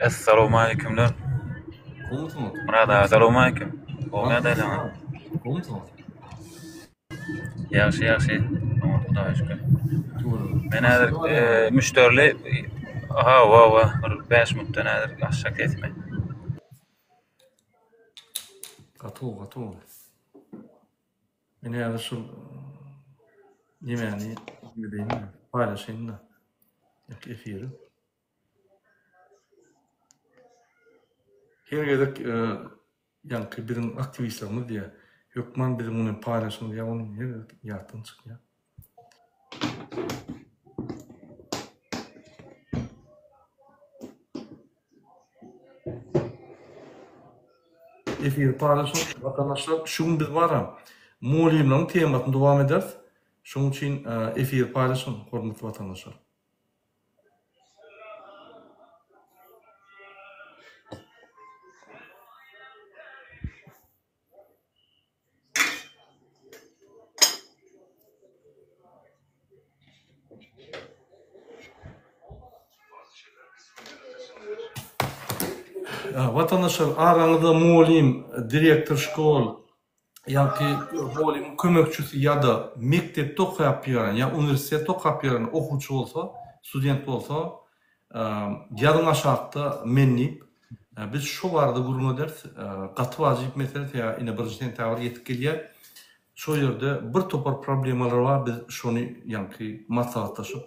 Essalawmaleýkimler. Gowmysyňyz? Myrat aga salowmaleýkim. Gowy ýagdaýlaryňyz? Gowmysyňyz? Ýagşy ýagşy. Oňat Hudaýa şükür. Tüweleme. Men häzir Maşgala bar e, müşderili hawa hawa bir 5 minutdan häzir açjak sesimi. Gaty gowy, gaty gowy. Men häzir şul nemäni edeýin-de, paýlaşaýyn-da efiri. Her gezek ýaňky biziň aktiwistlerimiz diýýär, hökman biziň bilen paýlaşyň diýýär, ony her gezek ýatdan çykýar. Efiri paýlaşyň, watandaşlar. Şu gün biz baram mugallymlaryň temasyny dowam ederis. Şonuň üçin efiri paýlaşyň, hormatly watandaşlar. Watandaşlar araňyzda mugallym, direktor şkol, ýagty mugallymyň kömekçisi ýa-da mekdepde okap ýören ýa uniwersitetde okap ýören okuwçy bolsa, student bolsa, ýazyň aşakda men diýip, biz şo barada gürrüň ederis. Gaty wajyp mesele, sebäbi ine birinji sentýabr ýetip gelýär. Şo ýerde bir topar problemalar bar, biz şony ýaňky maslahatlaşyp,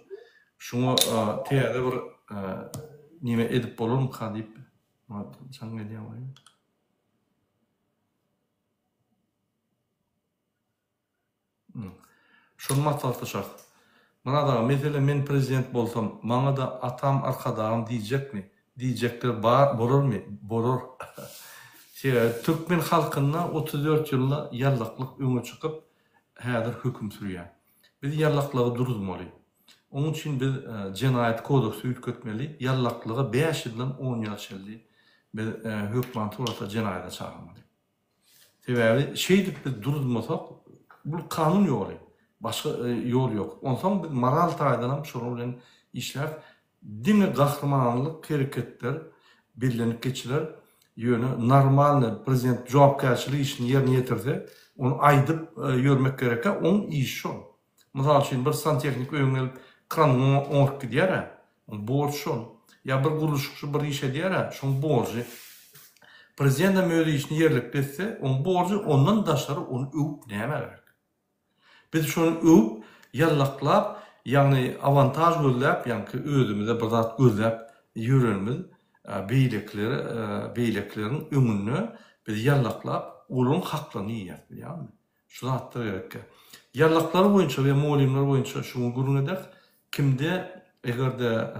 şuňa täze bir neme edip bolarmyka diýip, jaň gelýär. Şony maslahatlaşarys. Myrat aga, meselem men prezident bolsam, maňa-da atam Arkadagym diýjekmi? Diýjekler bar bolarmy? Bolar. Sebäbi türkmen halkynda 34 ýylda ýallaklyk öňe çykyp, häzir höküm sürýär. Biz ýallaklygy duruzmaly. Onuň üçin biz jenaýat kodeksi üýtgetmeli, ýallaklyga bäş ýyldan on ýyla çenli biz hökman suratda jenaýata çagyrmaly. Sebäbi şeýdip biz duruzmasak, bul kanun ýoly, başga ýol ýok. Onsoň biz moral taýdanam şolar bilen işläris. Diňe gahrymanlyk hereketler bellenip geçiler, ýöne normalny prezident jogapkärçilik işini ýerine ýetirse, ony aýdyp ýörmek gerekkä, oň işi şol. Mysal üçin, bir santehnik öýüňe gelip, kranyňy oňaryp gidýär-ä, oň borjy şol. Ýa bir gurluşykçy bir iş edýär-ä, şoň borjy. Prezidentem öz işini ýerlikli etse, oň borjy, ondan daşary ony öwüp nämä gerek? Biz şony öwüp, ýallaklap, ýagny awantaž gözläp, ýaňky özümize bir zat gözläp ýörenimiz, beýlekilere, beýlekileriň öňünde biz ýallaklap, olaryň haklaryny iýýäris, bilýäňmi? Şu zatlar gerekkä. Ýallaklar boýunça we mugallymlar boýunça şu gün gürrüň ederis. Kimde eger-de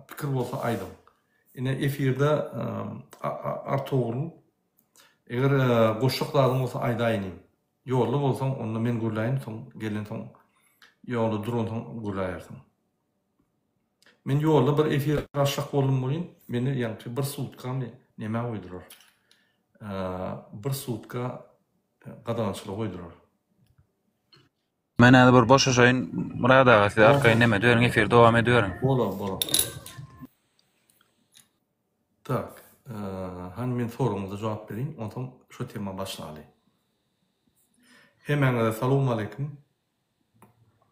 pikir bolsa aýdyň. Ine efirde Artogrul eger goşjak zadyň bolsa aýdaý inim. Ýolda bolsaň onda men gürläýin soň gelensoň ýolda duransoň gürläýersiň. Men ýolda bir efir açjak boldum welin meni ýaňky bir sutkamy nämä goýdular. Bir sutka gadagançylyk goýdular. Men häzir bir boşaşaýyn Myrat aga siz arkaýyn neme ediberiň efiri dowam ediberiň. Bolar bolar. Tak, hany men soragyňyza jogap bereýin, onsoň şo tema başlaly. Hemmäňize salowmaleýkim.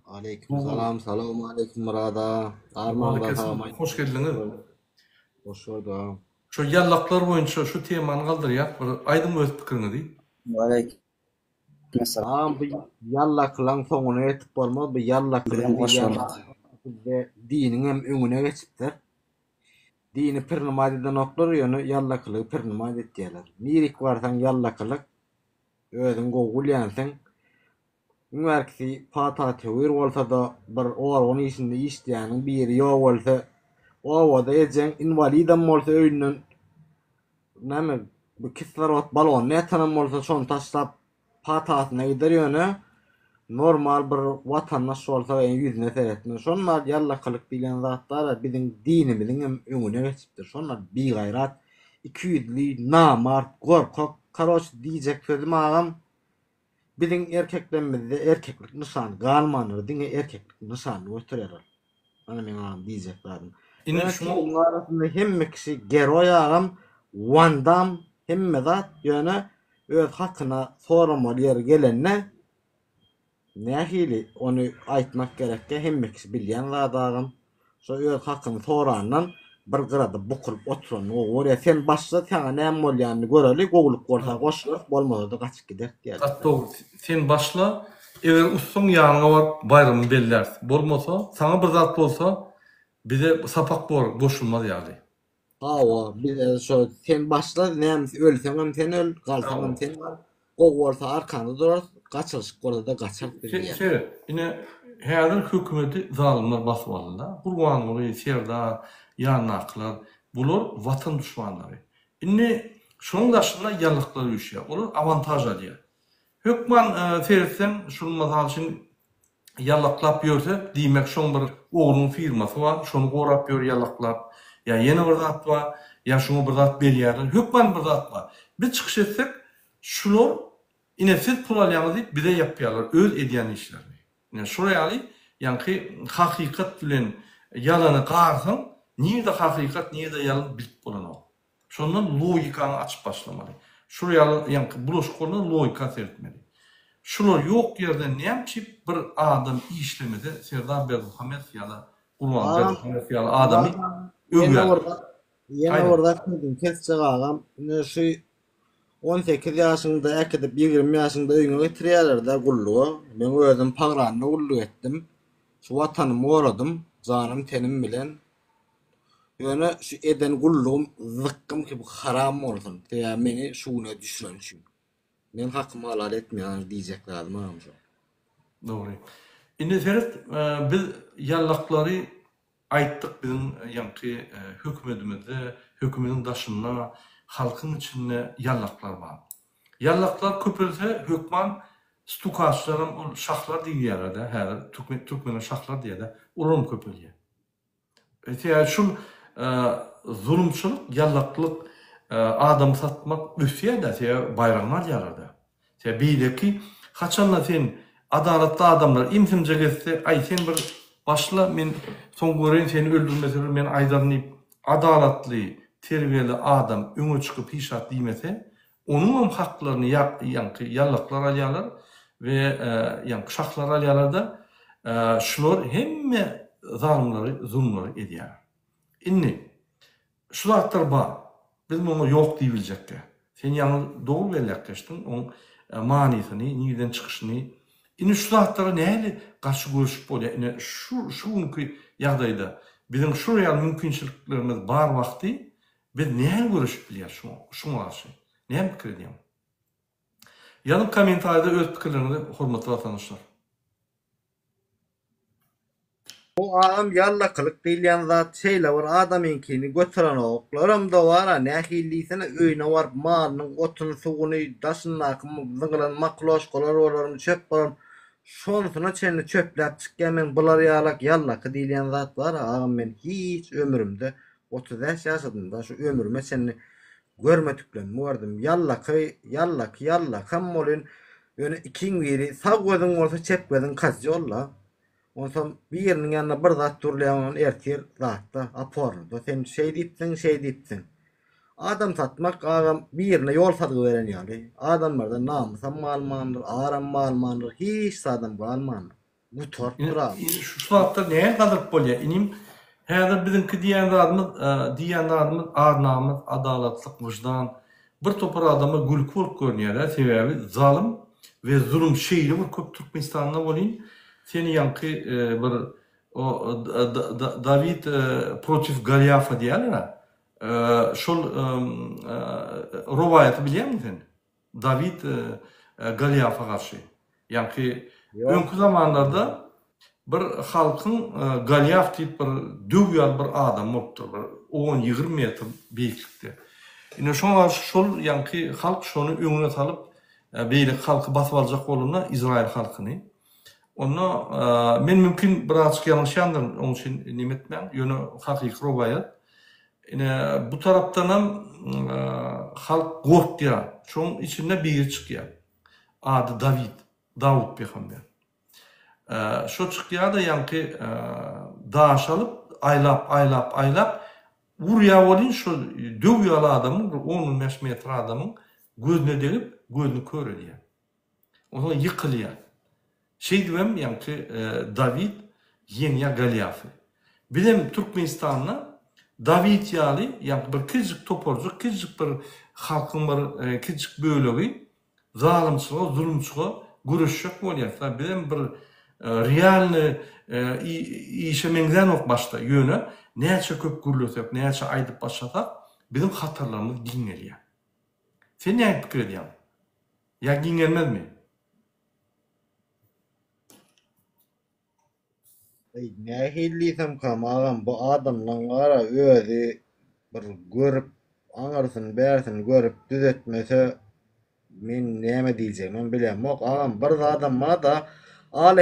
Aleýkim salam, salowmaleýkim Myrat aga. Arman sagam. Hoş geldiňiz. Hoş gördük agam. Şu ýallaklar boýunça şu temany galdyrýas bir aýdyň öz pikiriňizi. Waleýkim Agam bu ýallakylaň soňuna ýetip bolmaz bu ýallakylyk diýýän bizde diniň hem öňüne geçipdir. Dini pirnimaýt edenoklar ýöne ýallakylygy pirnimaýt etýärler. Nirik barsaň ýallakylyk özüň gowy bilýänsiň. Iň bärkisi pata-töwir bolsa-da bir organ işinde işleýäniň biri ýok ölse, obada ejeň inwalidam bolsa öýünden näme bu kislorod balonyny ýatanam bolsa şony taşlap patasyna gider ýöne normal bir watandaş bolsa ýüzüne seretmez. Şonda ýallakylyk diýlen zat bar-a biziň dinimiziň hem öňüne geçipdir. Şonda bigaýrat, ikiýüzli, namart, gorkak, karoç diýjek sözüm agam Biziň erkeklemizde erkeklik nyşany galmandyr, diňe erkeklik nyşanyny göterýärler. Ana meň agam diýjek zadym. Indi Ýöne şuňa kiliň arasynda hemme kişi geroý agam, Wandam hemme zat ýöne öz hakyna soramaly ýeri gelende Nähili ony aýtmak gerekkä hemme kişi bilýän zat agam. Şo öz hakyny sorandan bir gyrada bukulyp oturanyny gowy görýär. Sen başla saňa näme bolýanyny göreli gowulyk bolsa goşularys bolmasada gaçyp gideris diýýär. Gaty dogry. Sen başla eger utsaň ýanyňa baryp baýramyny belläris. Bolmasa saňa bir zat bolsa bize sapak bor goşulmaz ýaly. Hawa, biz şo sen başla, näme ölseňem sen öl, galsaňam sen gal. Gowy bolsa arkaňda durarys, gaçylyşyk bolsa-da gaçarys biz diýýär. Seret, ine, häzir hökümeti zalymlar basyp aldy-da. Gurbanguly, Serdar, ýanyndakylar, bular watan duşmanlary. Indi şonuň daşynda ýallaklar üýşýär. Olar awantaž alýar. Hökman seretseň, şul mysal üçin ýalaklap ýörse, diýmek şoň bir oglunyň firmasy bar, şony gorap ýör ýalaklap, ýa ýene bir zat bar, ýa şoňa bir zat berýärler, hökman bir zat bar. Biz çykyş etsek, şular ine siz pul alýaňyz diýip bize ýapýarlar öz edýän işlerini. Ine şular ýaly ýaňky hakykat bilen ýalany garsaň, nirde hakykat, nirde ýalan bilip bolanok. Şondan logikany açyp başlamaly. Şul ýaly ýaňky bulaşyk bolanda logika seretmeli. Şular ýok ýerden näme üçin bir adam işlemese Serdar Berdimuhamedow ýa-da Gurban Berdimuhamedow ýaly adamy öwýärler. Ýene bir zat sözüňi kesjek agam. Ine şu 18 ýaşyňda äkidip 20 ýaşyňda öýüňe getirýärler-de gulluga. Men özüm pogranda gulluk etdim. Şu watanymy goradym janym tenim bilen. Ýöne şu eden gullugym zykgym ki bu haram bolsun. Sebäbi meni şu güne düşüren üçin. Men hakymy halal etmeýän diýjek zadym agam şo. Dogry. Indi seret biz ýallaklary aýtdyk biziň ýaňky hökümedimizde, hökümediň daşynda, halkyň içinde ýallaklar bar. Ýallaklar köpelse hökman stukaçlaram ol şahlar diýilýärler-dä häzir türkmenler şahlar diýýär-dä olaram köpelýär. Sebäbi şul zulumçylyk, ýallaklyk, adam satmak ösýär-dä, sebäbi baýragyny alýarlar-da. Sebäbi beýleki haçanda sen adalatly adamlar im-simjek etse, aý sen bir başla, men soň göreýin seni öldürmeseler men aýdaryn diýip, adalatly, terbiýeli adam öňe çykyp hiç zat diýmese, Onuňam haklaryny ýaňky ýallaklar alýarlar we ýaňky şahlar alýarlar-da, şular hemme zalymlary, zulumlary edýärler. Indi, şu zatlar bar. Biz muňa ýok diýibiljekkä. Sen ýaňy dogry belläp geçdiň, oň manysyny, nirden çykyşyny. Indi şu zatlara nähili garşy göreşip bolýar? Ine, şu şu günki ýagdaýda biziň şular ýaly mümkinçiliklerimiz bar wagty Biz nähili göreşip bilýäris şuňa şuňa garşy? Näme pikir edýäň? Ýazyň kommentariýada öz pikirleriňizi hormatly watandaşlar. Bu agam ýallakylyk diýilýän zat şeýle bir adamyňkyny göterenoklaramda bara nähili diýsene öýüne baryp malynyň otuny suwuny daşyndaky zyňylan makloşkalar bolarmy çöp bolarmy şonsyna çenli çöpläp çykýa men bular ýalak ýallaky diýilýän zat bara agam men hiç ömrümde 35 ýaşadym-da, şu ömrüme çenli görmediklerimi gördüm. Ýallaky, ýallaky, ýallakam bolyn. Ýöne ikiň biri, sag gözüň bolsa çep gözüň kozýol-da. Onsoň biriniň ýanynda bir zat durulýar, ondan ertir zatda, opornyda. Sen şeý diýipsiň, şeý diýipsiň. Adam satmak agam birine ýol salgy beren ýaly. Adamlarda namysam galmandyr, aram galmandyr, hiç zadam galmandyr. Gutarypdyr abi. Indi şu zatlar nähili gazyryp bolýar inim? Häzir biziňki diýýän zadymyz, diýýän zadymyz ar-namys, adalatlyk, wyždan bir topar adama gülki bolup görünýär-dä, sebäbi zalym we zulum şeýle bir köp Türkmenistanda welin, seni ýaňky bir o Dawid protiv Goliafa diýýärler-ä, şol rowaýaty bilýäňmi sen? Dawid Goliafa garşy. Ýaňky öňki zamanlarda bir halkyň Goliaf diýip bir döw ýaly bir adam bolupdyr, bir on-ýigrimi metr beýiklikde. Ine şoňa garşy şol ýaňky halk şony öňüne salyp, beýleki halky basyp aljak bolanda Izraýyl halkyny. Onda men mümkin birazjyk ýalňyşýandyryn, oň üçin neme etmäň, ýöne hakyky rowaýat. Ine, bu tarapdanam halk gorkýar. Şoň içinde biri çykýar. Ady Dawid, Dawut pygamber. Şo çykýar-da ýaňky daş alyp, aýlap, aýlap, aýlap urýar welin şol döw ýaly adamyň bir on-on bäş metr adamyň gözüne degip, gözüni kör edýär. Onsoň ýykylýar. Şeýdibem ýaňky Dawid ýeňýär Goliafy. Bizem Türkmenistanda Dawid ýaly ýaňky bir kiçijik toparjyk, kiçijik bir halkyň bir kiçijik bölegi zalymçylyga, zulumçyga göreşjek bolýas. Bizem bir realny işe meňzänok başda. Ýöne näçe köp gürlesek, näçe aýdyp başlasak, biziň hatarlarymyz giňelýär. Sen nähili pikir edýäň? Ýa giňelmezmi? Eý, nähili diýsemkam, agam, bu adamlaň gara özi bir görüp, aňyrsyny bärsini görüp düzetmese, men näme diýjegimem bilemok. Agam, bir zadam bar-da, al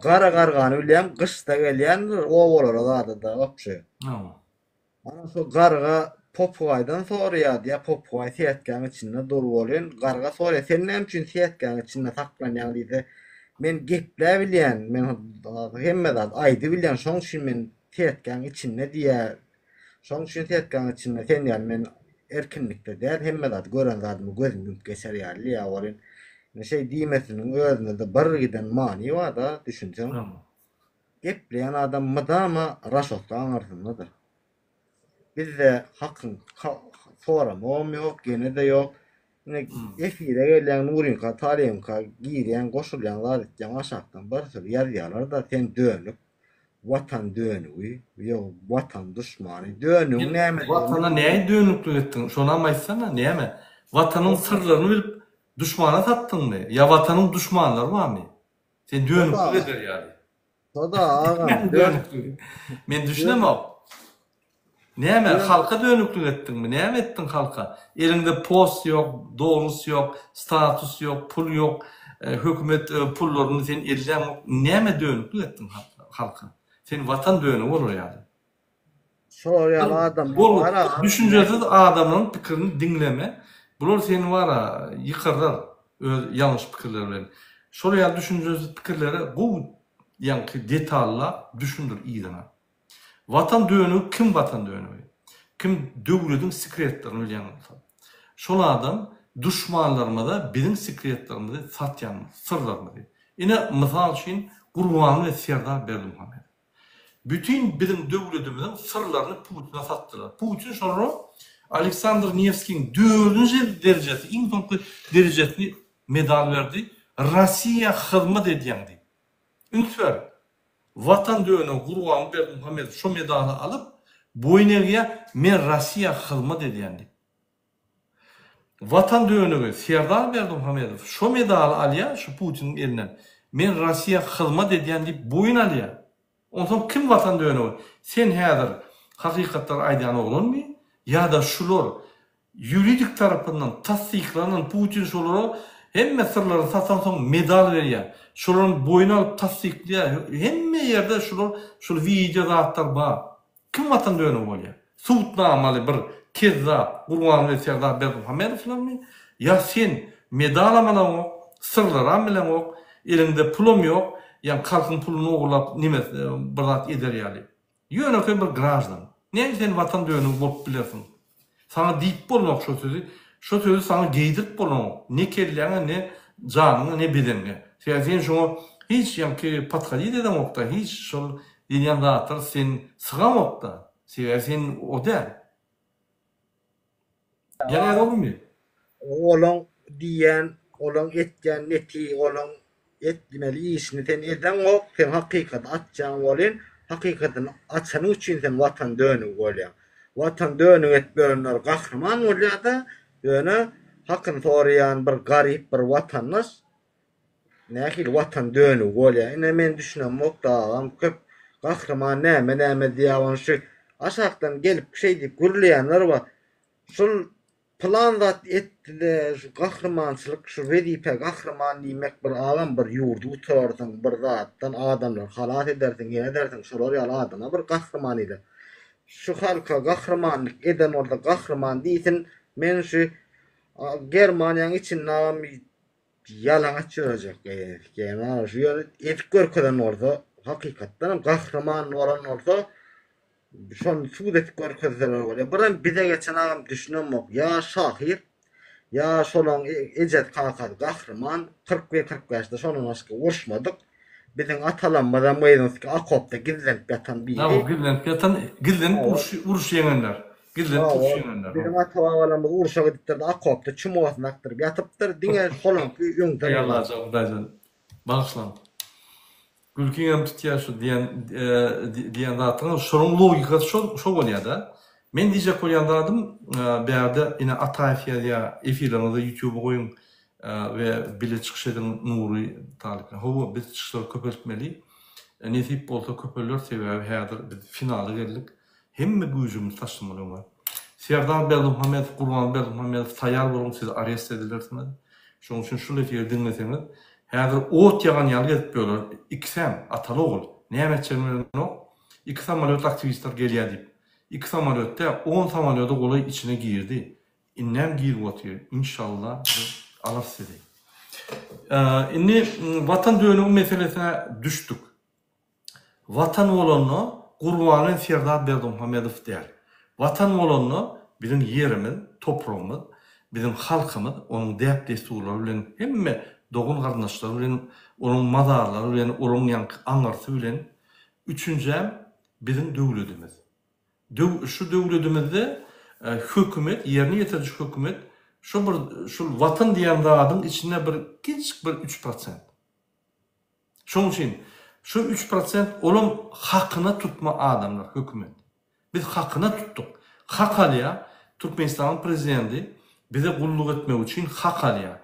gara gargany bilýäň, gyşda gelýändir obalara zada-da, wapşe. Hawa. Ana şo garga popugaýdan soraýar diýýär, popugaý setkäň içinde dur welin, garga soraýar, sen näme üçin setkäň içinde saklanýaň diýse, men gepläbilýän, men hemme zat aýdybilýän, şoň üçin men setkäň içinde diýýär. Şoň üçin setkäň içinde sen ýaly men erkinlikde däl, hemme zat gören zadymy gözüm ýumup geçer ýaly diýýär welin, indi şeý diýmesiniň özünde-de bir giden many bar-da, düşünseň. Gepleýän adam mydama raşotka aňyrsyndadyr. Bizde hakyň soramagam ýok, gene-de ýok. Ine efire gelýäň Nuryňka, Talybyňka girýäň, goşulýaň, zat etýäň aşakdan bir söz ýazýalar-da sen dönük, watan dönügi, ýok watan duşmany. Dönügiň nämedigini. Watana näme dönüklik etdiň? Şonam aýtsana, näme? Watanyň syrlaryny bilip duşmana satdyňmy? Ýa watanyň duşmanlary barmy? Sen dönüklik eder ýaly. Şoda agam. Dönüklik. Men düşünemok. Näme, halka dönüklik etdiňmi? Näme etdiň halka? Eliňde post ýok, dolus ýok, status ýok, pul ýok, hökümet pullaryny sen elläňok. Näme dönüklik etdiň halka? Sen watan dönügi bolar ýaly. Şolar ýaly adamlar Bol düşünjesiz adamlaryň pikirini diňleme. Bular seni bara ýykarlar öz ýalňyş pikirleri bilen. Şol ýaly düşünjesiz pikirlere gowy ýaňky detallap düşündir yzyna. Watan dönügi kim watan dönügi? Kim döwlediň sekretlerini bilýän bolsa. Şol adam duşmanlarymyza biziň sekretlerimizi satýan syrlarymyzy. Ine mysal üçin Gurbanguly Serdar Berdimuhamedow. Bütin biziň döwledimiziň syrlaryny Putine satdylar. Putin şolara Aleksandr Newskiň dördünji derejesi, iň soňky derejesini medal berdi, Rossiýa hyzmat edýäň diýip. Üns ber, Watan dönügi Gurbanguly Berdimuhamedow şo medaly alyp, boýun egýär, men Rossiýa hyzmat edýän diýip. Watan dönügi Serdar Berdimuhamedow şo medaly alýar şu Putiniň elinden. Men Rossiýa hyzmat edýän diýip boýun alýar. Onsoň kim watan dönügi? Sen häzir hakykatlary aýdýan oglanmy? Ýa-da şular ýuridik tarapyndan tassyklanan Putin şolara hemme syrlaryny satansoň medal berýär. Şolaryň boýun alyp tassyklaýar. Hemme ýerde şular şul wideo zatlar bar. Kim watan dönügi bolýar? Subutnamaly bir kezzap Gurbanguly Serdar Berdimuhamedowlarmy? Ýa sen medalam alaňok, syrlaram bileňok, eliňde pulam ýok, ýa halkyň puluny ogurlap neme bir zat eder ýaly. Ýönekeý bir graždan. Näme sen watan dönügi bolup bilersiň? Saňa diýip bolmok şo sözi. Şo sözi saňa geýdirip bolanok. Ne kelläňe, ne janyňa, ne bedeniňe. Sebäbi sen şoňa hiç ýaňky podhodit edeňokda, hiç şol diýilýän zatlar sen sygaňokda. Sebäbi sen o däl. Ýa dogrymy? Olaň diýýän, olaň etýän neti, olaň etmeli işini sen edeňok, sen hakykaty açýaň welin, hakykatyny açanyň üçin sen watan dönügi bolýaň. Watan dönügi edip ýörenler gahryman bolýar-da, ýöne hakyny soraýan bir garyp bir watandaş nähili watan dönügi bolýar. Ine men düşünemok-da agam, köp gahryman näme-näme diýýär, ony şu aşakdan gelip şeý diýip gürleýänler bar. Şul pylan zat etdide şu gahrymançylyk şu wezipe gahryman diýmek bir agam bir ýurdy gutararsyň bir zatdan adamlary halas edersiň hä edersiň şolar ýaly adama bir gahryman diýler. Şu halka gahrymanlyk eden bolsa gahryman diýsin men şu Germaniýaň içinde agam ýalaňaç ýörejek şu ýöne edip görkezen bolsa hakykatdanam gahryman bolan bolsa. Şony subut edip görkezseler bolýar. Birem bize geçen agam düşünemok. Ýa şahyr, ýa şolaň ejesi kakasy gahryman, 41 45-de şondan başga uruşmadyk. Biziň atalarymyzam gyzyňyzky okopda gizlenip ýatan biri. Hawa, gizlenip ýatan, gizlenip uruş uruş ýeňenler. Gizlenip uruş ýeňenler. Biziň ata-babalarymyz urşa gidipdir-de okopda çumosyny akdyryp ýatypdyr. Diňe şolaňky öňden. Eý Allajan Hudaýjan. Bagyşlaň. Gülkiňem tutýar şu diýen diýen zatlaryň şonuň logikasy şo şo bolýada. Men diýjek bolýan zadym bärde ine Ataýew ýazýar efirleriňizi ýutuba goýuň we bile çykyş ediň Nury Talyp bilen. Hawa biz çykyşlary köpeltmeli. Nesip bolsa köpeler sebäbi häzir biz finala geldik. Hemme güýjümizi taşlamaly öňe. Serdar Berdimuhamedow, Gurban Berdimuhamedow taýýar boluň siz arest edilersiňiz. Şonuň üçin şul efiri diňleseňiz, häzir ot ýagan ýaly gezip ýörler ikisem ataly ogul. Näme etjegini bilenok. Iki samolýot aktiwistler gelýär diýip. Iki samolýot däl, on samolýoda golaý içine girdi. Indem girip otyr. Inşallah biz alarys sizi. Indi watan dönügi meselesine düşdük. Watan bolanda Gurbanguly Serdar Berdimuhamedow däl. Watan bolanda biziň ýerimiz, topragymyz, biziň halkymyz, onuň däp-dessurlary bilen hemme dogan-garyndaşlary bilen, onuň mazarlary bilen, olaryň ýaňky aňyrsy bilen, üçünjäm biziň döwledimiz. Döw şu döwledimizde hökümet, ýerine ýetiriji hökümet şo bir şul Watan diýen zadyň içinde bir kiçijik bir üç prosent. Şonuň üçin şu üç prosent olam hakyna tutma adamlar hökümet. Biz hakyna tutduk. Hak alýar. Türkmenistanyň prezidenti bize gulluk etmek üçin hak alýar.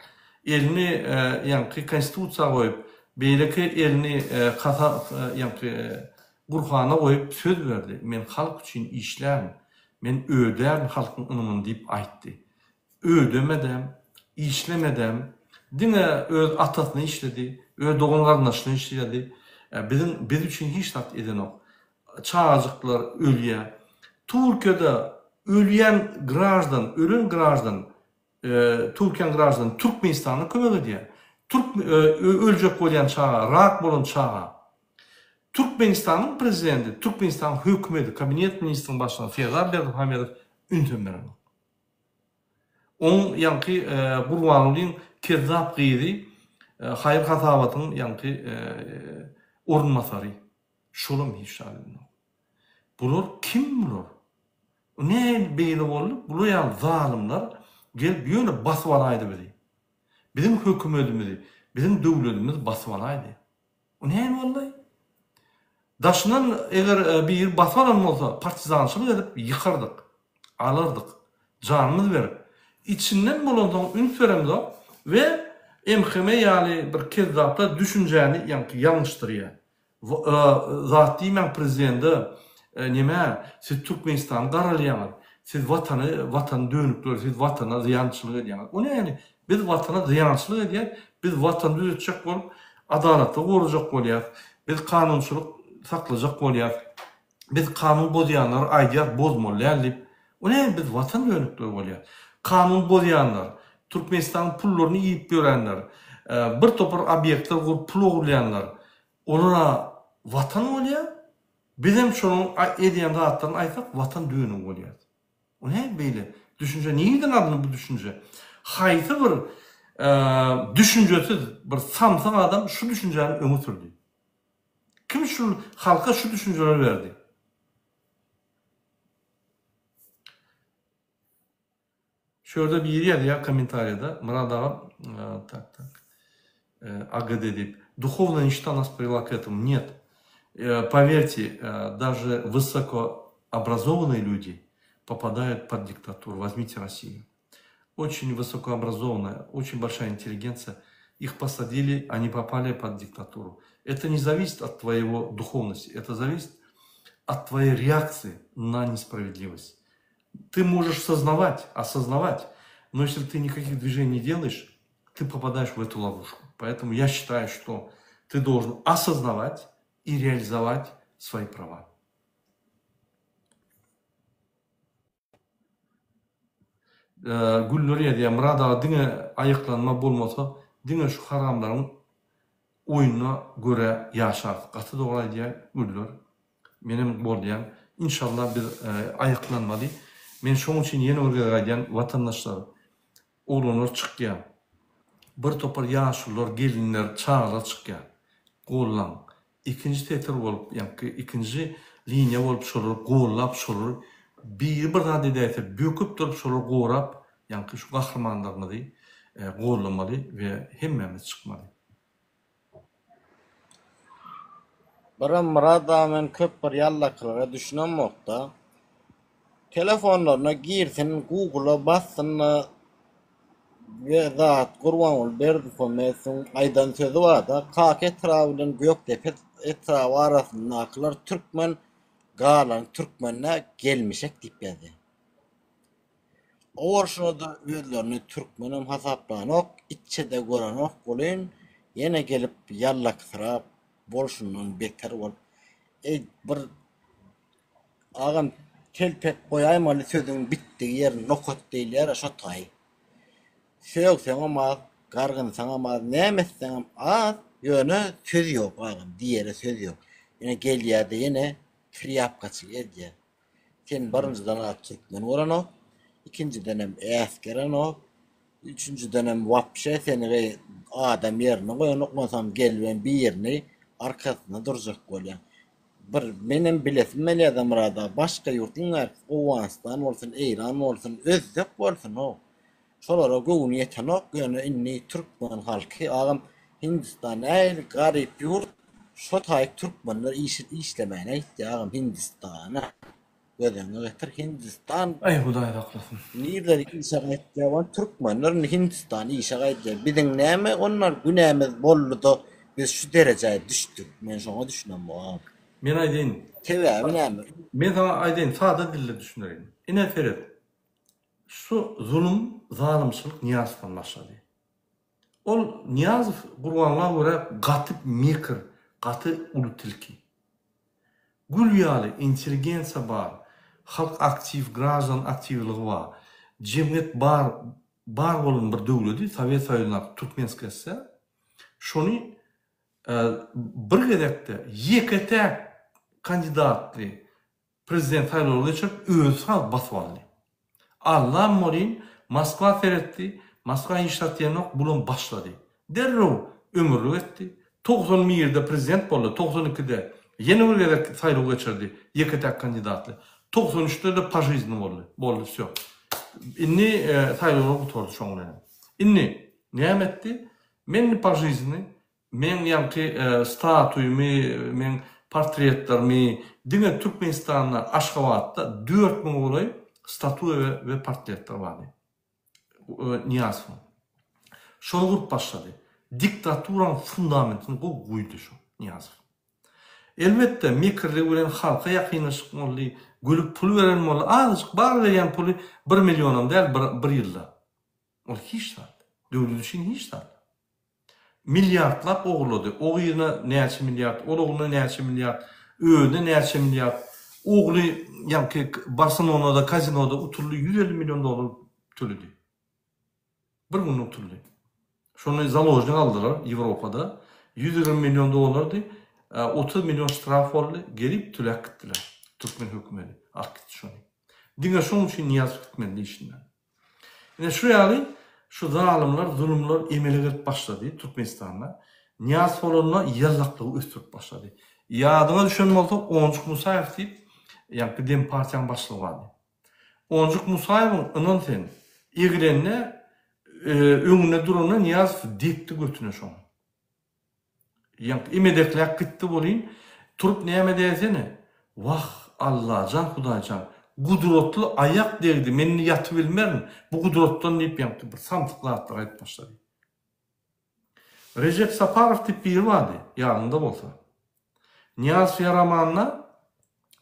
Elini ýaňky konstitusiýa goýup, beýleki elini kasa ýaňky Gurhana goýup söz berdi. Men halk üçin işlärin. Men ödärin halkyň ynamyny diýip aýtdy. Ödemedem, işlemedem, diňe öz atasyna işledi, öz dogan-garyndaşyna işledi. Biziň biz üçin hiç zat edenok. Çagajyklar ölýär. Türkiýede ölýän graždan, ölen graždan, Türkiýäň graždany Türkmenistana kömek edýär. Türk öljek bolýan çaga, rak bolan çaga. Türkmenistanyň prezidenti, Türkmenistanyň hökümeti, kabinet ministriniň başlygy Serdar Berdimuhamedow ünsem berenok. Oň ýaňky Gurbangulyň kezzap gyzy haýyr hasabatyň ýaňky orunbasary. Şolam hiç zat bilenok. Bular kim bular? Nähili beýle boldy? Bular ýaly zalymlar gelip ýöne basyp alaýdy bizi. Biziň hökümetimizi, biziň döwletimizi basyp alaýdy. O näme boldy? Daşyndan eger biri basyp alan bolsa, partizançylyk edip ýykardyk, alardyk, janymyzy berip. Içinden bolansoň üns beremzok we MHM ýaly bir kezzaplar düşünjäni ýaňky ýalňyşdyrýar. Zat diýmäň prezidende neme siz Türkmenistany garalýaňyz, siz watany watany dönükleri siz watana zyýançylyk edýäňiz. O nähili biz watana zyýançylyk edýäs, biz watany düzetjek bolup adalatly gorajak bolýas, biz kanunçylyk saklajak bolýas, biz kanun bozýanlary aýdýas bozmaly däl diýip. O nähili biz watan dönükleri bolýas. Kanun bozýanlar, Türkmenistanyň pullaryny iýip ýörenler, bir topar obýektler gurup pul ogurlaýanlar, Olara watan bolýar, bizem şolaryň edýän zatlaryny aýtsak watan dönügi bolýar. O näme beýle düşünje nirden alyndy bu düşünje? Haýsy bir düşünjesiz bir samsyk adam şu düşünjäni öňe sürdi? Kim şu halka şu düşünjeleri berdi? Şu ýerde biri ýazýar kommentariýada, Myrat aga, tak tak, AGD diýip, duhovnaya nişta nas привела к этому. Нет. Поверьте, даже высокообразованные люди попадают под диктатуру. Возьмите Россию. Очень высокообразованная, очень большая интеллигенция. Их посадили, они попали под диктатуру. Это не зависит от твоего духовности, это зависит от твоей реакции на несправедливость. Ты можешь сознавать, осознавать, но если ты никаких движений не делаешь, ты попадаешь в эту ловушку. Поэтому я считаю, что ты должен осознавать и реализовать свои права. Güller ýazýar, Myrat aga diňe aýaklanma bolmasa diňe şu haramlaryň oýnuna görä ýaşarys. Gaty dogry aýdýar Güller. Menem goldaýan. Inşallah biz aýaklanmaly. Men şoň üçin ýene bir gezek aýdýan, watandaşlar, oglanlar çykýar. Bir topar ýaşulular, gelinler, çagalar çykýar. Gollaň. Ikinji setir bolup, ýaňky ikinji liniýa bolup şolary gollap, şolary biri bir zat edäýse böküp durup şolary gorap, ýaňky şu gahrymanlarymyzy gollamaly we hemmämiz çykmaly. Birem Myrat aga men köp bir ýallakylara düşünemokda. Telefonlaryna girsin googla bassynda we zat Gurbanguly Berdimuhamedowyň aýdan sözi barda Kaka etraby bilen Gökdepe etraby arasyndakylar türkmen galany türkmende gelmişek diýip ýazýar. Owarşyna-da özlerini türkmenem hasaplanok, itçe-de görenok welin, ýene gelip ýallaksyrap, bolşundan beter bolup, Eý, bir agam telpek goýaýmaly sözüň bitdigi ýer nokat diýilýär-ä şo taýy. Sögseňem az, gargynsaňam az, näme etseňem az, ýöne söz ýok agam, diýere söz ýok. Ýöne gelýär-de ýene trýapkaçylyk edýär. Sen birinjiden-ä türkmen bolanok, ikinjidenem äsgerenok, üçünjidenem wapşe seni adam ýerine goýanok, onsoň gelibem birini arkasynda durjak bolýaň. Bir menem bilesim gelýärde Myrat aga, başga ýurt iň bärkisi Owganystan bolsun, Eýran bolsun, özbek bolsun-ow. Şolara göwni ýetenok, ýöne indi türkmen halky agam Hindistan nähili garyp ýurt şo taýyk türkmenler işi işlemäne gitdi agam Hindistana göz öňüne getir Hindistan Aý hudaý saklasyn. Nirleri işe gaýtýar ol türkmenler indi Hindistana işe gaýdýar biziň näme onlar günämiz bolduda biz şu derejä düşdük men şoňa düşünemok agam. Men aýdaýyn. Sebäbi näme? Men saňa aýdaýyn sada dilde düşündireýin. Ine seret. Şu zulum, zalymçylyk Nyýazowdan başlady. Ol Nyýazow Gurbanguly görä gaty mekir, gaty uly tilki. Gül ýaly intelligensiýa bar, halk aktiw, graždan aktiwligi bar, jemgyýet bar, bar bolan bir döwledi, Sowet Soýuzyndaky Türkmenskiý SSR. Şony bir gezekde ýeke-täk kandidatly Prezident saýlawlary geçirip özi saz basyp aldy. Allam welin Moskwa seretdi, Moskwa hiç zat diýenok, bulam başlady. Derrew ömürlik etdi. 91 de prezident boldy, 92 de ýene bir gezek saýlaw geçirdi, ýeke-täk kandidatly. 93 de-de požizni boldy. Boldy wsýo. Indi saýlawlar gutardy şoň bilenem. Indi näme etdi? Men indi požizni Meň ýaňky statuýymy, meň portretlerimi diňe Türkmenistanda, Aşgabatda 4000 golaý statuýa we portretler bardy. Nyýazowyň. Şony gurup başlady. Diktaturaň fundamentini gowy guýdy şu Nyýazow. Elbetde, mekirligi bilen halka ýakynlaşyk boldy, gülüp pul beren boldy. Azajyk bar berýän puly bir millionam däl bir ýylda. Ol hiç zat. Döwlet üçin hiç zat. Milliardlap ogurlady. O gyzyna näçe milliard, ol ogluna näçe milliard, özüne näçe milliard. Ogly ýaňky Barselonada kazinoda utuldy, 150 million dollar töledi. Bir günde utuldy. Şony založnik aldylar Ýewropada. 120 million dollardy. 30 million ştraf boldy. Gelip töläp gitdiler. Türkmen hökümeti alyp gitdi şony. Diňe şoň üçin Nyýazow gitmeli işinden. Ine şu ýaly şu zalymlar, zulumlar emele gelip başlady Türkmenistanda. Nyýazow bolanda ýallaklygy ösdürip başlady. Ýadyňa düşen bolsa Onjuk Musaýew diýip, ýaňky Dem partiýaň başlygy bardy. Onjuk Musaýewiň ynan sen, egilende, öňünde duranda Nyýazow depdi götüne şoň. Ýaňky emedekläp gitdi welin, turup näme däýsene, Wah, Allajan, Hudaýjan, gudratly aýak degdi, men indi ýatybilmerin, bu gudratdan diýip, ýaňky bir samsyk zatlar aýdyp başlady. Rejep Saparow diýip biri bardy, ýadyňda bolsa. Nyýazow ýaramanda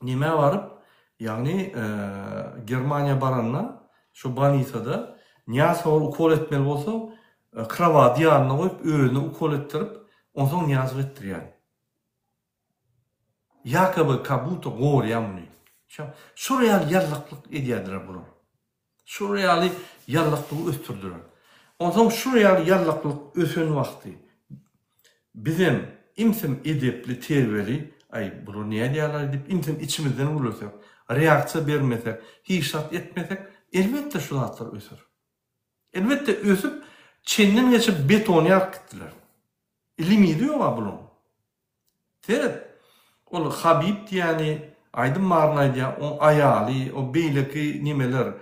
nemä baryp, ýagny Germaniýa baranda şo bolnisada Nyýazowa ukol etmeli bolsa, krowady ýanyna goýup, özüne ukol etdirip, onsoň Nyýazow etdirýär. Ýakoby kabuta gorýar muny. Şol ýaly ýallaklyk edýärdiler bular. Şular ýaly ýallaklygy ösdürdiler. Onsoň şular ýaly ýallaklyk ösen wagty bizem imsim edepli, terbeli, aý, bular nädýärler diýip imsim içimizden gürlesek. Reaksiýa bermesek, hiç zat etmesek, elbetde şu zatlar öser. Elbetde ösüp, çenden geçip beton ýaryp gitdiler. Limidi ýog-a bulaň. Seret, ol Habib diýýäni aýdym baryny aýdýar, oň aýaly, o beýleki nemeler,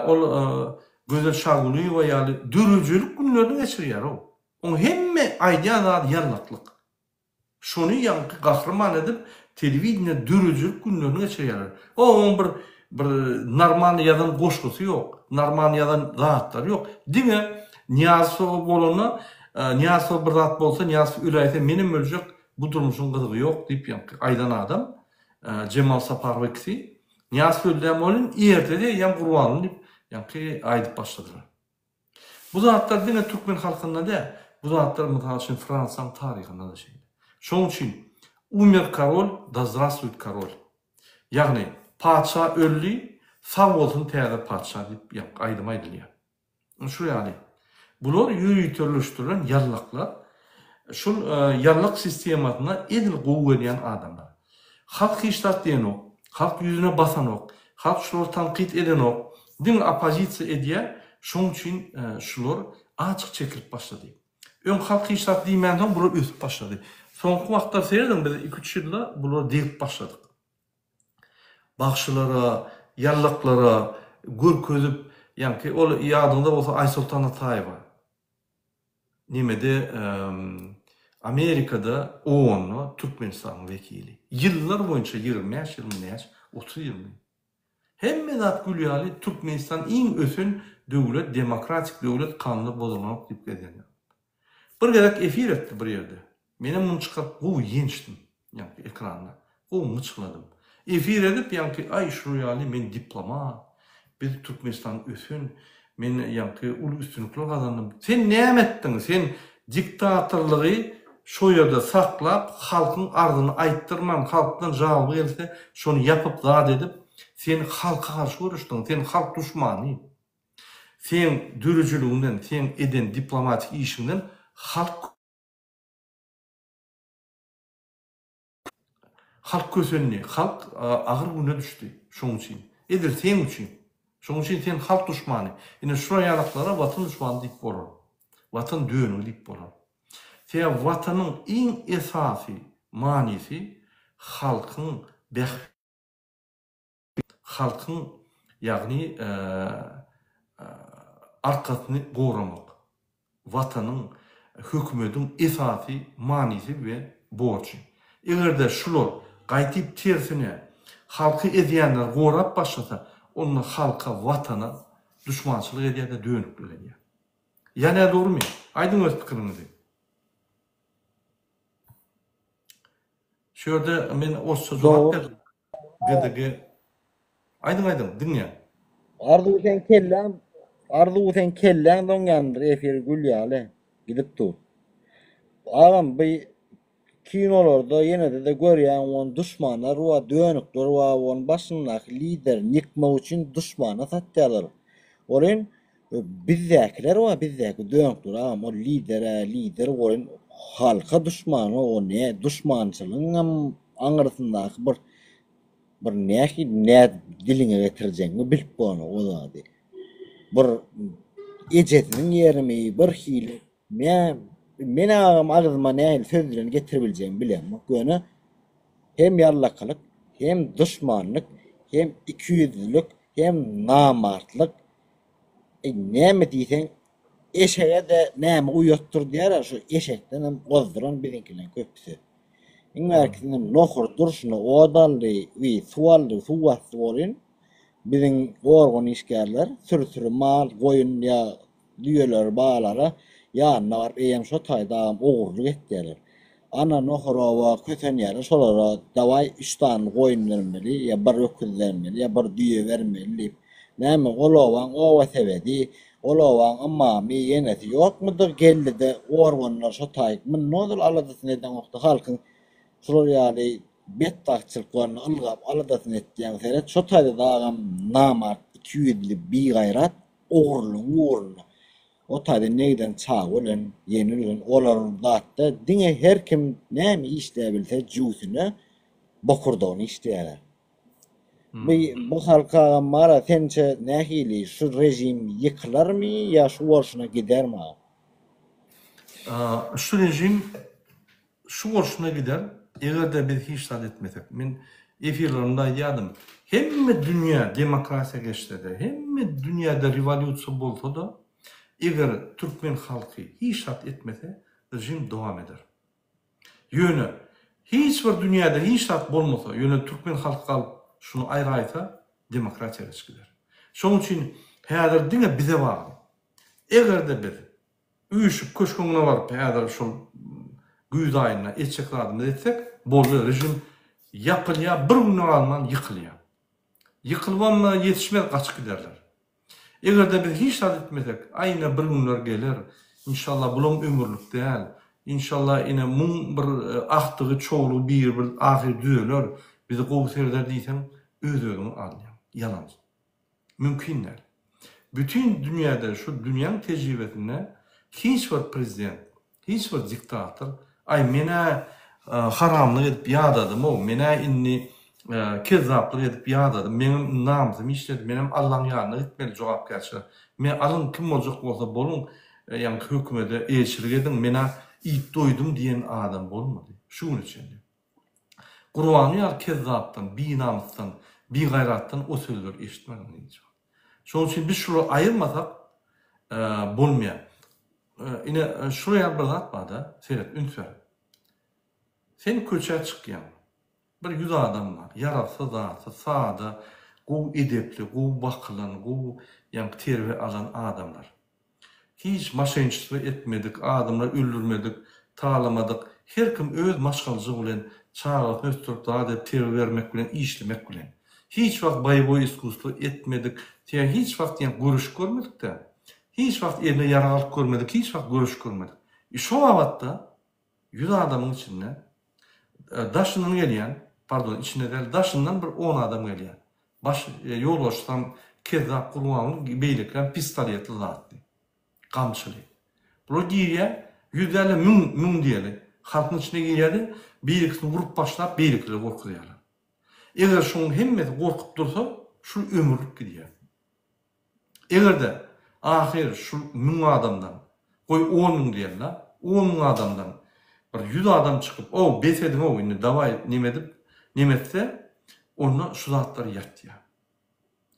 ol Gözel Şagulyýewa ýaly döredijilik günlerini geçirýär-ow. Oň hemme aýdýan zady ýallaklyk. Şony ýaňky gahryman edip telewideniýede döredijilik günlerini geçirýärler. O oň bir bir normalny ýazan goşgusy ýok, normalny ýazan zatlary ýok. Diňe Nyýazow bolanda, Nyýazow bir zat bolsa, Nyýazow öläýse menem öljek, bu durmuşyň gyzygy ýok diýip ýaňky aýdan adam Jemal Saparow ikisi. Nyýazow öldäm welin ertesi eýýäm Gurbanguly diýip ýaňky aýdyp başladylar. Bu zatlar diňe türkmen halkynda däl, bu zatlar mysal üçin Fransiýanyň taryhynda-da şeýle. Şonuň üçin Umer korol, da zdrastwuýt korol. Ýagny patyşa öldi, sag bolsun täze patyşa diýip ýaňky aýdym aýdylýar. Ine şu ýaly. Bular ýöriteleşdirilen ýallaklar. Şul ýallak sistemasyna edil gowy gelýän adamlar. Halk hiç zat diýenok. Halk ýüzüne basanok. Halk şulary tankyt edenok. Diňe oppozisiýa edýär. Şoň üçin şular açyk çekilip başlady. Öň halk hiç zat diýmänsoň bular ösüp başlady. Soňky wagtlar serediň biz iki-üç ýylda bulara degip başladyk. Bagşylara, ýallaklara görkezip, ýaňky ol ýadyňyzda bolsa Aýsoltan Ataýewa. Nemede Amerikada OON-da Türkmenistanyň wekili. Ýyllar boýunça 25 ýylmy näçe, 30 ýylmy. Hemme zat gül ýaly Türkmenistan iň ösen döwlet, demokratik döwlet kanunlar bozulanok diýip gezýän. Bir gezek efir etdi bir ýerde. Menem muny çykaryp gowy ýençdim. Ýaňky ekranda. Gowy myçgyladym. Efir edip ýaňky aý şular ýaly men diplomat, biz Türkmenistan ösen, men ýaňky uly üstünlikler gazandym. Sen näme etdiň? Sen diktatorlygy şo ýerde saklap, halkyň arzyny aýtdyrman, halkdan žalba gelse şony ýapyp zat edip, sen halka garşy göreşdiň, sen halk duşmany. Seň döredijiligiňden, seň eden diplomatik işiňden halk Halk kösendi, halk agyr güne düşdi şoň üçin. Edil seň üçin. Şoň üçin sen halk duşmany. Ine şular ýalaklara watan duşmany diýip bolar. Watan dönügi diýip bolar. Sebäbi watanyň iň esasy manysy halkyň bähbidi. Halkyň ýagny arkasyny goramak Watanyň, hökümediň esasy manysy we borjy. Eger-de şular gaýtyp tersine halky ezýänleri gorap başlasa, onda halka, Watana duşmançylyk edýär-de dönüklik edýär. Ýa nädogrymy? Aýdyň öz pikiriňizi. Şu ýerde men orsça jogap berdim. GDG. Aýdyň aýdyň, diňleýän. Arzuw seň kelläň Arzuw seň kelläň doňýandyr efir gül ýaly gidip dur. Agam bu kinolarda ýenede-de görýäň ony duşmanlar bar dönükler bar ony başyndaky liderini ýykmak üçin duşmana satýarlar. Orin bizdäkiler bar bizdäki dönükler agam ol lider-ä lider orin halka duşman o ne duşmançylygyňam aňyrsyndaky bir bir nähili nädip diliňe getirjegiňi bilip bolanok o zady. Bir ejesiniň ýerimi bir hili nä men agam agzyma nähili söz bilen getiribiljegimi bilemok ýöne hem ýallakalyk hem duşmanlyk hem ikiýüzlülik hem namartlyk e, näme diýseň Eşege-de näme uýatdyr diýer-ä, şu eşekdenem gozduran biziňkileň köpüsi. Iň bärkisinem nohur durşuna ot aldy, wiý, suw aldy, suw basdy welin, biziň organ işgärler süri-süri mal, goýun ýa düýeleri balara ýanyna baryp eýýäm şo taýda agam ogurlyk etýärler. Ana nohur oba kösenýärler şolara dawaý üç sany goýun bermeli ýa bir öküz bermeli ýa bir düýe bermeli diýip. Näme ol obaň oba sebedi, ol obaň ymamy ýenesi ýokmudyr geldide organlar şo taýyk mundan ozal aladasyny edeňokdy halkyň şular ýaly betbagtçylyklaryny ylgap aladasyny etýäň seret şo taýda dagam namart ikiýüzli bigaýrat ogurlygyň ugrunda O taýda negden çaga ölen, ýeni ölen olar zatda diňe her kim näme işläbilse jüwsüne bokurdagyny işleýärler. Bu bu halk agam bara sençe nähili şu rejim ýykylarmy ýa şu bolşuna gidermi agam? Şu rejim şu bolşuna gider, eger-de biz hiç zat etmesek. Men efirlerimde aýdýardym, hemme dünýä demokratiýa geçse-de, hemme dünýäde rewolýusiýa bolsa-da, eger türkmen halky hiç zat etmese, rejim dowam eder. Ýöne, hiç bir dünýäde hiç zat bolmasa, ýöne türkmen halky galyp şuny aýraýsa, demokratiýa geçip gider. Şonuň üçin häzir diňe bize bagly. Eger-de biz üýşüp köşk öňüne baryp häzir şol güýz aýynda etjek zadymyzy etsek, boldy, režim ýapylýar, bir günde galman ýykylýar. Ýykylybam ýetişmez gaçyp giderler. Eger-de biz hiç zat etmesek, aý ine bir günler geler, inşallah bulam ömürlik däl, inşallah ine muň bir agtygy, çowlugy biri bir ahyry düzeler, bizi gowy sereder diýseň, öz-özüňi aldaýaň. Ýalan. Mümkin däl. Bütin dünýäde şu dünýäň tejribesinde hiç bir prezident, Hiç bir diktator, Aý, men-ä haramlyk edip ýadadym-ow, men-ä indi kezzaplyk edip ýadadym, meňem indi namysym işledi, menem Allaň ýanyna gitmeli jogapkärçilige. Me, alyň, kim boljak bolsa boluň, ýaňky hökümede eýeçilik ediň, men-ä iýip doýdum diýen adam bolmady şu güne çenli. Gurbanguly ýaly kezzapdan, binamysdan, bigaýratdan o sözleri eşitmedim hiç wagt. Şonuň üçin biz şulary aýyrmasak bolmaýar. Ine şular ýaly bir zat barda, seret, üns ber. Sen köçä çykýaň. Bir ýüz adam bar. Ýaragsyz, zatsyz, sada, gowy edepli, gowy bakylan, gowy ýaňky terbiýe alan adamlar. Hiç maşençistvo etmedik, adamlar öldürmedik, talamadyk, her kim öz maşgalajygy bilen çagasyny ösdürip zat edip terbiýe bermek bilen işlemek bilen. Hiç wagt boýewoý iskusstwo etmedik, tä hiç wagt ýa göreşip görmedik-dä. Hiç wagt eline ýarag alyp görmedik, hiç wagt göreşip görmedik. I şo babatda ýüz adamyň içinde daşyndan gelýän, pardon içinde däl, daşyndan bir on adam gelýär. Baş ýolbaşçysam Kezzap Gurbanguly beýlekilerem pistoletli zatly. Gamçyly. Bular girýär, ýüz däl-de müň, müň diýeli. Halkyň içine girýär-de, bir-ikisini urup başlap, beýlekileri gorkuzýarlar. Eger şuň hemmesi gorkup dursa, şul ömürlik gidýär. Eger-de ahyr şul müň adamdan, goý on müň diýeli-la, on müň adamdan bir ýüz adam çykyp, ow, bes ediň-ow, indi dawaý neme edip, neme etse, onda şu zatlar ýatýar.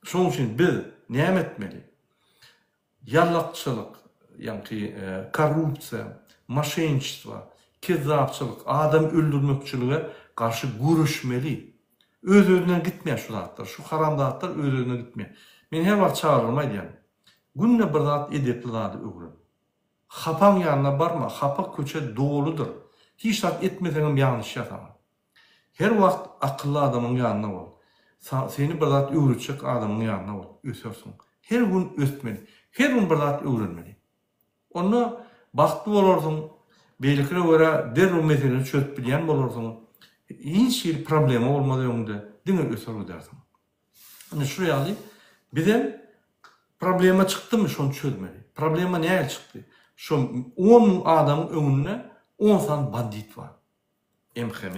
Şonuň üçin biz näme etmeli? Ýallakçylyk, ýaňky korrupsiýa, moşenniçestwo, kezzapçylyk, adam öldürmekçilige garşy göreşmeli. Öz-özünden gitmeýär şu zatlar. Şu haram zatlar öz-özünden gitmeýär. Men her wagt çagalaryma aýdýan. Günde bir zat edepli zady öwren. Hapaň ýanyna barma, hapa köçe doludyr. Hiç zat etmeseňem ýalňyşýar saňa. Her wagt akylly adamyň ýanynda bol. Seni bir zat öwretjek adamyň ýanynda bol, ösersiň. Her gün ösmeli. Her gün bir zat öwrenmeli. Onda bagtly bolarsyň, beýlekilere görä derrew meseleni çözüp bilýän bolarsyň. Hiç hili problema bolmaz öňüňde, diňe öser gidersiň. Ine şu ýaly bizem problema çykdymy şony çözmeli. Problema nähili çykdy? Şo on müň adamyň öňünde on sany bandit bar. MHM,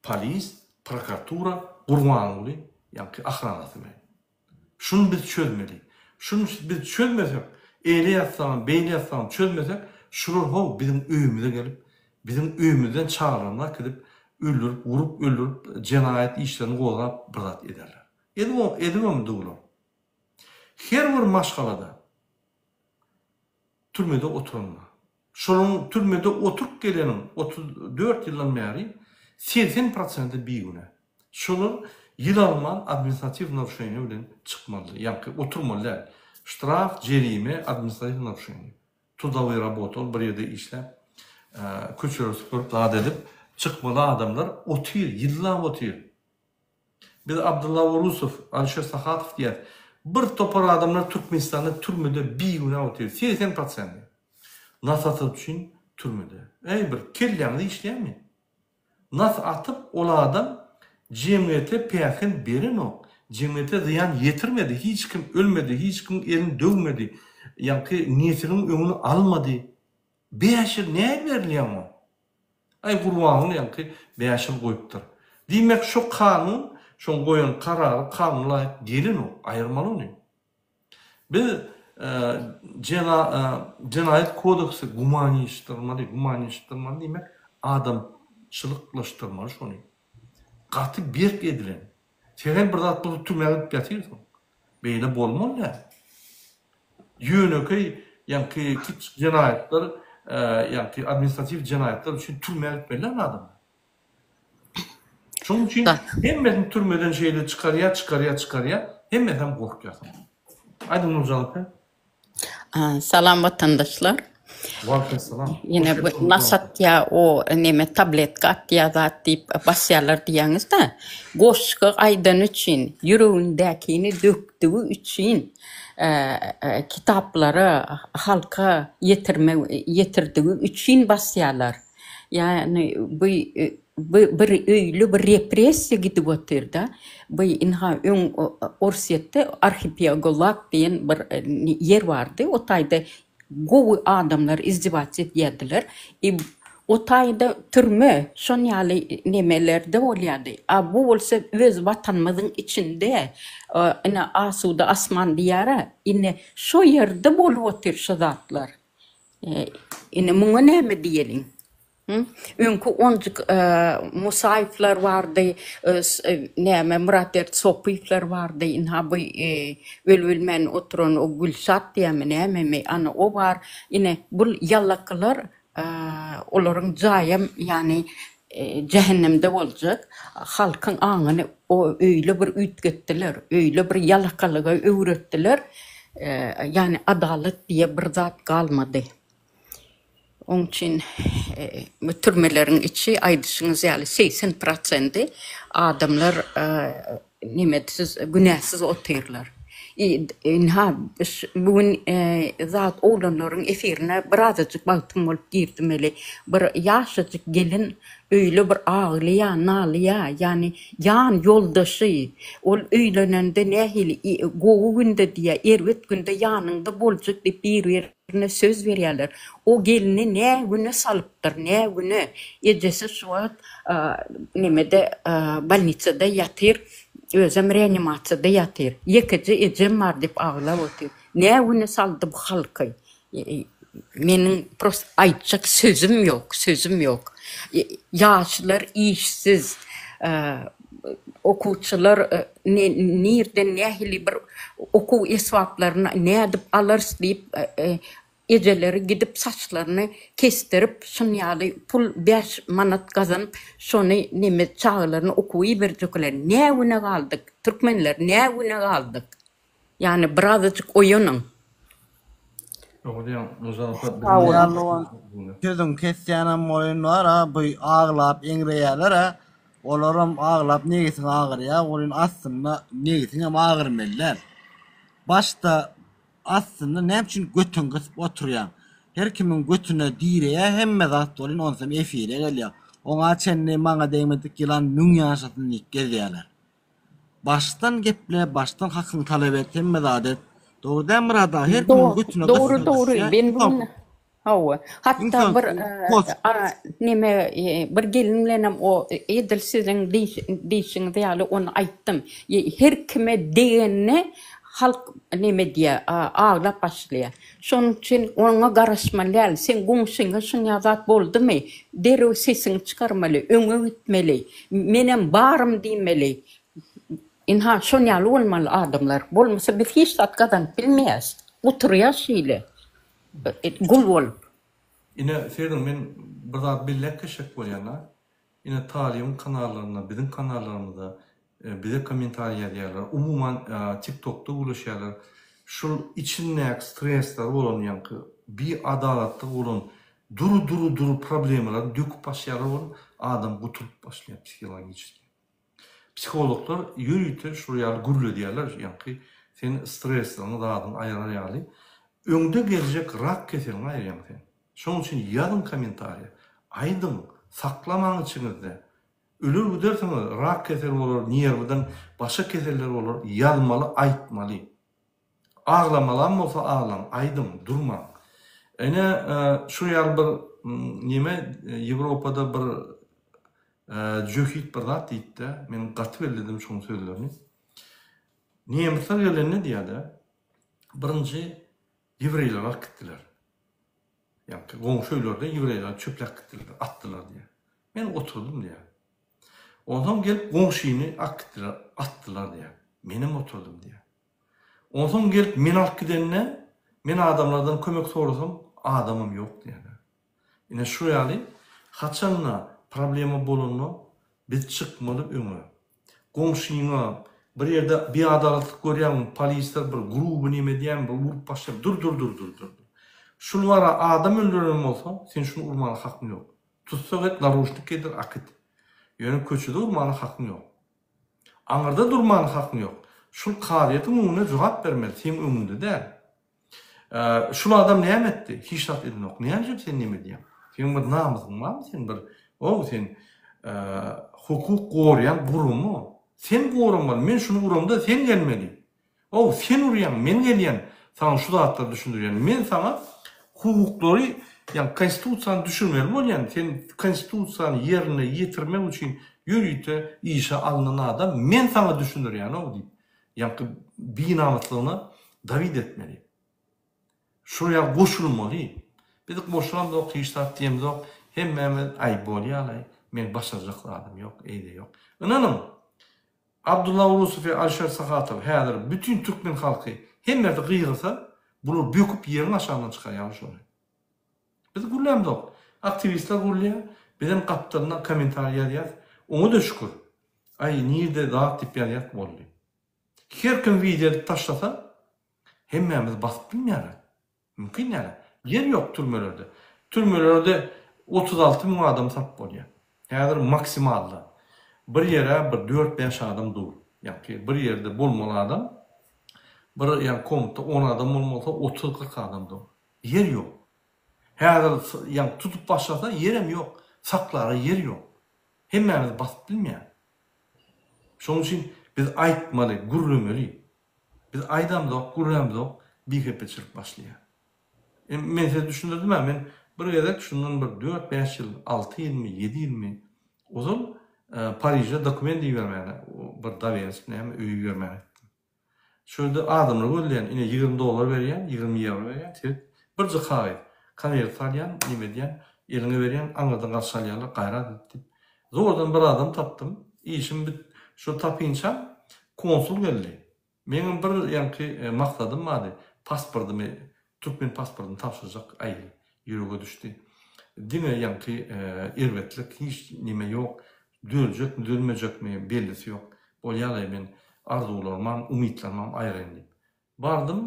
polis, prokuratura, Gurbanguly ýaňky ahranasy bilen. Şuny biz çözmeli. Şuny biz çözmesek, eýle ýatsagam, beýle ýatsagam çözmesek, şular how biziň öýümize gelip, biziň öýümizden çagalarymyzy äkidip, öldürip, urup, öldürip, jenaýat işlerini gozgap bir zat ederler. Edip, edibem durlar. Her bir maşgalada türmede oturan bar. Şolaryň türmede oturyp geleniň 34 ýyldan bäri 80 prosenti bigünä. Şolar ýyl alman administratiw naruşeniýe bilen çykmaly, ýaňky oturmaly däl. Ştraf, jerime, administratiw naruşeniýe. Trudowyý rabota ol bir ýerde işläp, köçeleri süpürip zat edip çykmaly adamlar otyr, ýyllap otyr. Biz Abdylla Orusow, Alişer Sahatow diýýäs. Bir topar adamlar Türkmenistanda türmede bigünä otyr. 80 prosenti. Nas atyp üçin türmede. Eý bir kelläňiz işleýärmi? Nas atyp ol adam jemgyýete päsgel berenok. Jemgyýete zyýan ýetirmedi, hiç kim ölmedi, hiç kimiň elini döwmedi. Ýaňky nesiliň öňüni almady. Bäş ýyl näme berilýär oňa? Aý Gurbanguly ýaňky bäş ýyl goýupdyr. Diýmek şo kanun. Şoň goýan karary kanuna laýyk gelenok, aýyrmaly ony. Biz jena jenaýat kodeksi gumanyşdyrmaly, gumanyşdyrmaly diýmek adamçylyklaşdyrmaly şony. Gaty berk edilen. Sähel bir zat bolsa türmä gidip ýatyrsyň. Beýle bolmaly däl. Ýönekeý ýaňky kiçijik jenaýatlar, ýaňky administratiw jenaýatlar üçin türmä gitmeli däl adamlar. Şonuň üçin hemmesini türmeden şeýle çykarýar, çykarýar, çykarýar, hemmesem gorkýar soň. Aýdyň Nurjan apa. Salam watandaşlar. Waleýkim salam. Ýene bu nas atýa o neme tabletka atýa zat diýip basýarlar diýýäňiz-de. Goşgy aýdany üçin, ýüregindäkini dökdügi üçin kitaplara halka ýetirmek ýetirdigi üçin basýarlar. Ýagny bu bu bir öýli bir repressiýa gidip otyrda. Bu ynha öň Orsýetde Arhipeagolag diýen bir ýer bardy. O taýda gowy adamlar izdiwats edýärdiler. I o taýda türme şon ýaly nemelerde bolýardy. A bu bolsa öz watanymyzyň içinde ine asuda asman diýýär-ä. Ine şo ýerde bolup otyr şo zatlar. Ine muňa näme diýeliň? Öňki onjuk Musaýewler bardy, näme Myratberdi Sopyýewler bardy, ynha bu ölübilmän oturan o Gülşat diýýärmi nämemi, ana o bar. Ine bul ýalakylar olaryň jaýam ýany jähennemde boljak. Halkyň aňyny o öýle bir üýtgetdiler, öýle bir ýalakalyga öwretdiler. Ýany adalat diýe bir zat galmady. Oň üçin bu türmeleriň içi aýdyşyňyz ýaly 80 prosendi adamlar nemesiz günäsiz otyrlar. Ynha bu gün zat oglanlaryň efirine birazajyk wagtym bolup girdim weli bir ýaşajyk gelin öýle bir aglaýa nalýa ýany ýan ýoldaşy ol öýlenende nähili gowy günde diýýä erbet günde ýanyňda boljak diýip bir birine söz berýäler o gelini nä güne salypdyr nä güne ejesi şu wagt nemede bolnisada ýatyr özem reanimasiýada ýatyr ýekeje ejem bar diýip aglap otyr nä güne saldy bu halky Meniň prosta aýtjak sözüm ýok, sözüm ýok. Ýaşlar işsiz, okuwçylar nirden nähili bir okuw esbaplaryny nädip alarys diýip, ejeleri gidip saçlaryny kesdirip, şun ýaly pul bäş manat gazanyp, şony neme çagalaryny okuwa iberjekler. Nä güne galdyk, türkmenler, nä güne galdyk? Ýagny birazajyk oýanyň. Dogry diýýäň Nurjan apa Sag boluň. Sözüňi kesýänem welin bar-a bu aglap eňreýäler-ä olaram aglap negisiň agyrýa welin aslynda negisiňem agyrmaly däl. Başda aslynda näme üçin götüňi gysyp oturýaň. Her kimiň götüne direýä hemme zat welin onsam efire gelýä. Oňa çenli maňa degmedik ýylan müň ýaşasyn diýip gezýäler. Başdan geple başdan hakyňy talap et hemme zady et. Dogry däl Myrat aga her kimiň götüne Dogry gysyp dogry düşýär. men bu gün hawa Iň hatda bir soňky post. neme bir gelin bilenem o edil siziň diýşiňiz ýaly ony aýtdym. Her kime degende halk neme diýýär aglap başlaýar. Şonuň üçin oňa garaşmaly däl. Seň goňşyňa şuňa zat boldumy derrew sesiňi çykarmaly öňe gitmeli. Menem barym diýmeli. Ynha, şon ýaly bolmaly adamlar. Bolmasa biz hiç zat gazanyp bilmeýäs. Oturýas şeýle gul bolup. Ine, serediň, men bir zat belläp geçjek bolýan-a. Ine, Talybyň kanallarynda, biziň kanallarymyzda bize kommentariý ýazýarlar. Umuman, TikTokda gürleşýärler. Şul içindäki stresleri bolan, ýaňky biadalatlyk bolan Dury dury dury problemalary döküp başlaýarlar bolup adam gutulyp başlaýar psihologiçeski. Psihologlar ýörite şul ýaly gürledýärler ýaňky sen stresliňi zadyňy aýyrar ýaly öňde geljek rak keseliňi aýyrýaň sen. Şoň üçin ýazyň kommentariýa aýdyň saklamaň içiňizde öler gidersiňiz rak keseli bolar nerwden başga keseller bolar ýazmaly aýtmaly. Aglamalam bolsa aglaň, aýdyň, durmaň. Ine, şu ýaly bir neme Ýewropada bir Jöhit bir zat diýipdi, men gaty belledim şoň sözlerini. Nemesler gelende diýýär-de, birinji ýewreýleri alyp gitdiler. Ýaňky goňşy öýlerde ýewreýleri çöpläp gitdiler, atdylar diýýär. Men oturdym diýýär. Onsoň gelip goňşyny alyp gitdiler, atdylar diýýär. Menem oturdym diýýär. Onsoň gelip meni alyp gidende, men adamlardan kömek sorasam, adamym ýok diýýär. Ine şu ýaly haçanda problema bolanda biz çykmaly öňe. Goňşyňa bir ýerde biadalatlyk görýäňmi polisler bir gruby neme edýämi bir urup başlaýar dur dur dur dur dur. Şul bara adam öldüren bolsa sen şuny urmana hakyň ýok. Tussag et naruşnik geýdir akit. Ýöne köçede urmana hakyň ýok. Aňyrda durmana hakyň ýok. Şul kazyýetiň öňünde jogap bermeli seň öňüňde däl. Şul adam näme etdi? Hiç zat edenok. Näme üçin sen neme edýäň? Seň bir namysyň barmy? Sen bir o sen hukuk goraýan gurama. Sen goramaly. Men şuny uramda sen gelmeli. O sen urýaň, men gelýän. Saňa şu zatlary düşündirýän. Men saňa hukuklary, ýagny konstitusiýany düşürmeli bolýan. Sen konstitusiýany ýerine ýetirmek üçin ýörite işe alnan adam. Men saňa düşündirýän-ow diýip. Ýaňky binamyslygyna dawid etmeli. Şuraya goşulmaly. Biz goşulamzok, hiç zat diýemzok. Hemmämiz aý bolýalaý, meň başarjak zadym ýok, eýle ýok. Ynanyň, Abdulla Urusow we Alişer Sahatow häzir bütin türkmen halky hemmesi gygyrsa, bular böküp ýeriň aşagyndan çykarýarlar şony. Biz gürlämzok. Aktiwistler gürleýär, bizem gapdalyndan kommentariý ýazýas. Oňa-da şükür. Aý nirde zat diýip ýazýas boldy. Her kim wideo edip taşlasa hemmämiz basyp bilmeýäris. Mümkin däl. Ýer ýok türmelerde. Türmelerde 36 müň adam salyp bolýar. Häzir maksimalda bir ýere bir dört-bäş adam dur. Ýagny bir ýerde bolmaly adam bir ýagny komnatda on adam bolmasa otuz-kyrk adam dur. Ýer ýok. Häzir ýagny tutup başlasa ýerem ýok. Saklara ýer ýok. Hemmämiz basyp bilmeýäris. Şonuň üçin biz aýtmaly, gürlemeli. Biz aýdamzok, gürlämzok, bihepeçilik başlaýar. Men size düşündirdim-ä, men bir gezek şundan bir dört-bäş ýyl, alty ýylmy, ýedi ýylmy ozal Pariže dokument ibermäne, bir dowersk näme öý ibermäne gitdim. Şu ýerde adamlar gözleýän, ine 20 dollar berýän, 20 ýewro berýän, seret, birje kagyz, konwert salýan, neme edýän, eliňe berýän, aňyrdan garşy alýarlar, gaýrat et diýip. Zordan bir adam tapdym, işim bit, şo tapynçam konsul geldi. Meňem bir ýaňky maksadym bardy, pasportymy, türkmen pasportyny tabşyrjak, aý, ýürege düşdi. Diňe ýaňky erbetlik, hiç neme ýok, düzeljekmi, düzelmejekmi bellisi ýok. Bolýalaý men arzuwlarymam, umytlarymam aýraýyn diýip. Bardym,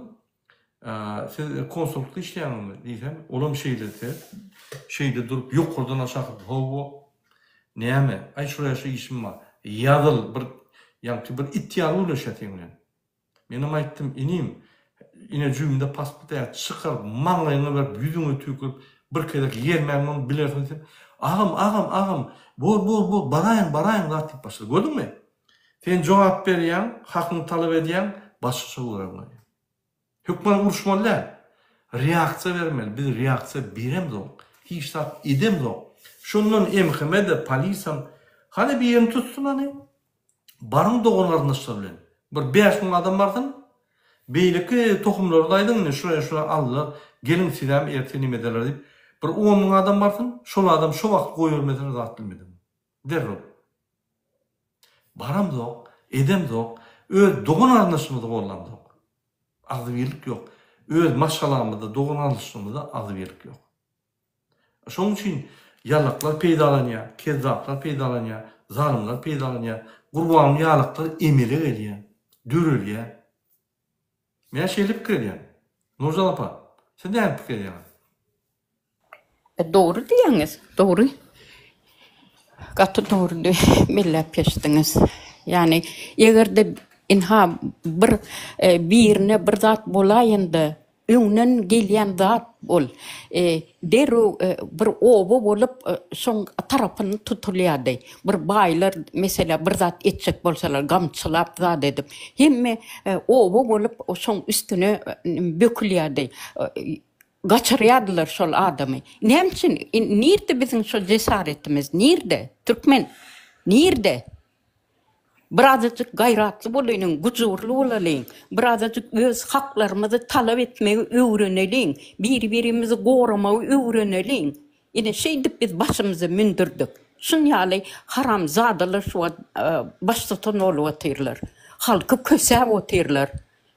Siz konsullykda işleýäňizmi? diýsem, olam şeýle diýse, şeýle durup ýokardan aşak, Hawa. Näme? Aý şuraýa şu işim bar. Ýazyl, bir ýaňky bir it ýaly gürleşýär seň bilen. Menem aýtdym, inim, ine jübimde pasport ä çykar, maňlaýyňa berip, ýüzüňe tüýkürip, bir gezek ýermän muny bilersiň diýsem, agam, agam, agam, bor, bor, bor, baraýyň, baraýyň zat diýip başlady. Gördüňmi? Sen jogap berýäň, hakyňy talap edýäň, başgaça gören bolýar. Hökman uruşmaly däl. Reaksiýa bermeli. Biz reaksiýa beremzok. Hiç zat edemzok. Şondan MHM-de, polisam, hany birini tutsun hany. Baryň dogan-garyndaşlar bilen. Bir 5000 adam barsyn. Beýleki tohumlary-da aýdyň indi şuraya şuraya aldylar. Geliň sizem erte neme ederler diýip. Bir 10 müň adam barsyn. Şol adam şo wagt goýbermeseler zat bilmedim. Derrew. Baramzok, edemzok, öz dogan-garyndaşymyzy gollamzok. Agzybirlik ýok. Öz maşgalamyzda, dogan-garyndaşlarymyzda agzybirlik ýok. Şonuň üçin ýalaklar peýdalanýar, kezzaplar peýdalanýar, zalymlar peýdalanýar, Gurbanguly ýalaklar emele gelýär, dörelýär. Men şeýle pikir edýän. Nurjan apa, siz näme pikir edýäňiz? Dogry diýýäňiz, dogry. Gaty dogry belläp geçdiňiz. Ýagny eger-de ynha bir birine bir zat bolaýanda öňden gelýän zat ol. Derrew bir oba bolup şoň tarapyny tutulýardy. Bir baýlar meselä bir zat etjek bolsalar gamçylap zat edip hemme oba bolup şoň üstüne bökülýärdi. Gaçyrýardylar şol adamy. Näme üçin? Nirde biziň şol jesaretimiz? Nirde? Türkmen. Nirde? Birazajyk gaýratly bolalyň, gujurly bolalyň, birazajyk öz haklarymyzy talap etmegi öwreneliň, biri-birimizi goramagy öwreneliň. Ine, şeýdip biz başymyza mündürdik. Şun ýaly haramzadalar şu wagt baştutan bolup otyrlar. Halky kösäp otyrlar.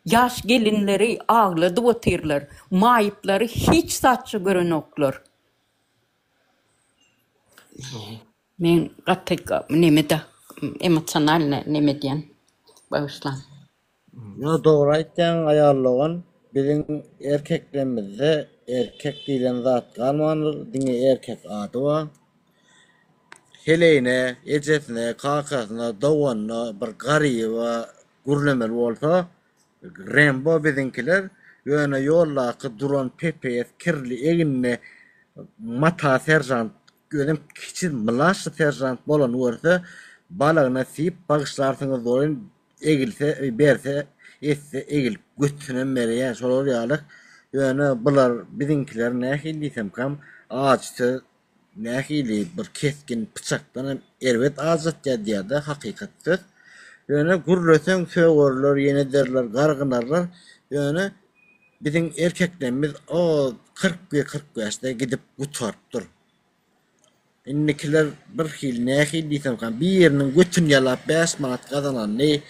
Ýaş gelinleri agladyp otyrlar. Maýyplary hiç zatça görenoklar. Men gaty nemede emosionalny neme edýän. Bagyşlaň. Ýo dogry aýtýaň aýal dogan biziň erkeklemizde erkek diýlen zat galmandyr diňe erkek ady bar. Heleýine, ejesine, kakasyna, doganyna bir garyba gürlemeli bolsa Rembo biziňkiler ýöne ýoldaky duran PPS kirli egnine mata seržant özem kiçi mlaşşy seržant bolany görse balagyna siýip bagyşlarsyňyz welin egilse berse etse egilip götünem berýär şolar ýaly ýöne bular biziňkiler nähili diýsemkam ajy söz nähili bir kesgin pyçakdan hem erbet ajatýar diýýärde hakykat söz ýöne gürleseň sögerler ýene ederler gargynarlar ýöne biziň erkeklerimiz o 41 45-de gidip gutarypdyr. Indikiler birhili nähili diýsemkäm, biriniň götüni ýalap bäş manat gazananyny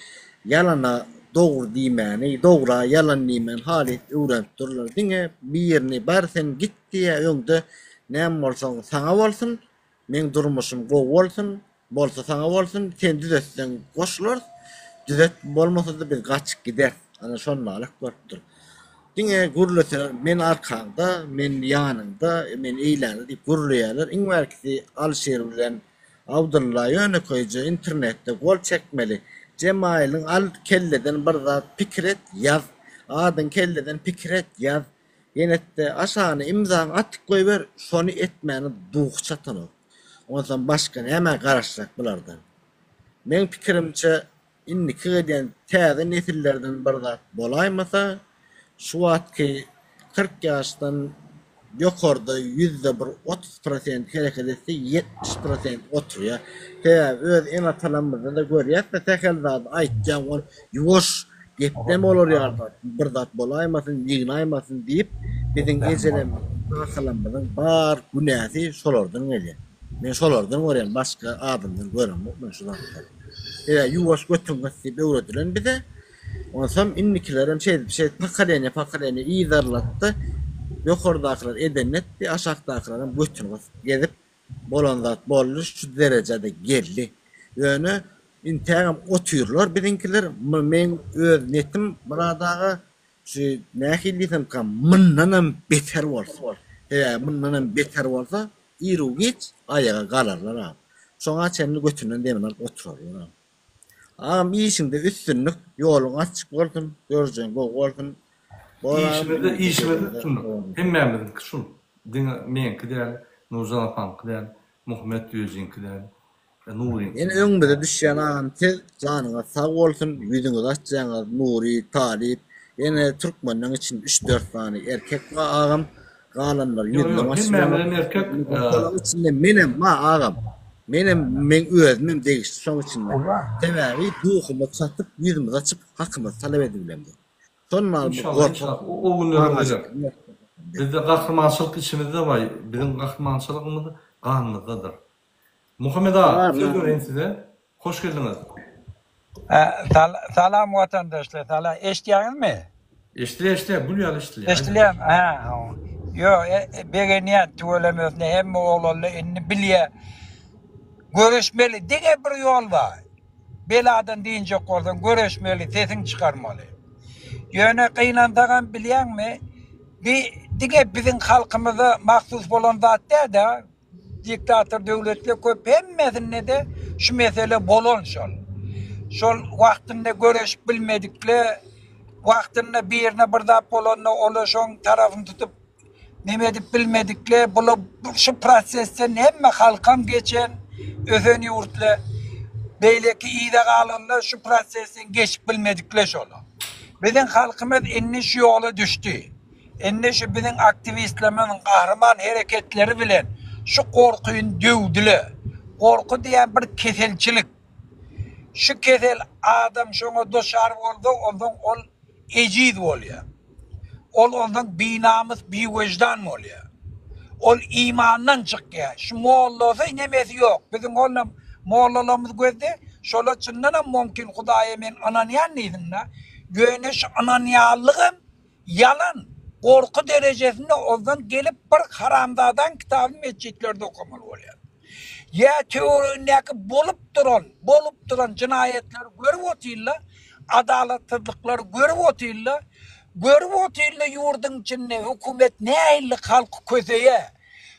ýalana dogry diýmäni, dogra ýalan diýmäni halys öwrenip durlar. Diňe birini bar sen git diýýär öňde näme bolsaň saňa bolsun, meň durmuşym gowy bolsun, Bolsa saňa bolsun, sen düzetseň goşularys, düzet bolmasa-da biz gaçyp gideris. Ana şondalyk bolupdyr. Diňe gürleseler men arkaňda, men ýanyňda, men eýläňde diýip gürleýärler. Iň bärkisi Alyşir bilen Abdylla ýönekeýje internetde gol çekmeli. Jemaýylyň al kelleden bir zat pikir et, ýaz. Adyň kelleden pikir et, ýaz. Ýenetde aşagyna imzaňy atyp goýber, şony etmäne duhy çatanok. Onsoň başga nämä garaşjak bulardan? Meň pikirimçe indiki gelýän täze nesillerden bir zat bolaýmasa, şu wagtky 40 ýaşdan ýokarda ýüzde bir 30 prosent hereket etse 70 prosent oturýar. Sebäbi öz ene-atalarymyzda-da görýäs-de sähel zady aýtýaň ol ýuwaş Gepleme olar ýaly zat, bir zat bolaýmasyn, ýygnaýmasyn diýip, biziň ejelerimiziň, kakalarymyzyň bar günäsi şolardan gelýär. Men şolardan görýän, başga adamdan göremok men şu zatlary. Sebäbi ýuwaş götüň gys diýip öwredilen bize. Onsoň indikilerem şeýdip, şeýdip pokoleniýe, pokoleniýe yzarlatdy. Ýokardakylar edenini etdi, aşakdakylaram götüni gysyp gezip, Bolan zat boldy şu derejede geldi. Ýöne intägem otyrlar biziňkiler. Meň öz netim Myrat aga şu nähili diýsemkäm mundanam beter bolsun. Sebäbi mundanam beter bolsa iru-giç aýaga galarlar agam. Şoňa çenli götünden demini alyp oturarlar agam. Agam işiňde üstünlik, ýoluň açyk bolsun, görjegiň gowy bolsun. Bor agam Işimizde işimizde üstünlik. Hemmämiziňki şul. Diňe meňki däl, Nurjan apaňky däl, Muhammet düýejiňki däl, Nuryňky Ýene öňümize düşýän agam siz janyňyz sag bolsun ýüzüňizi açýaňyz Nury Talyp ýene türkmenleň içinde üç dört sany erkek bar agam galanlary Ýok ýüzünem ýok açmaýaňyz hemmämizem erkek şolaň içinde menem bar agam menem meň özümem degişli şoň içinde sebäbi duhumyz çatyp ýüzümizi açyp hakymyzy talap edibilemzok. Şonda bu İnşallah gorkak inşallah o günler geler. Bizde gahrymançylyk içimizde bar. Biziň gahrymançylygymyz ganymyzdadyr. Muhammet aga söz bereýin size. Hoş geldiňiz. Salam watandaşlar salam eşitýäňizmi? Eşdilýär eşdilýär gül ýaly eşdilýär. Eşdilýärmi hä ýok begenýän tüwelemesine hemme oglanlar indi bilýär göreşmeli diňe bir ýol bar Beladan dynjak bolsaň göreşmeli, sesiňi çykarmaly. Ýöne gynansagam bilýäňmi, bi diňe biziň halkymyza mahsus bolan zat däl-de, diktator döwletler köp hemmesinde-de şu mesele bolan şol. Şol wagtynda göreşip bilmedikle, wagtynda birine bir zat bolanda ola şoň tarapyny tutup Neme edip bilmedikle bula şu prosesden hemme halkam geçen ösen ýurtla beýleki yza galanlar şu prosesden geçip bilmedikle şola. Biziň halkymyz indi şu ýola düşdi. Indi şu biziň aktiwistlerimiziň gahryman hereketleri bilen şu gorkyny döwdüle. Gorky diýen bir keselçilik. Şu kesel adam şoňa duçar bolsa, onsoň ol ejiz bolýar. Ol onsoň binamys, biwejdan bolýar. Ol imandan çykýar. Şu mollasy nemesi ýok. Biziň onam mollalarymyz gözde, şolar çyndanam mümkin Hudaýa men ynanýan diýsin-de. Ýöne şu ynanýanlygam Ýalan, gorky derejesinde ozdan gelip bir haramzadaň kitabyny metjitlerde okamaly bolýar. Ýa töweregindäki bolup duran, bolup duran jynaýatlary görüp otyrla, adalatsyzlyklary görüp otyrla, görüp otyrla ýurduň içinde hökümet nähili halky köseýär.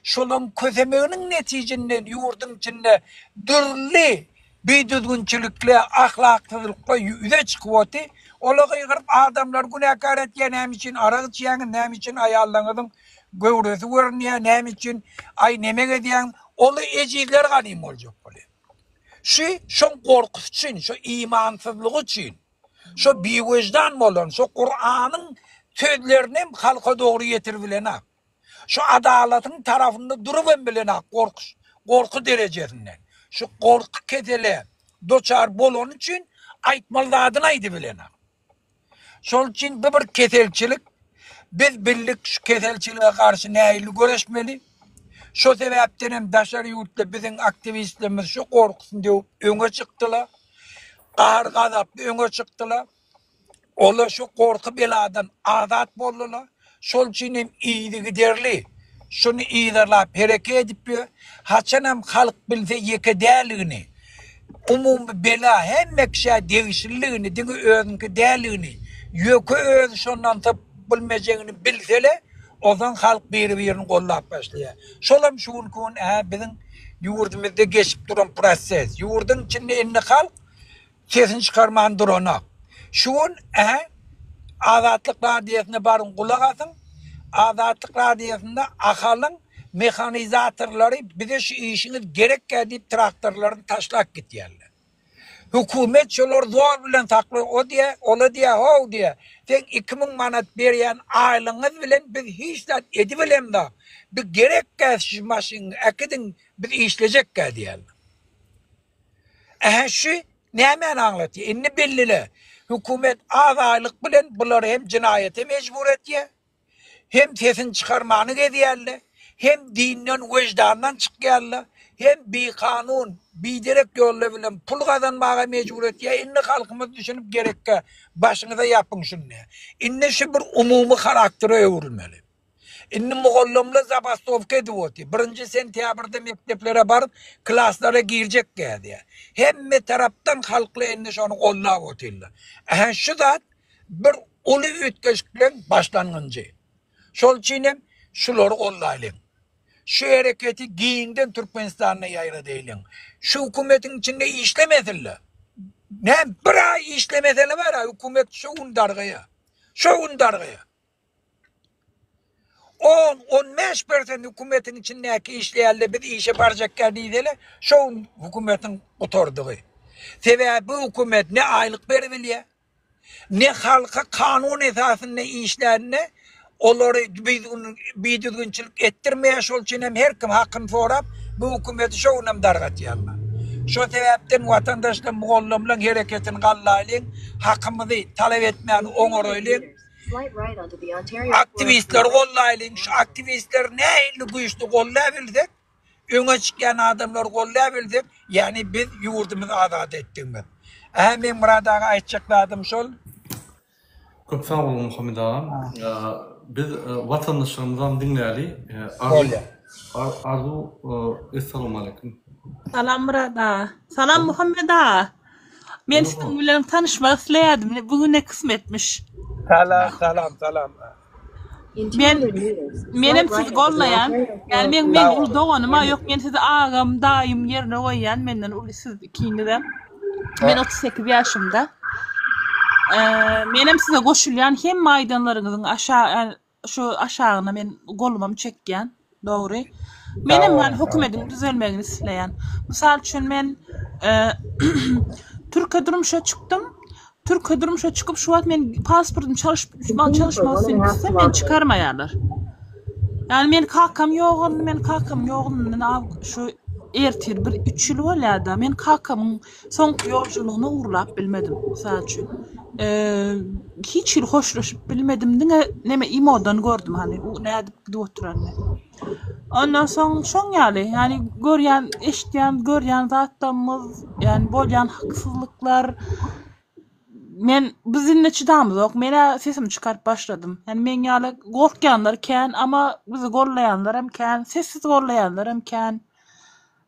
Şolaň kösemeginiň netijinde ýurduň içinde dürli Bidüzgünçilikle, ahlaksyzlykla ýüze çykyp oty. Ola gygyryp adamlary günäkär etýär, näme üçin arak içýäňiz, näme üçin aýallaryňyzyň göwresi görünýär, näme üçin aý neme gezýäňiz. Ola ejizler ganym boljak bolýar. Şu şoň gorkusy üçin, şu imansyzlygy üçin, şo biwejdan bolan, şo Kuranyň sözlerini hem halka dogry ýetiribilenak. Şu adalatyň tarafynda durubam bilenak gorkuş gorky derejesinden. Şu gorky kesele duçar bolany üçin aýtmaly zadyny aýdybilenak. Şol üçin bu bir keselçilik. Biz bildik şu keselçilige garşy nähili göreşmeli. Şo sebäpden hem daşary ýurtda biziň aktiwistlerimiz şu gorkusyny döwüp öňe çykdylar. Gahar-gazaply öňe çykdylar. Olar şu gorky beladan azat boldular. Şol üçin hem yzygiderli şuny yzarlap hereket edip ýör. Haçanam halk bilse ýeke däldigini, umumy bela hemme kişä degişliligini, diňe özüniňki däldigini, ýöke özi şondan sypyp bilmejegini bilsele, ozan halk biri-birini gollap başlaýar. Şolam şu günki gün hä biziň ýurdumyzda geçip duran proses. Ýurduň içinde indi halk Sesini çykarman duranok. Şu gün ä Azatlyk radiosyna baryň gulak asyň. Azatlyk radiosynda Ahalyň mehanizatorlary bize şu işiňiz gerekkä diýip traktorlaryny taşlap gitýärler. Hökümet şolary zor bilen saklaýar. O diýýär, ola diýýär, how diýýär, seň 2000 manat berýän aýlygyňyz bilen biz hiç zat edibilemzok. Bi gerekkä şu maşynyňy äkidiň, biz işlejekkä diýýärler. Ähä şu nämäni aňlatýar? Indi bellile, hökümet az aýlyk bilen bulary hem jenaýata mejbur etýär, hem sesini çykarmany gezýärler, hem dinden, wyždandan çykýarlar, hem bikanun, biderek ýollar bilen pul gazanmaga mejbur etýär. Indi halkymyz düşünip gerekkä başyňyza ýapyň şuny. Indi şu bir umumy haraktere öwrülmeli. Indi mugallymlar zabastowka edip otyr. Birinji sentýabrda mekdeplere baryp, klaslara girjek diýýär. Hemme tarapdan halklar indi şony goldap otyrlar. Ähä şu zat bir uly üýtgeşikligiň başlangyjy. Şol üçin hem şulary goldaýlyň. Şu hereketi giňden Türkmenistanda ýaýradaýlyň. Şu hökümetiň içinde işlemesinler. Näme bir aý işlemeseler bar-a hökümet şu gün dargaýar. Şu gün dargaýar. On, on bäş persent hökümetiň içindäki işleýänler biz işe barjakka diýseler, şo gün hökümetiň gutardygy. Sebäbi bu hökümet ne aýlyk beribilýär, ne halka kanun esasynda işlände olary bidüzgünçilik etdirmeýär, şol üçin hem her kim hakyny sorap, bu hökümeti şo günem dargatýarlar. Şo sebäpden watandaşlar mugallymlaryň hereketini gallaýlyň, hakymyzy talap etmäni oňaraýlyň. Aktiwistleri gollaýlyň, şu aktiwistleri nähili güýçli gollabilsek, öňe çykýan adamlary gollabilsek, ýagny biz ýurdumyzy azat etdigimiz. Hä meň Myrat aga aýtjak zadym şol. Köp sag boluň Muhammet agam. Biz watandaşlarymyzam diňläli. Arzuw Arzuw Essalawmaleýkim. Salam Myrat aga. Salam Muhammet aga. Men siziň bilen tanyşmak isleýärdim. Bu güne kysmetmiş. Salam, salam, salam. Men menem sizi gollaýan. Ýani meň meň uly doganym-a ýok. Men sizi agam, daýym ýerine goýýan. Menden uly siz ikiňizem. Men 38 ýaşymda. Menem size goşulýan hemme aýdanlaryňyzyň aşa Şu aşagyna men golumam çekýän. Dogry. Menem ýani hökümediň düzelmegini isleýän. Mysal üçin men Türke durmuşa çykdym. Türke durmuşa çykyp şu wagt men pasportymy çalyşyp çalyşmak üçin gitsem meni çykarmaýarlar. Ýani men kakam ýogaldy, men kakam ýogalyndan şu. ertir bir üç ýyl bolýar-da, men kakamyň soňky ýoljulygyna ugrap bilmedim, mysal üçin. Hiç hili hoşlaşyp bilmedim, diňe neme imodan gördüm hany, u nädip gidip oturanyny. Ondan soň şoň ýaly, ýagny görýän, eşidýän, görýän zatlarymyz, ýagny bolýan haksyzlyklar, Men biz indi çydamyzok. Men-ä sesimi çykaryp başladym. Ýani meň ýaly gorkýanlar kän, amma bizi gollaýanlar hem kän, sessiz gollaýanlar hem kän.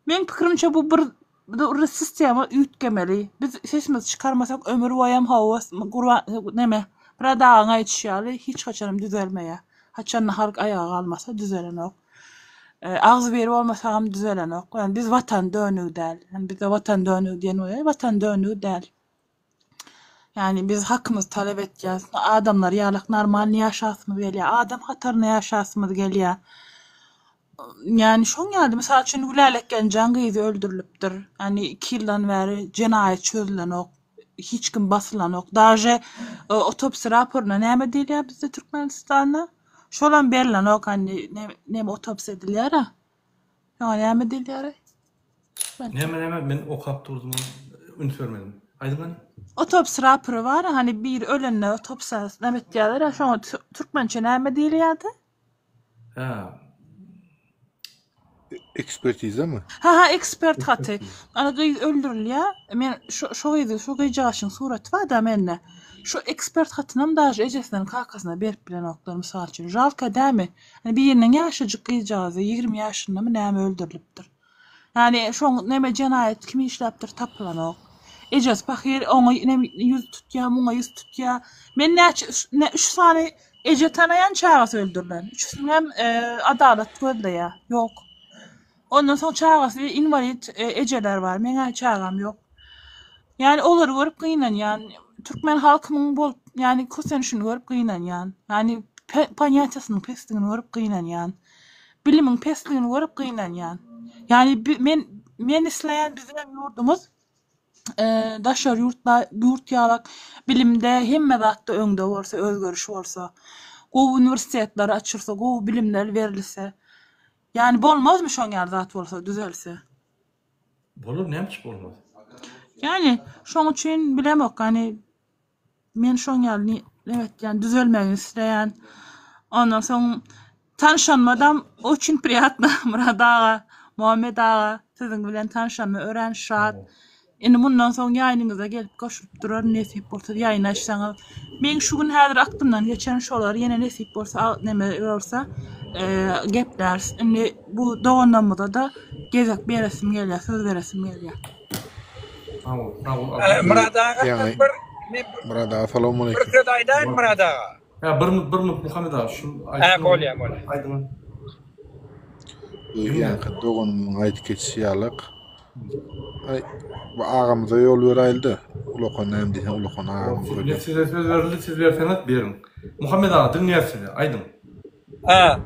Meň pikirimçe bu bir bir sistema üýtgemeli. Biz sesimizi çykarmasak ömür boýam hawa gurban neme Myrat agaň aýdyşy ýaly hiç haçanam düzelmeýär. Haçanda halk aýaga galmasa düzelenok. Agzybir bolmasagam düzelenok. Ýani biz watan dönügi däl. Ýani bizde watan dönügi diýen bolýar, watan dönügi däl. Ýagny biz hakymyzy talap etýäs. Adamlar ýalak normalny ýaşasymyz gelýär. Adam hatarynda ýaşasymyz gelýär. Ýagny şoň ýaly mysal üçin Gülälek Genjaň gyzy öldürilipdir. Ýagny 2 ýyldan bäri jenaýat çözülenok. Hiç kim basylanok. Daže otopsiýa raporyna näme diýilýär bizde Türkmenistanda? Şolam berlenok. Ýagny näme otopsiýa edilýär-ä. Şoňa näme diýilýär? Näme näme men okap durdum üns bermedim. Aýdyň hany. Otopsi rapory bar hany biri ölende otopsiýa näme etýärler şoňa türkmençe näme diýilýärdi? Hä. Ekspertizamy? Ha ha ekspert haty. Ana gyz öldürilýär. Men şo şo gyzy şo gyzjagaşyň suraty barda mende. Şo ekspert hatynam daže ejesinden kakasyna berip bilenoklar mysal üçin. Žalka dämi? Hani biriniň ýaşajyk gyzjagazy 20 ýaşyndamy näme öldürilipdir. Ýani şoň neme jenaýat kim işläpdir tapylanok. Ejesi pahyr oňa neme ýüz tutýa muňa ýüz tutýa. Men näçe üç sany eje tanaýan çagasy öldürilen. Üçüsiniňem adalat gözleýä. Ýok. Ondan soň çagasy inwalid ejeler bar. Meňä çagam ýok. Ýani olary görüp gynanýan. Türkmen halkynyň bolup ýani kösenişini görüp gynanýan. Ýani ponýatiýasynyň pesligini görüp gynanýan. Bilimiň pesligini görüp gynanýan. Ýani men men isleýän biziňem ýurdumyz daşary ýurtla ýurt ýalak bilimde hemme zatda öňde bolsa, özgeriş bolsa, gowy uniwersitetler açylsa, gowy bilimler berilse. Ýani bolmazmy şoň ýaly zat bolsa, düzelse? Bolar, näme üçin bolmaz? Ýani şoň üçin bilemok, ýani Men şoň ýaly evet ýani düzelmegini isleýän. Ondan soň tanşanmadam oçin priýatno Myrat aga, Muhammet aga siziň bilen tanşanyma örän şat. Indi mundan soň ýaýynyňyza gelip goşulyp duraryn nesip bolsa ýaýyn açsaňyz. Meň şu gün häzir aklymdan geçen şolar ýene nesip bolsa neme bolsa gepläris. Indi bu doganlarymyzada gezek beresim gelýär, söz beresim gelýär. Sag bol, sag bol. Myrat aga Ýaňy bir men Myrat aga bir salowmaleýkim. söz aýdaýyn Myrat aga. Hä, bir minut, bir minut Muhammet aga, şu Hä, aýtdyň. bolýar, bolýar. Aýdyň. Bu ýaňky doganymyň aýdyp geçişi ýalyk. Aý, bu agamyza ýol beräýeli-de. Ulakan näme diýseň ulakan agamyz Ine bolýar. size söz berildi, siz berseňiz beriň. Muhammet aga, diňleýäris sizi, aýdyň. Hä.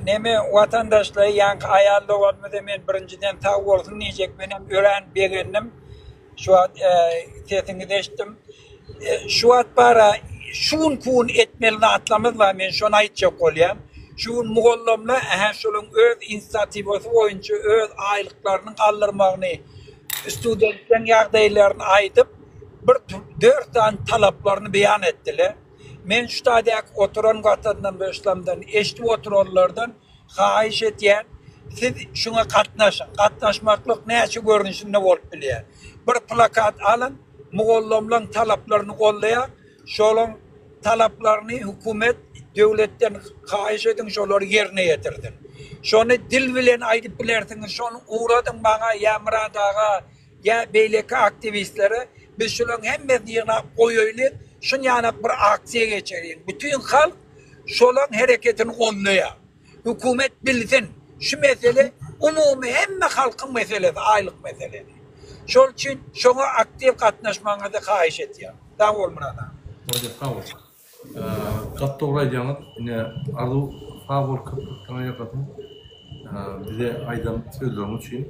Neme watandaşlar ýaňky aýal doganymyza men birinjiden sag bolsun diýjek menem örän begendim şu wagt sesiňizi eşitdim. Şu wagt bara şu günki gün etmeli zatlarymyz bar men şony aýtjak bolýan. Şu gün mugallymlar ähä şolaryň öz inisiatiwasy boýunça öz aýlyklarynyň galdyrmagyny studentleriň ýagdaýlaryny aýdyp bir dört sany talaplaryny beýan etdiler. Men şu taýdaky oturan watandaşlarymdan, eşidip oturanlardan haýyş edýän, siz şuňa gatnaşyň. Gatnaşmaklyk näçe görnüşinde bolup bilýär. Bir plakat alyň, mugallymlaryň talaplaryny goldaýar, şolaryň talaplaryny hökümet, döwletden haýyş ediň, şolary ýerine ýetirsin. Şony dil bilen aýdyp bilersiňiz, şony ugradyň maňa ýa Myrat aga, ýa beýleki aktiwistlere biz şularyň hemmesini ýygnap goýaýly, şun ýanak bir aksiýa geçirýin. Bütin halk şolaň hereketini goldaýar. Hökümet bilsin, şu mesele umumy hemme halkyň meselesi, aýlyk meselesi. Şol üçin şoňa aktiw gatnaşmagyňyzy haýyş etýän. Sag bol Myrat aga. Bolýar, sag bol. Gaty dogry aýdýaňyz. Ine Arzuw sag bol köp köp saňa ýakasyn bize aýdan sözleriň üçin.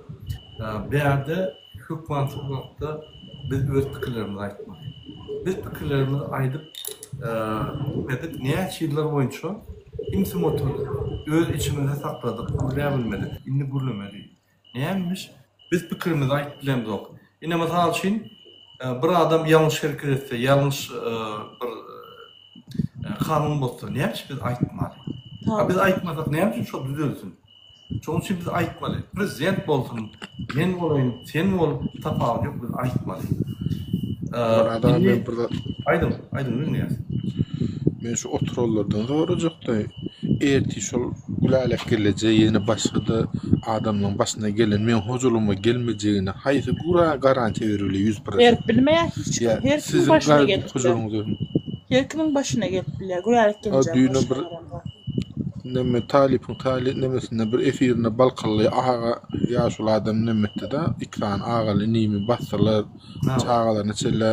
Bärde hökman suratda biz öz pikirlerimizi aýtmaly. Biz pikirlerimizi aýdyp bilmedik näçe ýyllar boýunça ümsüm oturdyk. Öz içimizde sakladyk, gürläbilmedik. Indi gürlemeli. Nämemiş? Biz pikirimizi aýdyp bilemzok. Ine mysal üçin bir adam ýalňyş hereket etse, ýalňyş bir kanun bozsa, näme üçin biz aýtmaly? A biz aýtmasak näme üçin şo düzelsin? Şonuň üçin biz aýtmaly. Prezident bolsun, men bolaýyn, sen bol, tapawudy ýok, biz aýtmaly. Myrat aga men bir zat Aýdyň, aýdyň diňleýäs. Men şu oturanlardan sorajakda, ertir şol Gülälek geleje ýene başga-da adamlaryň başyna gelen meň hojalygyma gelmejegine haýsy gura garantiýa berip bilýär 100%? Berip bilmeýär hiç kim. Ýa Her kimiň siziň başyna gelip biler. hojalygyňyza Her kimiň başyna gelip bilýär. Gülälek A geljegiň düýne başyna bir gelen zat. Neme talypyň taly nemesinde bir efirinde Balkanly aga ýaşuly adam neme etdi-de, iki sany agaly inimi basdylar, çagalaryna çenli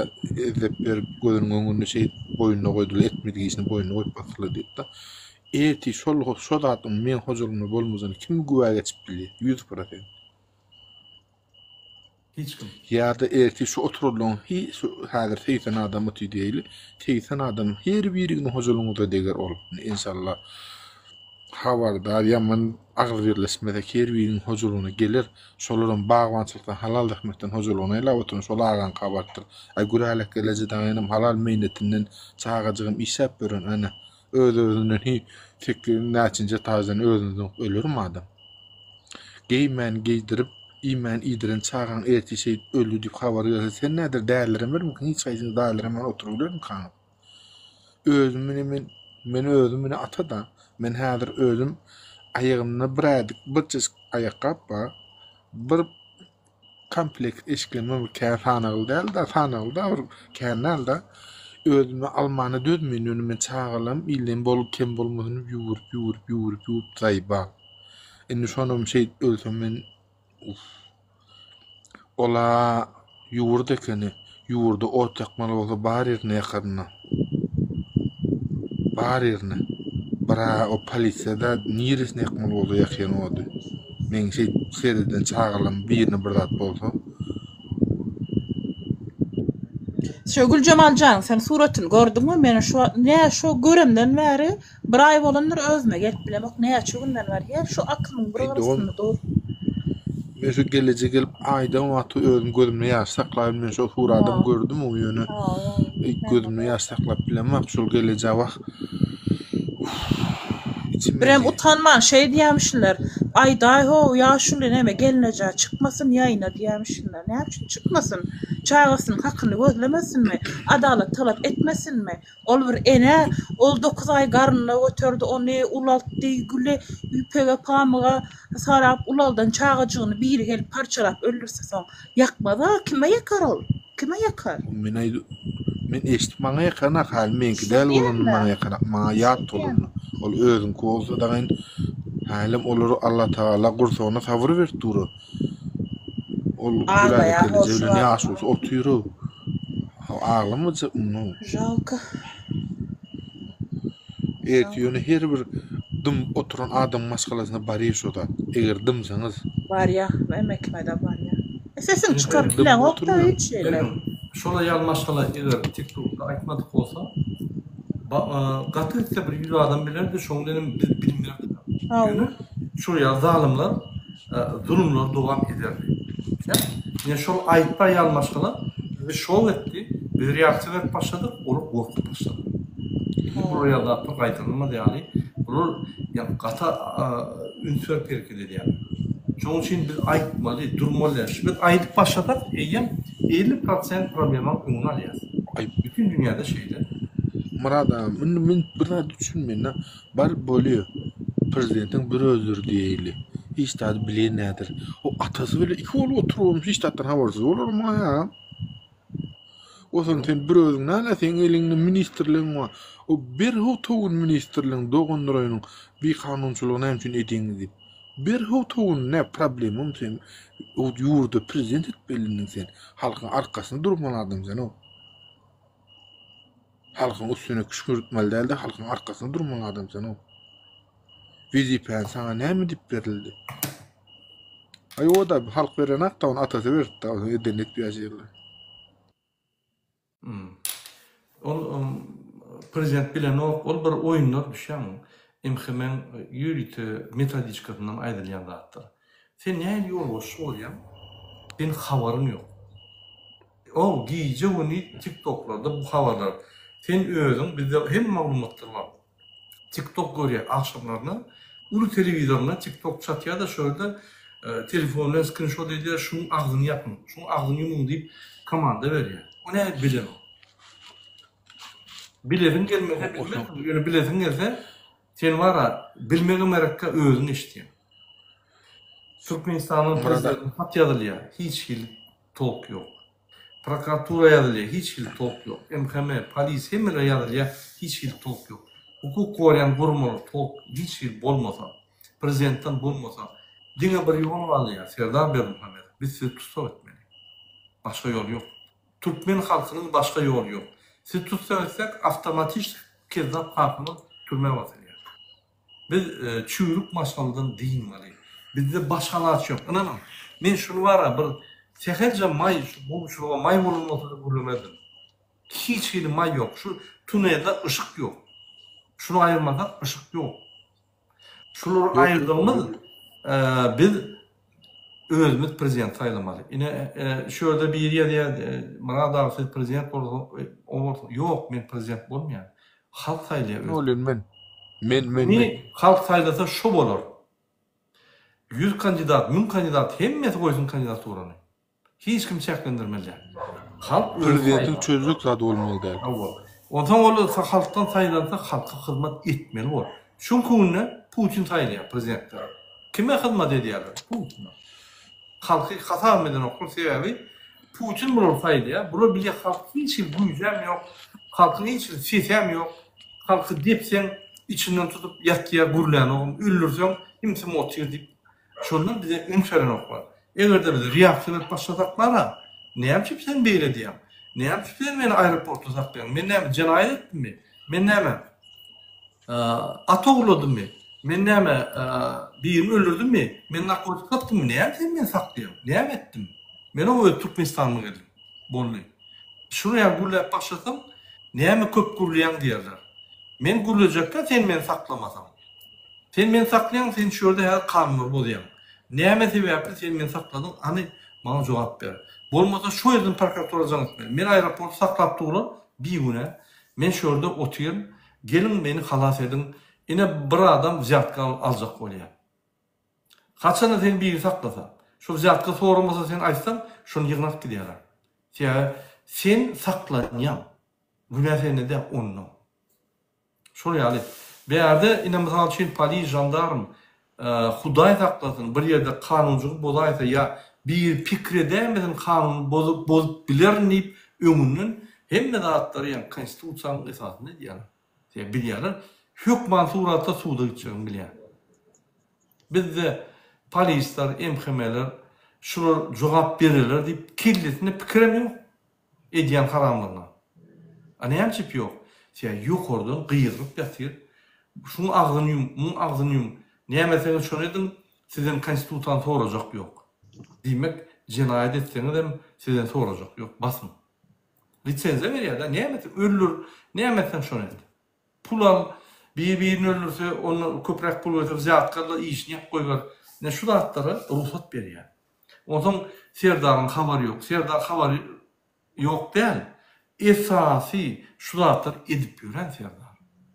ezzet berip gözüniň öňünde şeýdip boýnuna goýdular, etmedik işini boýnuna goýup basdylar diýip-de. Ertir şol şo zadyň meň hojalygymda bolmajagyna kim güwä geçip bilýär? 100%. Hiç kim. Ýa-da ertir şu oturanlaryň hi şu häzir 80 adam otyr diýeli, 80 adamyň her biriniň hojalygyňyza deger ol. Enşalla habardar ýaman agzybirleşmesek her biriniň hojalygyna geler. Şolaram bagbançylykdan halal zähmetden hojalygyny aýlap oturan şol agaňka barypdyr. Aý Gülälek geleje daýanam halal meýnetinden çagajygym işläp ýören ana öz-özünden hi sekiz näçinji etaždan özüni zyňyp ölermi adam. Geýmän geýdirip, iýmän iýdiren çagaň ertir şeýdip öldi diýip habar gelse sen näder däliremermikiň hiç haýsyňyz däliremän oturybilermikaňyz? Özüm mine men men özüm mine ata-da men häzir özüm aýagymda bir ädik bir çeşik aýakgap bar bir komplekt eşiklerime bir kän sanagly däl-de sanagly-da bir kän däl-de özüme almana dözmeýin ýöne men çagalarym ilden bol kem bolmasyn diýip ýüwürip ýüwürip ýüwürip ýüwürip zaýba. Indi şonam şeýdip ölsem men uff. Ola ýurt ekeni. Ýurda ot ýakmaly bolsa bar ýerine ýakaryn-a. Bar ýerine. Bira o polisiýa-da niresine ýakmaly bolsa ýakýan ody. Meň şeýdip sereden çagalarymyň birine bir zat bolsa. Şo Güljemal jan sen suratyny gördüňmi men şu wagt nä şo göremden bäri Bir aý bolandyr özüme gelip bilemok näçe günden bäri her şu akymyň bir Eý dogan gyrasynda dur. Men şu geleje gelip aýdan wagty özüm gözümde ýaş saklaýyn men şo suradam Ha. gördüm o ýöne Ha, eý men gözümde ýaş saklap bilemok şol geleje wah uff içim Birem ýanýa. utanman şeý diýýämişinler. Aýdaý how ýaşuly neme gelneje çykmasyn ýaýyna diýýämişinler. Näme üçin çykmasyn? Çagasynyň hakyny gözlemesinmi? Adalat talap etmesinmi? Ol bir ene, ol dokuz aý garnynda göterdi ony, ulaltdy, güle, ýüpege, pamyga sarap ulaldan çagajygyny biri gelip parçalap öldürse soň ýakmaz-a, kime ýakar ol? Kime ýakar? Men aýdy, men eşidip maňa ýakanak haly meňki Şo däl bolany diýende. maňa ýakanak, maňa Şo ýat diýende. bolany. Ol özüňki bolsa dagyn hälem olary Allatagala gursagyna sabyr berip dur-a. Ol Gülälek Aglaýar hol gelneje şu bilen wagt. ýaşulusy otyr-ow. Aglamajak mundan. Žalko. Ertir ýöne her bir dymyp oturan adamyň maşgalasyna barýar şo zat. Eger dymsaňyz. Barýa, hemmekime-de barýa. E, sesiňi çykaryp Dymyp bileňok-da oturmaň. hiç şeýle. Şol aýal maşgala eger TikTokda aýtmadyk bolsa, gaty gitse bir 100 adam bilerdi, şoň bilenem biz bilmerdik. Ýöne şol ýaly zalymlar zulumlary dowam ederdi. Ine şol aýtdy aýal maşgala bizi şok etdi, biz reaksiýa berip başladyk, olar gorkup başlady. Indi bular ýaly zatlar gaýtalanmaz ýaly, bular ýa gaty üns berip hereket edýärler. Şonuň üçin biz aýtmaly, durmaly däl. Biz aýdyp başlasak eýýäm 50 prosent problemaň öňüni alýas. Bütin dünýäde şeýle. Myrat agam, indi men bir zat düşünmeýän-de, Bar bolýa prezidentiň bir özüdir diýeýli. Hiç zady bilen däldir. O atasy bile iki bolup oturybam hiç zatdan habarsyz bolarmy aýa? Osan sen bir özüň näle seň eliňde ministrligiň bar. O ber ho towun ministrligiň dogandyraýynyň bikanunçylygy näme üçin ediňiz diýip. Ber ho towun ne problemam sen o ýurda prezident edip bellendiň sen. Halkyň arkasynda durmaly adam sen o. Halkyň üstüne küşgürtmeli dälde halkyň arkasynda durmaly adam sen o. Wezipäni saňa näme diýip berildi? Aý o da halk berenak da ony atasy beripdi ony eden etip ýaşaýarlar. Hmm. Ol prezident bilenok, ol bir oýunlar düşýäň. MHM-iň ýörite metodiçkasyndan aýdylýan zatdyr. Sen nähili ýolbaşçy bolýaň? Seň habaryň ýok. O gije güni tiktoklarda bu habarlar. Sen özüň bizde hemme maglumatlar bar. Tiktok görýär agşamlaryna uly telewizorynda tiktok çatýada şo ýerde telefon bilen skrinşot edýär şuň agzyny ýapyň şuň agzyny ýumuň diýip komanda berýär. O nädip bilenok. Bilesiň gelmese bilmersiň ýöne bilesiň gelse sen bara bilmegem gerekkä özüň eşitýäň. Türkmenistanyň prezidentine hat ýazylýar hiç hili tolk ýok. Prokuratura ýazylýar, hiç hili tolk ýok. MHM, polis hemmelere ýazylýar, hiç hili tolk ýok. Hukuk goraýan guramalar tolk hiç hili bolmasa, prezidentden bolmasa, diňe bir ýol galýar, Serdar Berdimuhamedow, biz sizi tussag etmeli. Başga ýol ýok. Türkmen halkynyň başga ýoly ýok. Sizi tussag etsek, awtomatiçki kezzap kakamyz türmä basylýar. Biz çüwrük maşgaladan dynmaly. Bizde başga alaç ýok. Ynanyň, men şuny bara bir sähelçe maý, şu gowuçylyga maý bolan bolsa-da gürlemezdim. Hiç hili maý ýok. Şu tunelde yşyk ýok. Şuny aýyrmasak yşyk ýok. Şulary aýyrdygymyz biz özümiz prezident saýlamaly. Ine, şu ýerde biri ýazýar, Myrat aga siz prezident bolsaňyz, o bolsa, ýok, men prezident bolmaýan. Halk saýlaýar özüni. Bolýan men. Men men men. Halk saýlasa şo bolar. 100 kandidat, 1000 kandidat hemmesi goýsun kandidaturany. Hiç kim çäklendirmeli däl. Halk özi Prezidentiň çözjek zady bolmaly däl. Hawa. Onsoň ol halkdan saýlansa halka hyzmat etmeli bor. Şu günde Putin saýlaýar prezidentleri. Kime hyzmat edýärler? Putine. Halky hasap edenoklar sebäbi Putin bulary saýlaýar. Bular bilýär halk hiç hili güýjem ýok. Halkyň hiç hili sesem ýok. Halky depseň içinden tutup ýatýar gürlänogam öldürseň imsim otyr diýip şondan bize üns berenoklar. Egerde biz reaksiýa berip başlasak bara näme üçin sen beýle diýýäň? Näme üçin sen meni aeroportda saklaýaň? Men näme jenaýat etdimmi? Men näme At ogurladymmy? Men näme, birini öldürdimmi? Men narkotik satdymmy? Näme sen meni saklaýaň? Näme etdim? Men-ow öz Türkmenistanyma geldim. Boldy. Şuny ýaly gürläp başlasaň, näme köp gürleýäň diýerler. Men gürlejekkä sen meni saklamasaň. Sen meni saklaýaň, sen şu ýerde häzir kanunlary bozýaň. Näme sebäpli sen meni sakladyň, hany maňa jogap ber. Bolmasa şo ýerden prokuratura jaň etmeli. Meni aeroportda saklap durlar, bigünä. Men şu ýerde otyryn. Geliň meni halas ediň, ine bir adam wzýatka aljak bolýar. Haçanda seni biri saklasa, şo wzýatka soramasa sen aýtsaň, şony ýygnap gidýärler. Sebäbi sen saklanýaň. Günä sende däl, onda. Şol ýaly. Bärde ine mysal üçin polis, žandarm, Hudaý saklasyn bir ýerde kanunjygy bozaýsa ýa biri pikir edäýmesin kanuny bozup bozup bilerin diýip öňünden hemme zatlary ýa konstitusiýanyň esasynda edýärler. Sebäbi bilýärler hökman suratda suda gitjegini bilýär. Bizde polisler, MHM-ler şular jogap bereler diýip kellesinde pikirem ýok. Edýän haramlygyna. A näme çip ýok? Sebäbi ýokardan gygyryp ýatyr. Şuň agzyny ýum, muň agzyny ýum. Näme etseňiz şony ediň, sizden konstitusiýany sorajak ýok. Diýmek, jenaýat etseňizem sizden sorajak ýok. Basyň. Lisenziýa berýär-dä, näme etseň, öldür, näme etseň şony et. Pul al, biri birini öldürse, ondan köpräk pul berse, wzýatka al-da işini ýap goýber. Ine şu zatlara rugsat berýär. Onsoň Serdaryň habary ýok. Serdar habary ýok däl. Esasy şu zatlary edip ýören Serdar.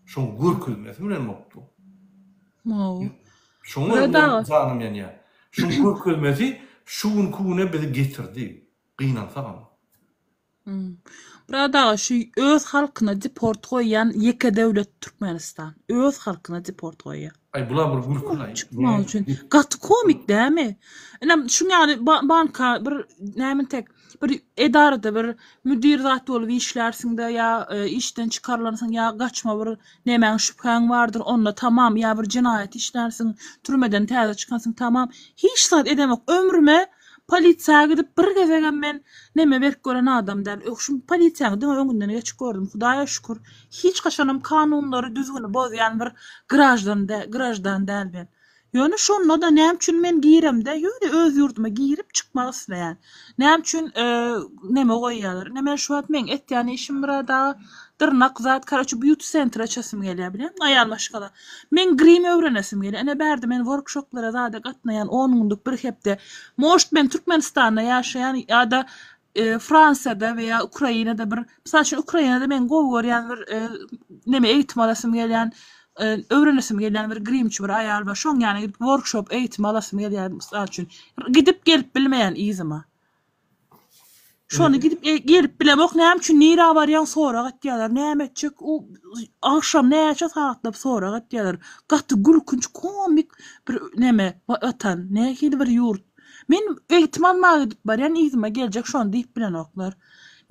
Şoň görkezmesi bilen bolupdy. Hawa. Şoňa meniň janym ýanýar. Şoň görkezmesi şu günki güne bizi getirdi. Gynansagam. Myrat aga şu öz halkyna deport goýýan ýeke döwlet Türkmenistan. Öz halkyna deport goýýar. Aý bular bir gülkülaý. Çykmak üçin. Gaty komik dämi? Ine şuň ýaly banka bir näme tek bir edarada bir müdir zat bolup işlärsiňde ýa e, işden çykarylansyň ýa gaçma bir nemäň şübhäň bardyr onda tamam ýa bir jenaýat işlärsiň türmeden täze çykansyň tamam hiç zat edemok ömrüme Polisiýa gidip bir gezegem men neme berip gören adam däl. Şu polisiýanyň diňe öňünden geçip gördüm. Hudaýa şükür, hiç haçanam kanunlary, düzgüni bozýan bir graždan däl, graždan däl men. Ýöne şonda-da näme üçin men giremde, ýöne öz ýurduma girip çykmak isleýän. Näme üçin neme goýýarlar? Ine men şu wagt meň etýän işim Myrat aga. Dyrnak zat karoçe beauty center açasym gelýär bilýäňmi aýal maşgala. Meň grim öwrenesim gelýär. Ine bärde men workshoplara zada gatnaýan on günlük bir hepde. Может men Türkmenistanda ýaşaýan ýa-da Fransiýada we ýa Ukrainada bir mysal üçin Ukrainada meň gowy görýän bir neme eğitim alasym gelýän öwrenesim gelýän bir grimçi bir aýal bar. Şoň ýanyna gidip workshop eğitim alasym gelýär mysal üçin. Gidip gelip bilmeýän yzyma. Şony gidip e, gelip bilemok näme üçin nirä barýaň sorag etýärler näme etjek u agşam näçe sagatlap sorag etýärler gaty gülkünç komik bir neme watan nähili bir ýurt men eğitim almaga gidip barýan yzyma geljek şony diýip bilenoklar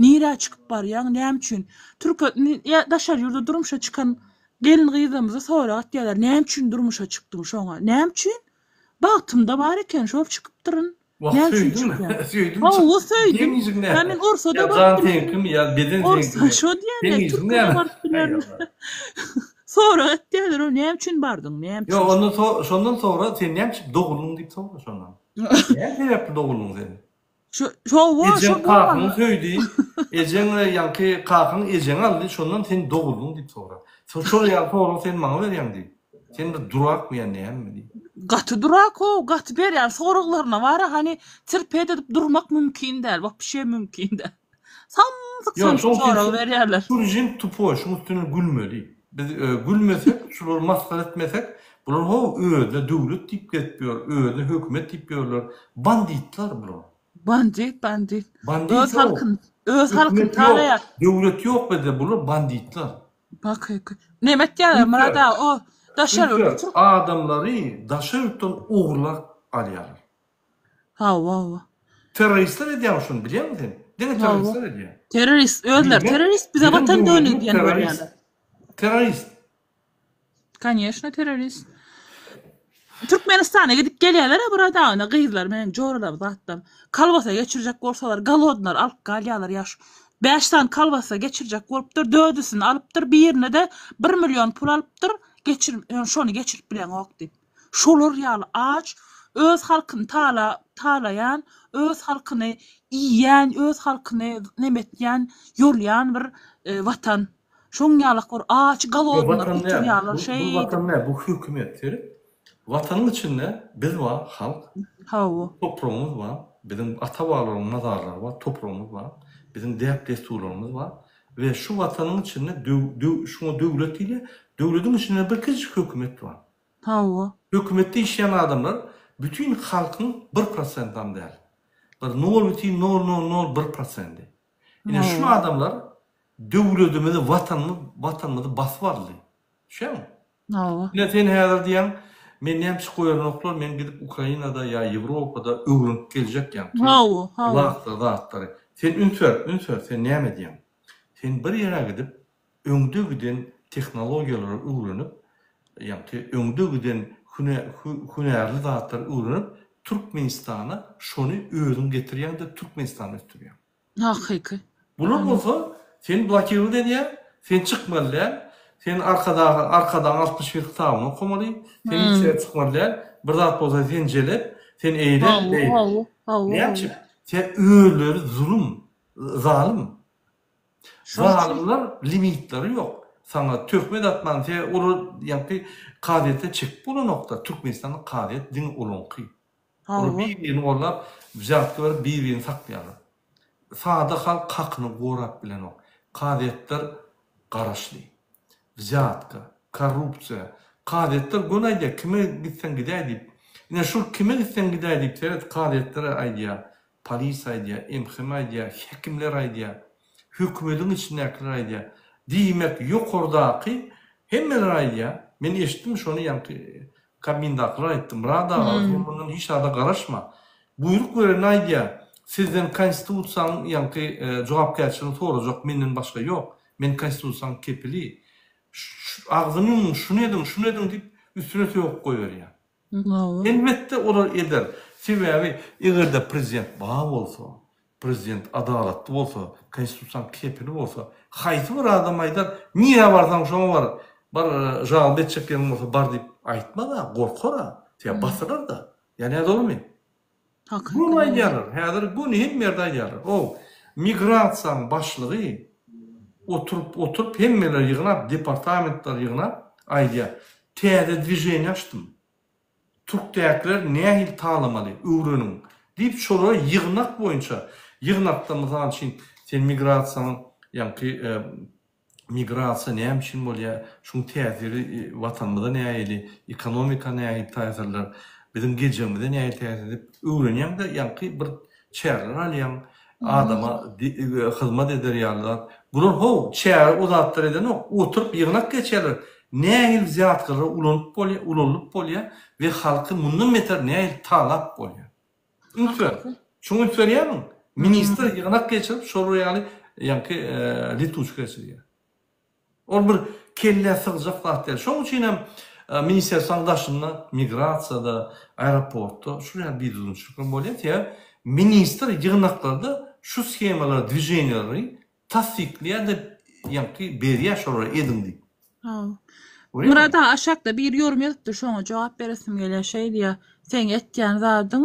nirä çykyp barýaň näme üçin türke ýa daşary ýurda durmuşa çykan gelin gyzlarymyzy sorag etýärler näme üçin durmuşa çykdyň şoňa näme üçin bagtymda bar eken şol çykypdyryn Wah Näme üçin söýdüňmi? çykýar? Söýdüm Hawa çyk. söýdüm. Seň işiň Ýa näme? men orsa-da Ýa baryp jan bilerin. seňkimi ýa beden Orsa seňkimi? şo Seň diýýän-ä, işiň türke-de näme? baryp Aý bilerin. Allah. Sorag etýärler, o näme üçin bardyň, näme Ýok, üçin ondan so şondan soňra sen näme üçin doguldyň diýip sora şondan. Näme sebäpli doguldyň sen? Şo şowa Ejeň şo kakyňy bolmanda. söýdi, ejeň ýaňky kakaň ejeňi aldy, şondan sen doguldyň diýip sora. Şol ýaly sorag sen maňa berýäň diý. Sen bir durakmy ýa nämemi diý. Gaty durak how, gaty berýän soraglaryna bara hany terpet edip durmak mümkin däl, wapşe mümkin däl. Samsyk Ýok, samsyk şoň üçin sorag şu berýärler. şu režim tupoý, şuň üstüne gülmeli. Biz gülmesek, şulary masgara etmesek, bular how özüne döwlet diýip gezip ýör, özüne hökümet diýip ýörler. Banditler bular. Bandit, bandit. Bandit Öz how. halkyny, öz halkyny Hökümet ýok, talaýar. döwlet ýok bizde, bular banditler. Hakyky. Neme etýärler Myrat aga o daşary Ünsler, ýurt türk. adamlary daşary ýurtdan ogurlap alýarlar. Hawa hawa. Terroristler edýär şuny bilýäňmi sen? Diňe Hawa. terroristler edýär. Terrorist özleri Diýmek, terrorist bize biziň watan dönügi döwletimiz diýen terrorist. görýärler. Terrorist. Koneşno terrorist. Türkmenistana gidip gelýärler-ä bir adamyna gyzlar meniň joralarym zatlarym. Kolbasa geçirjek bolsalar golodnylar alyp galýarlar ýaş. Bäş sany kolbasa geçirjek bolupdyr, dördüsini alypdyr, birine-de bir million pul alypdyr, geçir şony geçirip bileňok diýip. Şolar ýaly aç, öz halkyny tala talaýan, öz halkyny iýýän, öz halkyny neme etýän, ýolýan bir watan. Şoň ýalak bir aç Ýok, golodnylar watan däl. oturýarlar Bu, bu şeýdip. watan däl, bu hökümet. Seret. Watanyň içinde biz bar, halk. Hawa. Topragymyz bar. Biziň ata-babalarymyň mazarlary bar, topragymyz bar. Biziň däp-dessurlarymyz bar. We şu watanyň içinde döw, döw, şuňa döwlet diýilýär. Döwletiň içinde bir kiçijik hökümet bar. Hawa. Hökümetde işleýän adamlar bütin halkyň bir prosentam däl. Bir nol bütin nol nol nol bir prosendi. Ine şu adamlar döwletimizi, watanymyz, watanymyzy basyp aldy. Düşýäňmi? Hawa. Ine sen häzir diýýäň, men näme üçin goýaranoklar, men gidip Ukrainada ýa Ýewropada öwrenip geljek ýaňky Hawa, hawa. zatlary, zatlary. Sen üns ber, üns ber, sen näme edýäň? Sen bir ýere gidip, öňde giden tehnologiýalary öwrenip, ýaňky öňde giden hünärli zatlary öwrenip, Türkmenistana şony özüň getirýäň-de Türkmenistany ösdürýäň. Hakyky. Bular bolsa seni blokirowat edýär, sen çykmaly däl, sen Arkadag Arkadagyň 61 kitabyny okamaly, sen hiç ýere çykmaly däl, bir zat bolsa sen jelep, sen eýle, beýle. Hawa, hawa, Näme üçin? Sen özleri zulum, zalym. Zalymlar limitleri ýok. Saňa töhmet atman se olar ýaňky kazyýete çekip bolanokda Türkmenistanda kazyýet diňe olaňky. Olar bir-birini gollap wzýatka berip bir-birini saklaýarlar. Sada halk hakyny gorap bilenok. Kazyýetler garaşly. Wzýatka, korrupsiýa. Kazyýetler göni aýdýar kime gitseň gidäý diýip. Ine şul kime gitseň gidäý diýip seret kazyýetlere aýdýar. Polis aýdýar, MHM aýdýar, häkimler aýdýar, hökümediň içindäkiler aýdýar. Diýmek, ýokardaky hemmeler aýdýar. Men eşitdim şony ýaňky Kabmindakylar aýtdy. Myrat aga, sen mundan hiç zada garaşma. Buýruk bereni aýdýar. Sizden Konstitusiýanyň ýaňky jogapkärçiligini sorajak menden başga ýok. Men Konstitusiýanyň kepili. Agzyny ýumuň, şuny ediň, şuny ediň diýip, üstüne sögüp goýberýär. Elbetde olar eder. Sebäbi egerde prezident bar bolsa, prezident adalatly bolsa, konstitusiýanyň kepili bolsa, haýsy bir adam aýdar, nirä barsaň şoňa bar, bar žalba etjek ýeriň bolsa bar diýip aýtmaz-a, gorkar-a, sebäbi basylar-da. Ýa nädogrymy? Göni aýdýarlar. Häzir göni hemme ýerde aýdýarlar. O migrasiýanyň başlygy. Oturyp, oturyp hemmeleri ýygnap, departamentleri ýygnap aýdýar. Täze dwiženiýe açdym. Türkdäkiler nähili talamaly, öwreniň. Diýip şolara ýygnak boýunça, ýygnakda mysal üçin sen migrasiýanyň ýaňky migrasiýa näme üçin bolýar, şuň täsiri watanymyza nähili, ekonomika nähili täsirler, biziň geljegimize nähili täsir diýip öwrenýäň-de ýaňky bir çäreler alýaň, adama hyzmat eder ýaly zat. Bular how, çäre o zatlar edenok, oturyp ýygnak geçýärler, nähili wzýatkalar ulanyp bolýar, ulanylyp bolýar we halky mundan beter nähili talap bolýar. Üns ber. Şuňa üns berýärmiň? Ministr ýygnak geçirip, şolar ýaly ýaňky letuçka geçirýär. Ol bir kellä sygjak zat däl. Şonuň üçin hem ministerstwanyň daşynda, migrasiýada, aeroportda şul ýaly bidüzgünçilikler bolýar. Sebäbi ministr ýygnaklarda şu shemalary, dwiženiýaleri tassyklaýar-da, ýaňky berýär şolara ediň diýip. Hawa. Myrat aga aşakda biri ýorum ýazypdyr şoňa jogap beresim gelýär şeý diýýär seň etýän zadyň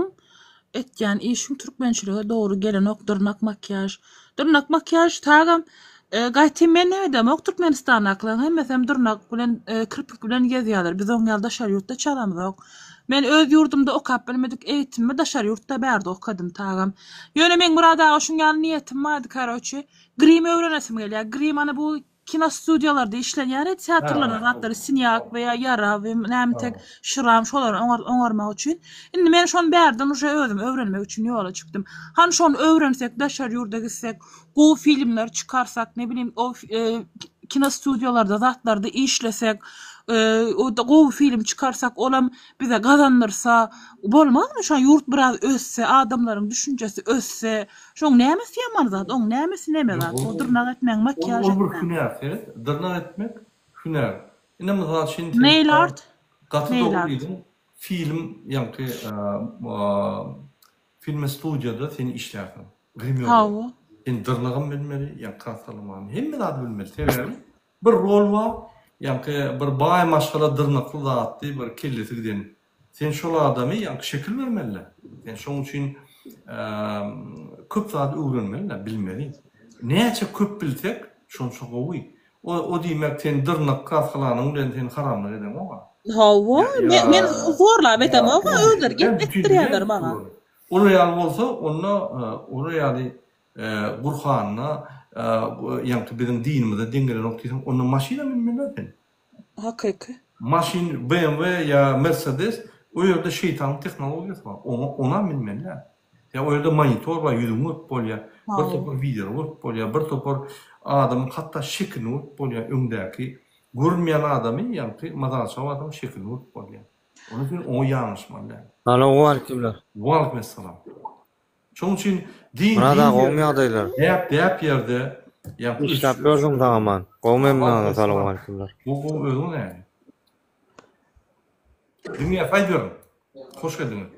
etýän işiň türkmençilige dogry gelenok dyrnak makiýaž dyrnak makiýaž tagam gaýtym men näme edemok türkmenistandakylaryň hemmesem dyrnak bilen kirpik bilen gezýärler biz oň ýaly daşary ýurtda çalamzok men öz ýurdumda okap bilmedik eýitimimi daşary ýurtda bärde okadym tagam ýöne meň Myrat aga şuň ýaly niýetim bardy karoçi grim öwrenesim gelýär grim ana bu Kinostudiýalarda işlenýär teatrlarda zatlary sinýak we ýa ýara we näme tek şram şolary oňarmak üçin. Indi men şony bärden uje özüm öwrenmek üçin ýola çykdym. Hany şony öwrensek daşary ýurda gitsek gowy filmler çykarsak ne bilim o kinostudiýalarda zatlarda işlesek gowy film çykarsak olam bize gazandyrsa bolmazmy şo ýurt biraz össe adamlaryň düşünjesi össe Şoň nämesi ýaman zat? Oň nämesi neme zat? O dyrnak etmegiň, makiýaž Ol bir etmegiň. hünär, seret, dyrnak etmek hünär. Ine mysal üçin sen Nail art? gaty Nail dogry art. diýdiň, film ýaňky filme studiýada sen işlärsiň, grimýor bolup. Hawa. Sen dyrnagam bilmeli, ýaňky kraskalamany, hemme zady bilmeli. Sebäbi bir rol bar, ýaňky bir baý maşgala dyrnakly zatly bir kellesi giden Sen şol adamy ýaňky şekil bermeli-dä. Sen şoň üçin köp zady öwrenmeli-dä, bilmeli. Näçe köp bilsek, şonça gowy. O, o diýmek sen dyrnak kraskalanyň bilen sen haramlyk edeňok-a. Hawa, men, men zorlap edemok-a, özleri gelip etdirýärler maňa. Olar ýaly bolsa, onda olar ýaly Gurhanda, ýaňky biziň dinimize deň gelenok diýseň, onda maşyna münmeli-dä sen. Hakyky. Maşyn BMW ýa Mercedes o ýerde şeýtanyň tehnologiýasy bar. Oňa onam münmeli däl. Ýa o ýerde monitor bar, ýüzüňi görüp bolýar. Bir topar wideolary görüp bolýar. Bir topar adamyň hatda şekilini görüp bolýar. Öňdäki görünmeýän adamy, ýaňky mazarçy adamyň şekilini görüp bolýar. Onuň üçin oňa ýalňyşmaly däl. Salowmaleýkimler. Waleýkim essalam. Şonuň üçin din Myrat din aga gowmy ýerde, ýagdaýlar? däp däp ýerde, ýa Işläp ýörsüň sag aman. Gowy memnun aga salowmaleýkimler. Gowy gowy özüň näme? Dünýä saý beriň. Hoş geldiňiz.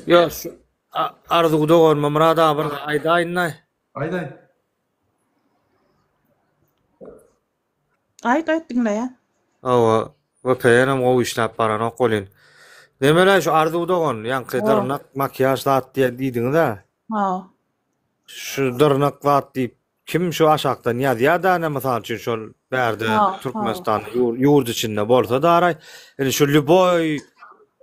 Ýok şu Arzuw doganyma Myrat aga bir aýdaýynda. Aýt aýt. Aýt aýt diňleýän. Hawa, VPN-em gowy işläp baranok welin. Nemeleý şu Arzuw dogan, ýaňky dyrnak, makiýaž zat diýen diýdiňiz-ä. Hawa. Şu dyrnak zat diýip kim şu aşakdan ýazýa-da ine mysal üçin şol bärde Türkmenistanda ýurt içinde bolsa daraý. Indi şu lýuboý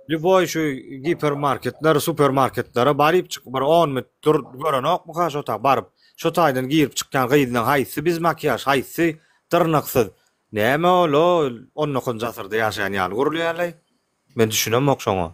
lýuboý şu gipermarketler, supermarketlere baryp çyk bir on minut dur görenokmyka şo ta baryp. Şo taýdan girip çykýan gyzlaň haýsy biz makiýaž, haýsy dyrnaksyz. Näme ol o on dokuzynjy asyrda ýaşaýan ýaly gürleýärleý. Men düşünemok şoňa.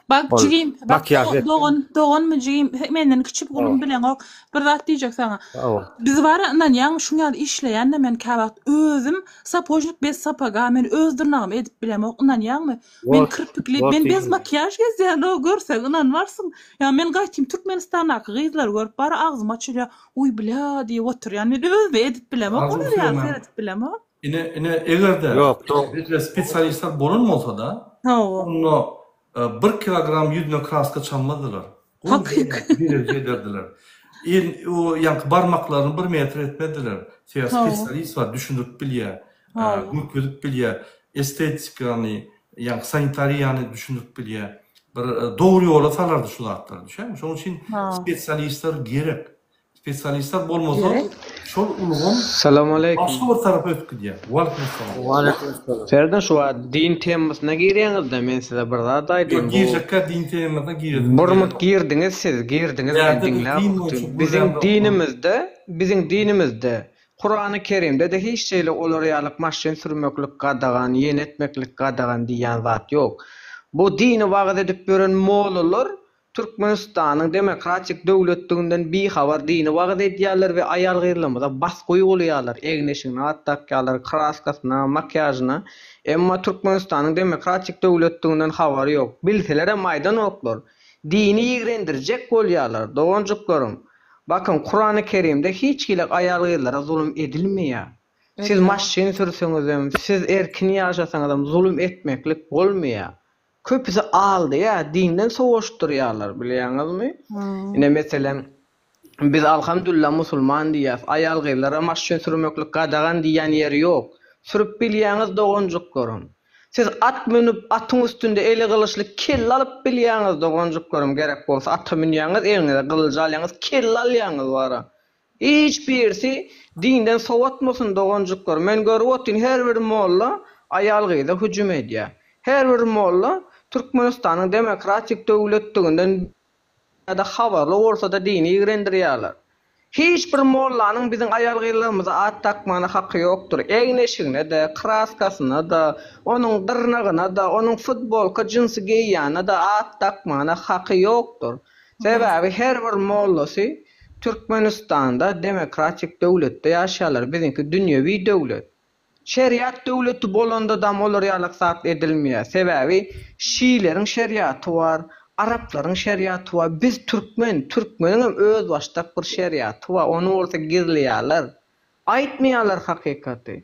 Bak Ol jigim, bak makiýaž et. dogan, doganmy jigim, menden kiçi gulum bileňok. Bir zat diýjek saňa. Hawa. Biz bara ynanýaňmy şuň ýaly işleýände men käwagt özüm sapožnik bez sapoga men öz dyrnagymy edip bilemok ynanýaňmy? Men kirpikli, men bez makiýaž gezýän o görseň ynanmarsyň. Ýa men gaýtym Türkmenistandaky gyzlary görüp bara agzym açylýar. Uý blä diýip oturýan. Men özüme edip bilemok olar ýaly seredip bilemok. Ine ine egerde bizde spesialistler bolan bolsada onda bir kilogram ýüzüne kraska çalmazdylar. Hakyky. Dereje ederdiler. El o ýaňky barmaklaryny bir metr etmezdiler. Sebäbi spesialist bar düşündirip bilýär. Görkezip bilýär. Estetikany, ýaňky sanitariýany düşündirip bilýär. Bir dogry ýola salardy şu zatlary, düşýärmi? Şonuň üçin spesialistler gerek. Spesialistler bolmasa şol ulgam Salam aleýkum. başga bir tarapa ösüp gidýär. Waleýkim essalam. Serden şu wagt din temasyna girýäňizde men size bir zat Ýok aýdayyn bu girjekkä din temasyna giresim bir mut gelenok. girdiňiz siz girdiňiz men Bärde biz diňläp din boýunça otyryn. Biziň gürlämzok. dinimizde biziň dinimizde Kurany Kerimde-de hiç şeýle olar ýalyk maşyn sürmeklik gadagan ýene etmeklik gadagan diýýän zat ýok. Bu dini wagyz edip ýören mollalar Türkmenistanyň demokratik döwletdiginden bihabar dini wagyz edýärler we aýal-gyzlarymyza basgy uýgulaýarlar, egin-eşigine at dakýarlar, kraskasyna, makiýažyna. Emma Türkmenistanyň demokratik döwletdiginden habary ýok. Bilselerem aýdanoklar. Dini ýigrendirjek bolýarlar, doganjyklarym. Bakyň, Kurany Kerimde hiç hili aýal-gyzlara zulum edilmeýär. Siz maşyn sürseňizem, siz erkin ýaşasaňyzam zulum etmeklik bolmaýar. Köpüsi aldaýar, dinden sowaşdyrýarlar bilýäňizmi? Ine meselem biz alhamdulillah musulman diýýäs, aýal-gyzlara maşyn sürmeklik gadagan diýýän ýeri ýok. Sürüp bilýäňiz doganjyklarym. Siz at münüp, atyň üstünde eli gylyçly kelle alyp bilýäňiz doganjyklarym gerek bolsa ata münýäňiz eliňize gylyjy alýaňyz kelle alýaňyz wara. Hiç birisi dinden sowatmasyn doganjyklar men görüp otyryn her bir molla aýal gyza hüjüm edýär her bir molla Türkmenistanyň demokratik döwletdiginden ýa-da habarly bolsada dini ýigrendirýärler hiç bir mollanyň biziň aýal gyzlarymyza at dakmana haky ýokdur egin eşigine-de kraskasyna-da onuň dyrnagyna-da onuň futbolka jinsi geýýänine-de at dakmana haky ýokdur sebäbi her bir mollasy Türkmenistanda demokratik döwletde ýaşaýarlar, biziňki dünýewi döwlet. Şeriat döwleti bolandadam olar ýalak zat edilmeýär. Sebäbi şiileriň şeriaty bar, araplaryň şeriaty bar, biz türkmen, türkmeniňem özbaşdak bir şeriaty bar, ony bolsa gizleýärler. Aýtmaýarlar hakykaty.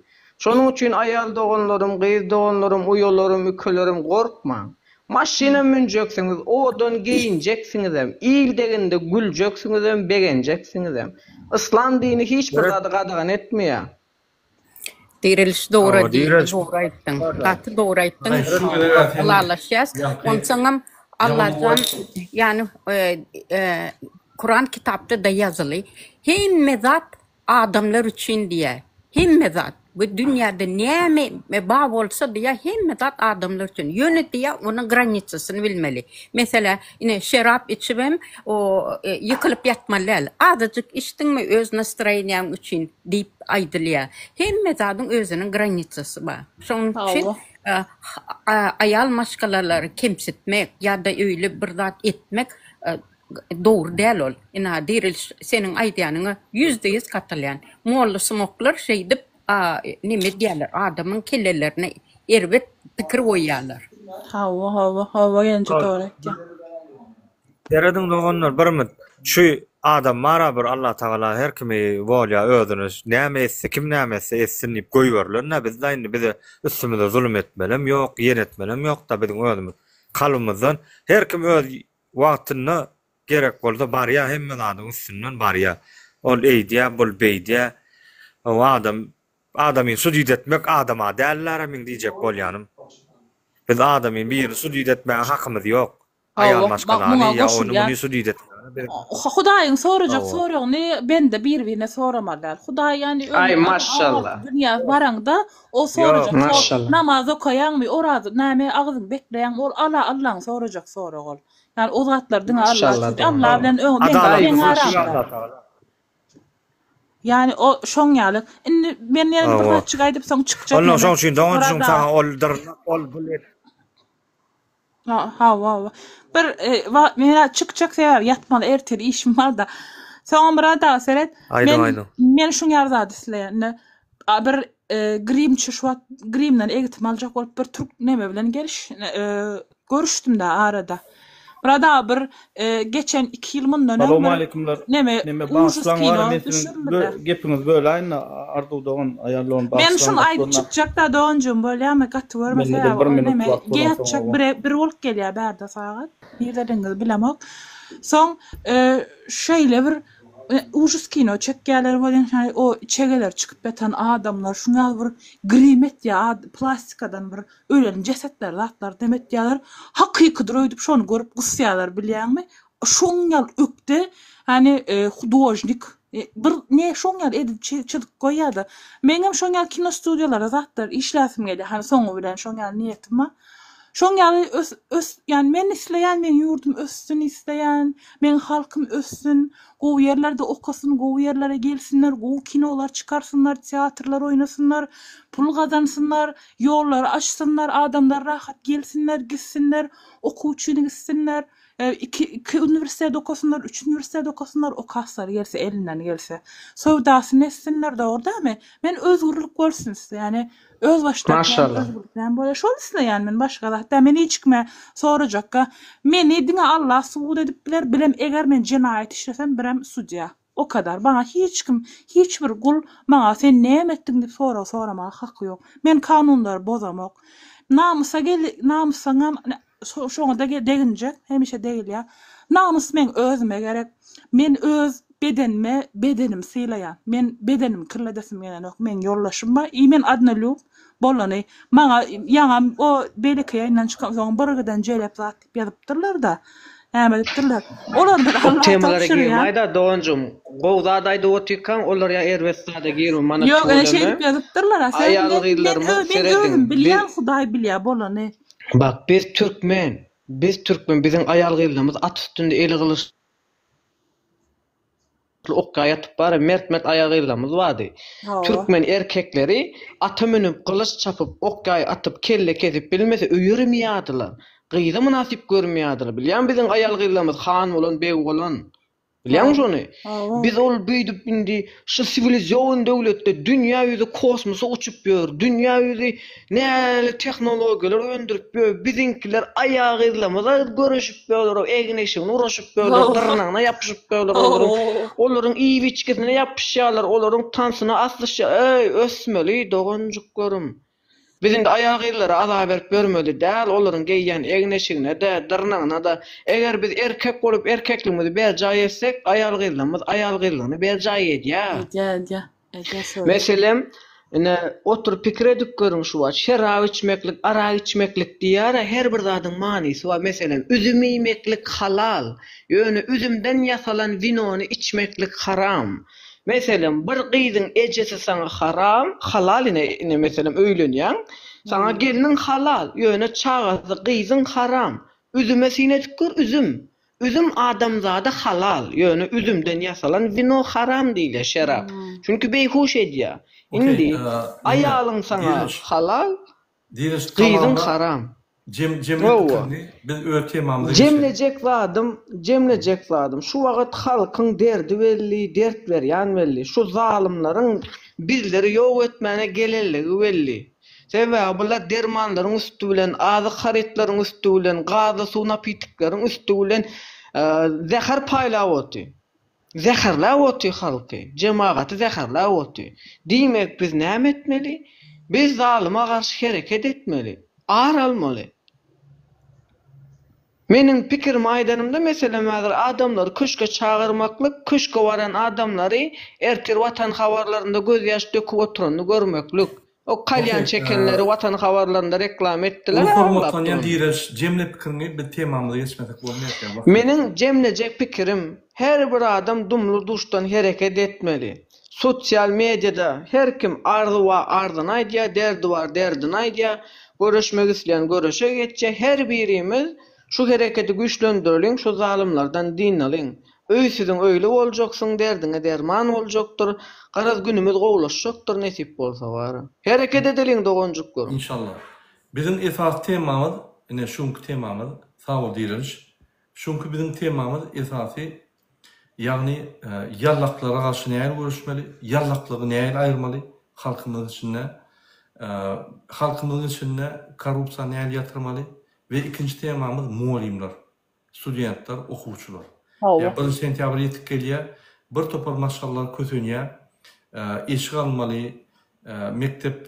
Şonuň üçin aýal doganlarym, gyz doganlarym, uýalarym, ükelerim gorkmaň. Maşyna münjeksiňiz, owadan geýinjeksiňizem, il degende güljeksiňizem, begenjeksiňizem. Yslam dini hiç bir zady gadagan etmeýär. Diriliş dogry Hawa, diýdi, diriliş. dogry aýtdyň. Gaty dogry aýtdyň. Aý, şu gezeg-ä sen Ylalaşýas. ýaňky Onsoňam ýaňy Allajan ýany Kuran kitapda-da ýazyly. Hemme zat Adamlar üçin diýýär. Hemme zat. Bu dünýäde näme bar bolsa diýýär, hemme zat adamlar üçin. Ýöne diýýär, onuň granisasyny bilmeli. Meselä, ine, şerap içibem, o ýykylyp ýatmaly däl. Azajyk içdiňmi, öz nastroýeniýaň üçin diýip aýdylýar. Hemme zadyň özüniň granisasy bar. Şonuň üçin aýal maşgalalary kemsitmek ýa-da öýle bir zat etmek Dogry däl ol. Ynha Diriliş seniň aýdýanyňa ýüzde ýüz gatylýan. Molla sumaklar şeýdip neme edýärler adamyň kellelerine erbet pikir goýýarlar. Hawa hawa hawa genji dogry aýtýaň. Serediň doganlar bir mut şu adam bara bir Allah tagala her kimi wolýa özüne näme etse kim näme etse etsin diýip goýberilen-dä bizde indi bize üstümize zulum etmelem ýok ýen etmelem ýokda biziň özümiz kalbymyzdan her kim öz Wagtynda gerek bolsa barýa hemme zadyň üstünden barýa. Ol eýdýä bul beýdýä. O adam adamyny sudit etmek adama dälläre meň diýjek bolýanym. Biz adamyny birini sudit etmäge hakymyz ýok. Aýal Hawa, maşgalany muňa ýa ony goşulýan. muny sudit etmäge biz Hudaýyň sorajak Hawa. soragyny bende bir-birine soramaly däl. Hudaý ýany Aý ömür maşşallah. dünýä baraňda o Ýok. sorajak sor Maşşallah. namaz okaýaňmy, oraz näme agzyňy bekleýäňmi ol ala Allaň sorajak soragy ol. Ýani o zatlar diňe Alla Maşşallah üçin. dogan. Alla bilen öň meň Adalatly meň sudýa aramda. Allah tagala. Ýani o şoň ýaly. Indi men ýene bir Hawa. zatjyk aýdyp soň çykjak Ondan neme. şoň üçin doganjygym Murad saňa aga. ol dyrnak ol bul et. Ha, hawa, hawa. Bir e, wa, men çykjak sebäbi ýatmaly ertir işim bar-da. Soňam Myrat aga seret, Aýdyň, men aýdyň. men şuň ýaly zat isleýän. Indi a, bir e, grimçi şu wagt grimden egitim aljak bolup bir türk neme bilen geliş e, görüşdim-de arada. Myrat aga bir e, geçen 2 ýyl mundan öň bir Salowmaleýkumlar. neme Neme ujus bagyşlaň kino wara men siziň düşürildi-de. bö gepiňizi böläýin-de Arzuw dogan aýal dogan Men bagyşlaň şuny aýdyp gaty görme. çykjak-da doganjygym bolýamy gaty görme Mende-de sebäbi bir ol minut neme wagt bolansoň ýatjak oba. bire bir bolup gelýär bärde sagat nirdeligňizi bilemok. Soň e, şeýle bir e, ujus kino çekýärler welin hany o içegeleri çykyp ýatan adamlar şuň ýaly bir grim etýär ad plastikadan bir ölen jesetleri zatlar dem etýärler. Hakykydyr öýdüp şony görüp gysýarlar bilýäňmi? Şoň ýaly ökde hany e, hudožnik. Bir ne şoň ýaly edip çyzyp goýýada. Meňem şoň ýaly kino studiýalarda zatlar işläsim gelýär. Hany soňy bilen şoň ýaly niýetim bar. Şoň ýaly ös ös ýani men isleýän meň ýurdum össün isleýän, meň halkym össün, gowy ýerlerde okasyn, gowy ýerlere gelsinler, gowy kinolar çykarsynlar, teatrlar oýnasynlar, pul gazansynlar, ýollary açsynlar, adamlar rahat gelsinler, gitsinler, okuw üçin gitsinler. Iki iki uniwersitet okasynlar, üç uniwersitet okasynlar, okaslary gelse, elinden gelse. Söwdasyny etsinler, dogry dälmi? Men özgürlik bolsun isleýän. Özbaşdak näme Maşallah. özgürlik näme bolýar, şony isleýän men, başga zat däl. Men hiç kime sorajakka, meni diňe Allah subut edip biler, birem eger men jenaýat işlesem, birem sudýa. O kadar. Maňa hiç kim, hiç bir gul maňa sen näme etdiň diýip sorag soramaga haky ýok. Men kanunlary bozamok. Namysa gel, namysyňam şoňa-da deginjek, hemişe degilýär. Namys meň özüme gerek. Men öz bedenime, bedenimi sylaýan. Men bedenimi kirledesim gelenok. Meň ýoldaşym bar. I men odnolýub. Bolany. Maňa ýaňam o beýleki ýaýyndan çykamsoň birgiden jelep zat diýip ýazypdyrlar-da. Näme diýipdirler. Olary men O Allaha temalara tabşyrýan. girmaýda doganjygym. Gowy zat aýdyp otyrkaň olar ýa erbet zada girme mana Ýok ene tüweleme. şeýdip ýazypdyrlar-a. Sen Aýal men men gyzlarymyz men serediň özüm biz bilýän Hudaý bilýä bolany. Bak biz türkmen biz türkmen biziň aýal gyzlarymyz at üstünde eli gylyçly okga ýatyp bar mert mert aýal gyzlarymyz bardy. Hawa. Türkmen erkekleri ata münüp gylyç çapyp ok ýaý atyp kelle kesip bilmese öýermeýärdiler. Gyza mynasyp görmeýärdiler. Bilýäňmi biziň aýal gyzlarymyz han bolan beg bolan. Bilýäňmi şony? Hawa. Biz ol beýdip indi şu siwiliziowan döwletde dünýä ýüzi kosmosa uçup ýör, dünýä ýüzi näli tehnologiýalar öndürip ýör, biziňkiler aýagyzlamyza göreşip ýörler, egin-eşigini uraşyp ýörler, dyrnagyna ýapyşyp ýörler olaryň, olaryň iýip-içgisine ýapyşýarlar, olaryň tansyna aslyşýar. Eý, ösmeli doganjyklarym. Biz indi aýal-gyzlara azar berip ýörmeli däl, olaryň geýýän egin-eşigine-de, dyrnagyna-da. Eger biz erkek bolup erkekligimizi berjaý etsek, aýal-gyzlarymyz aýal-gyzlygyny berjaý edýär. Edýär, edýär. Edýär şöyle. Meselem, ine, oturyp pikir edip görüň şu wagt, şerap içmeklik, arak içmeklik diýýär-ä, her bir zadyň manysy bar. Meselem, üzüm iýmeklik halal, ýöne üzümden ýasalan winony içmeklik haram. Meselem, bir gyzyň ejesi saňa haram, halal ine, ine meselem öýlenýäň, saňa gelniň halal, ýöne çagasy gyzyň haram. Üzüme syn edip gör, üzüm. Üzüm adamzada halal, ýöne üzümden ýasalan wino haram diýilýär, şerap. Çünki beýhuş edýär. Okey, Indi, neme, aýalyň saňa Diriliş. halal, Diriliş gyzyň tamamla. haram. Jem, jemle Hawa. pikirini, biz öz temamyza geçelim. Jemlejek zadym, jemlejek zadym, şu wagyt halkyň derdi belli, dert berýän belli. Şu zalymlaryň bizleri ýok etmäne gelenligi belli. Sebäbi bular dermanlaryň üsti bilen, azyk harytlaryň üsti bilen, gazly suw napitikleriň üsti bilen zäher paýlap otyr. Zäherläp otyr halky, jemagaty zäherläp otyr. Diýmek biz näme etmeli? Biz zalyma garşy hereket etmeli, ar almaly. Meniň pikirimi aýdanymda meselem häzir adamlary köşge çagyrmaklyk, köşge baran adamlary ertir Watan habarlarynda gözýaş döküp oturanyny görmeklik. O kalýan Okey, çekenleri Watan habarlarynda reklama etdiler Uly aglap hormatlanýan durun. Direliş, jemle pikiriňi biz temamyza geçmesek bolmaýar wagt Meniň ýetýär. jemlejek pikirim, her bir adam dumly duşdan hereket etmeli. Sosial mediada her kim arzy bar arzyny aýdýar, derdi bar derdini aýdýar, göreşmek isleýän göreşe geçýär. Her birimiz şu hereketi güýçlendireliň, şu zalymlardan dynalyň. Öýsüziň öýli boljaksyň derdiňe derman boljakdyr garaz günümiz gowlaşjakdyr nesip bolsa bara. Hereket edeliň doganjyklarym. Inşallah. Biziň esasy temamyz ine şu günki temamyz sag bol Direliş. Şu günki biziň temamyz esasy ýagny ýallaklara garşy nähili göreşmeli, ýallaklygy nähili aýyrmaly halkymyzyň içinde, halkymyzyň içinde korrupsiýany nähili ýatyrmaly we ikinji temamyz mugallymlar. Studentler, okuwçylar. Hawa. Ýa birinji sentýabr ýetip gelýär, bir topar maşgalalar kösenýär. Eşik almaly, mekdep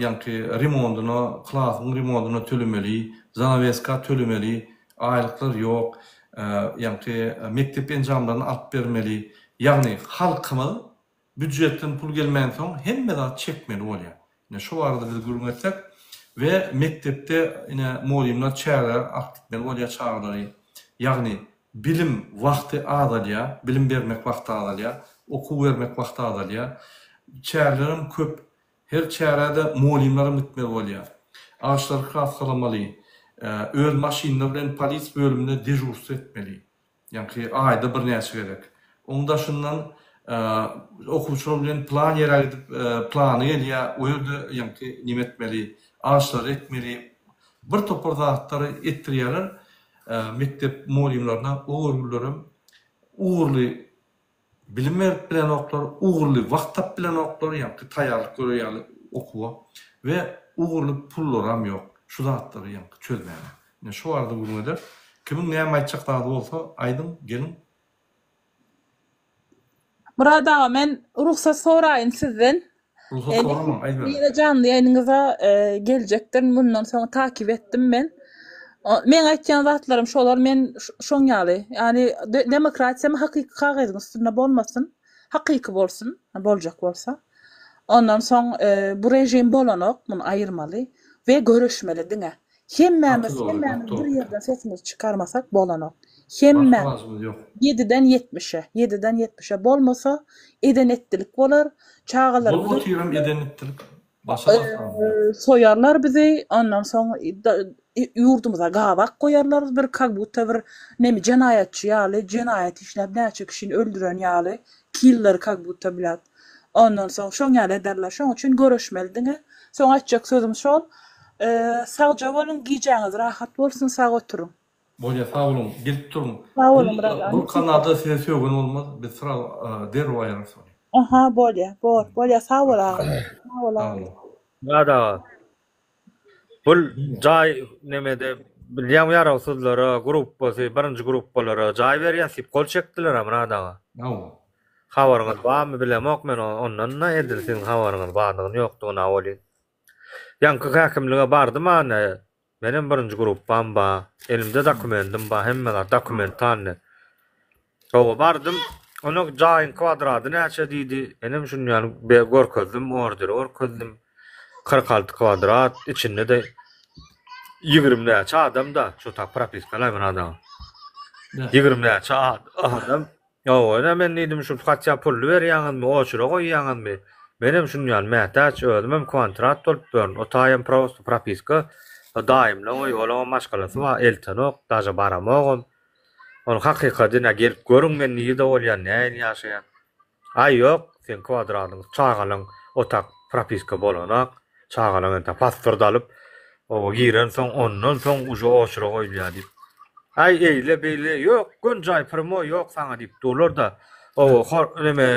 ýaňky remondyna, klasyň remondyna tölemeli, zanaweska tölemeli, aýlyklar ýok, ýaňky mekdep enjamlaryny alyp bermeli. Ýagny halkymyz Býujetden pul gelmänsoň hemme zat çekmeli bolýar. Ine şu barada biz gürrüň etsek we mekdepde ine mugallymlar çärä alyp gitmeli bolýar çagalary. Ýagny. Bilim wagty azalýar, bilim bermek wagty azalýar, okuw bermek wagty azalýar. Çärelerem köp. Her çärä-de mugallymlaram gitmeli bolýar. Agaçlary kraskalamaly, öz maşynlary bilen polis bölümine dežurstwo etmeli. Ýaňky aýda birnäçe gezek. Oň daşyndan okuwçylar bilen plan ýere gidip, plany gelýär, o ýerde ýaňky neme etmeli, agaçlary ekmeli. Bir topar zatlary etdirýärler mekdep mugallymlaryna, o görgülilerem ugurly bilim berip bilenoklar, ugurly wagt tapyp bilenoklar, ýaňky taýýarlyk görer ýaly okuwa we ugurly pullaram ýok şu zatlary ýaňky çözmäge. Ine şu barada gürrüň ederis. Kimiň näme aýtjak zady bolsa aýdyň, geliň. Myrat aga men rugsat soraýyn sizden. Rugsat soramaň aýdyberiň. Ýene janly ýaýynyňyza geljekdirin mundan soň takyp etdim men. Meň aýtýan zatlarym şolar men şoň ýaly. Ýagny demokratiýam hakyky kagyzyň üstünde bolmasyn. Hakyky bolsun boljak bolsa. Ondan soň bu režim bolanok muny aýyrmaly we göreşmeli diňe. Hemmämiz hemmämiz bir ýerden sesimizi çykarmasak bolanok. Hemmämiz. Ýediden ýetmişe, ýediden ýetmişe bolmasa eden etdilik bolar. Çagalarymyz Bolup otyram eden etdilik. Başa basamyz. Soýarlar bizi, ondan soň ýurdumyza gabak goýarlar bir kak budta bir neme jenaýatçy ýaly, jenaýat işläp näçe kişini öldüren ýaly, killer kak budta blýat. Ondan soň şoň ýaly ederler. Şoň üçin göreşmeli diňe. Soň aýtjak sözüm şol. Sagja boluň gijäňiz rahat bolsun sag oturyň. Bolýa sag boluň gelip duruň. Sag boluň Myrat aga. Bu kanalda size sögen bolmaz biz sraz derrew aýyrarys ony. Aha bolýa bor bolýa sag bol agam. Sag bol agam. Myrat aga bul jaý nemede bilýäňmi ýarawsyzlara gruppasy birinji gruppalara jaý berýäs diýip gol çekdiler a Myrat aga. Hawa. Habaryňyz barmy bilemok men ondan-da edil siziň habaryňyz bardygyny ýokdugyna welin. Ýaňky häkimlige bardym ana, menem birinji gruppam ba, elimde dokumendim ba, hemme zat dokumentalny. Hawa bardym, onda jaýyň kwadrady näçe diýdi, menem şuny ýaly be görkezdim, orderi görkezdim. 46 kwadrat, içinde-de 20 näçe adam-da, şo tak propiskalaý bir adam. 20 näçe adam. Ýok, ine men diýdim şu hatýa pully berýäňizmi, oçura goýýaňyzmy? Menem şuny ýaly mätäç, özümem kontrat bolup ýörün. O taýam prosto propiska. Daýymlaň öýi, olaňam maşgalasy bar, eltenok, daže baramogam. Ony hakykady ine gelip görüň men nirde bolýan, nähili ýaşaýan. Aý ýok, seň kwadradyň çagalaň otak propiska bolanak, çagalaň entek pasport alyp oba girensoň ondan soň uje oçura goýulýar diýip. Aý eýle beýle ýok gön jaý primoý ýok saňa diýip durlar-da. Oba hor neme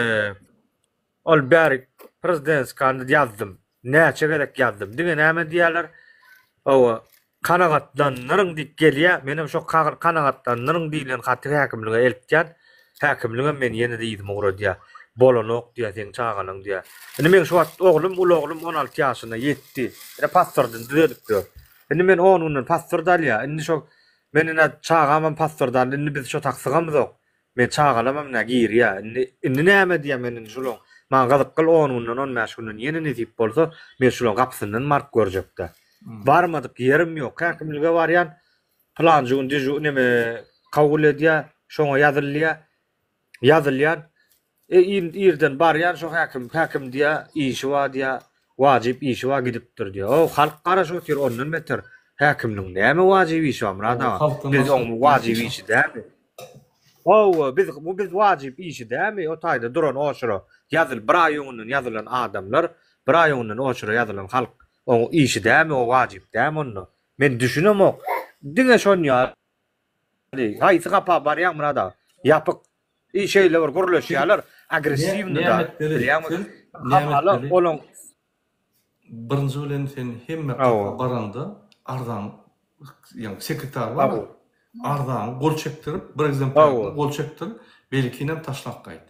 ol bärik prezidentskany ýazdym. Näçe gezek ýazdym. Diňe näme diýýärler? Oba Kanagatlandyryň diýip gelýär. Menem şo kanagatlandyryň diýlen haty häkimlige eltýän. Häkimligem meni ýene-de yzyma ugradýar. Bolanok diýýär, seň çagalaň diýýär. Indi meň şu wagt oglum, uly oglum 16 ýaşyna ýetdi. Ine pasportyny düzedip ýör. Indi men on günden pasport alýar. Indi şo men ine çagamam pasport aldy. Indi biz şo tak sygamyzok. Men çagalamam nä girýä. Indi indi näme diýýän men indi şulaň maňa gyzyk gyl on günden on bäş günden ýene nesip bolsa men şulaň gapysyndan baryp görjekdä. Barmadyk ýerim ýok. Häkimlige barýan pylanjy gün dežu neme kabul edýä şoňa ýazylýa. Ýazylýan. E irden barýan şo häkim häkim diýýä işi bar diýýä wajyp işi bar gidipdir diýýä. O halk garaşyp otyr ondan beter häkimligiň näme wajyp işi bar Myrat aga. Biz oň wajyp işi dälmi? Hawa, biz bu biz wajyp işi dälmi? O taýda duran oçura ýazyl bir aý öňünden ýazylan adamlar, bir aý öňünden oçura ýazylan halk oň işi dälmi, o wajyp dälmi onda? Men düşünemok. Diňe şon ýaly. Haýsy gapa barýaň Myrat aga? Ýapyk. I şeýle bir gürleşýärler, agressiwnyda. Näme etmeli? Bilýäňmi? Näme Hamala etmeli? olaň Birinji bilen sen hemme gapa baranda arzaň ýagny sekretar bar arzaňy gol çekdirip bir ekzemplýaryny gol çekdir beýlekinem taşlap gaýt.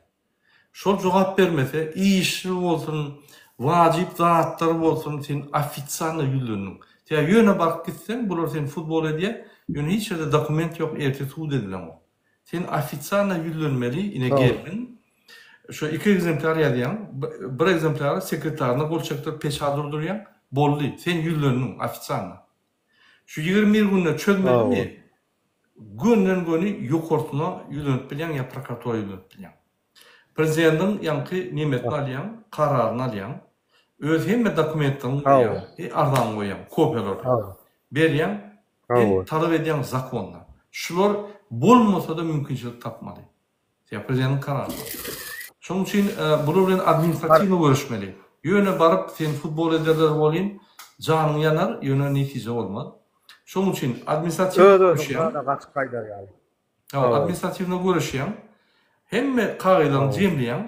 Şol jogap bermese işi bolsun wajyp zatlar bolsun sen ofitsialno ýüzlendiň. Sebäbi ýöne baryp gitseň bular seni futbol edýär ýöne hiç ýerde dokument ýok ertir sud edileňok. Sen ofitsialno ýüzlenmeli, ine geldiň. Şo iki ekzemplýar ýazýaň. Bir ekzemplýary sekretaryna gol çekdirip peçat urdurýaň. Boldy. Sen ýüzlendiň ofitsialno. Şu 21 günde çözmedimi? Gönden-göni ýokarsyna ýüzlenip bilýäň ýa prokuratura ýüzlenip bilýäň. Prezidentiň ýaňky nemesini alýaň, kararyny alýaň. Öz hemme dokumentleriňi goýýaň, e, arzaňy goýýaň, kopiýalaryny. Berýäň, sen talap edýäň zakonda. Şular bolmasa-da mümkinçilik tapmaly. Sebäbi prezidentiň karary bar. Şonuň üçin bular bilen administratiwno göreşmeli. Ýöne baryp seni futbol ederler welin, janyň ýanar, ýöne netije bolmaz. Şonuň üçin administratiwno Öz-özüň göreşýäň. zada gaçyp gaýdar ýaly. Hawa, administratiwno göreşýäň. Hemme kagyzlaryňy jemleýäň.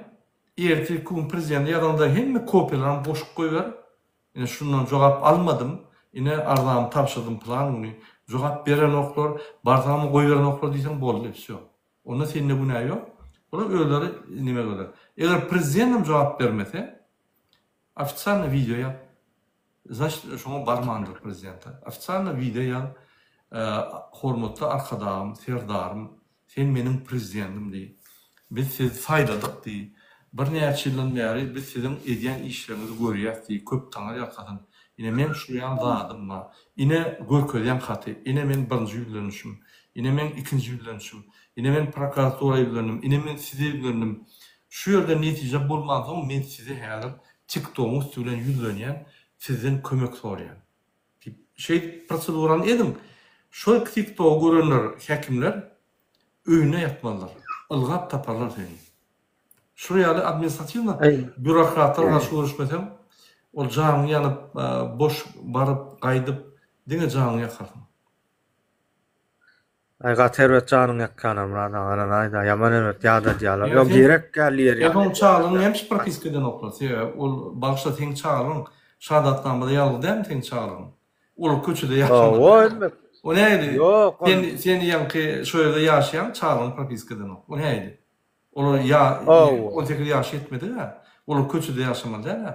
Ertirki gün prezidente ýazaňda hemme kopiýalaryňy goşup goýber. Ine şundan jogap almadym. Ine arzamy tabşyrdym pylan güni. Jogap berenoklar, barsamam goýberenoklar diýseň boldy, wsýo. Onda sende günä ýok. Bular özleri neme görer. Eger prezidentem jogap bermese, ofitsialno wideo ýaz. Znaçit şoňa barmandyr prezidente. Ofitsialno wideo ýaz. Hormatly Arkadagym, Serdarym, sen meniň prezidentim diý. Biz sizi saýladyk diý. Birnäçe ýyldan bäri biz siziň edýän işleriňizi görýäs diý. Köp taňry ýalkasyn. Ine meň şu ýan zadym bar. Ine görkezýän haty. Ine meň birinji ýüzlenişim. Ine meň ikinji ýüzlenişim. Ine men prokuratura ýüzlendim. Ine men size ýüzlendim. Şu ýerde netije bolmansoň men size häzir TikTogyň üsti bilen ýüzlenýän, sizden kömek soraýan. Diýip, şeýdip prosedurany ediň. Şol TikTogy görenler, häkimler öýünde ýatmazlar. Ylgap taparlar seni. Şular ýaly administratiwno býurokratlara garşy göreşmeseň, ol janyň ýanyp, boş baryp, gaýdyp, diňe janyňy ýakarsyň. Aý gaty erbet janyňy ýakýanlar Myrat aga ynha aýda ýaman erbet ýadadýarlar. Ýok gerek däl diýer ýaly. Ýa soň çagalygyň näme üçin propiska edenoklar? Sebäbi ol bagyşla seň çagalygyň şahadatnamada ýazgyly dälmi seň çagalygyň? Olar köçede ýaşamaly. Hawa elbetde. O nähili? Ýok. Sen sen ýaňky şo ýerde ýaşaýaň çagalygyňy propiska edenok. O nähili? Olar ýa 18 ýaşy ýetmedik-ä. Olar köçede ýaşamaly däl-ä.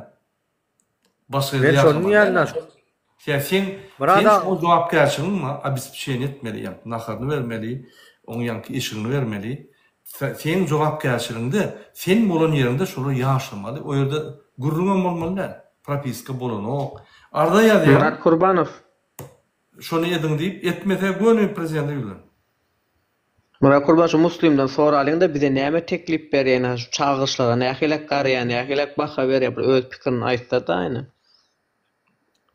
Başga ýerde Men şony ýaşamaly diýýän-dä. däl-ä. Sen sen Myrat sen aga. şoňa jogapkärçiligiň bar, obespečeniýe etmeli, ýaňky naharyny bermeli, oň ýaňky eşigini bermeli. Seň jogapkärçiligiňde, sen bolan ýeriňde şolar ýaşamaly, o ýerde gürrüňem bolmaly däl. Propiska bolanok. Arza ýazýaň. Myrat Kurbanow. Şony ediň diýip, etmese göni prezidente ýüzlen. Myrat Gurban şu Muslimden soralyňda bize näme teklip berýär ine şu çagyryşlara nähilek garaýar nähilek baha berýär bir öz pikirini aýtsada ine.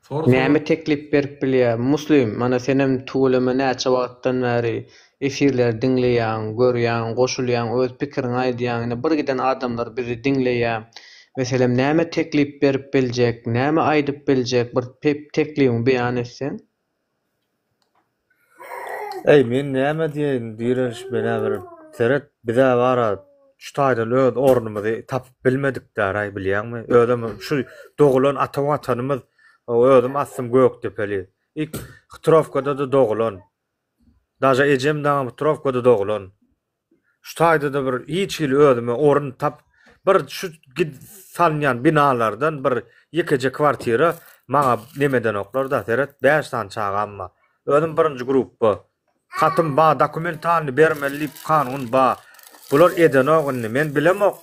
Sor sor. Näme teklip berip bilýär Muslim mana senem tüweleme näçe wagtdan bäri efirleri diňleýäň görýäň goşulýaň öz pikiriňi aýdýaň ine bir giden adamlar bizi diňleýär meselem näme teklip berip biljek näme aýdyp biljek bir teklibiňi beýan etseň. Eý, men näme diýeýin, direniş menä bir seret, bizä bara şu taýdan öz ornumyzy tapyp bilmedik däraý bilýäňmi? Özem şu dogulan ata watanymyz, özüm aslym Gökdepeli. Ilk Hytrowkada-da dogulan. Daže ejem daňam Hytrowkada dogulan. Şu taýda-da bir hiç hili özüme orun tap, bir şu gid salynýan binalardan bir ýekeje kwartira maňa neme edenoklar-da, seret, bäş sany çagam bar. Özüm birinji grupba. Hatym bar, dokumentalnyý bermeli diýip kanun bar. Bular edenok indi. Men bilemok,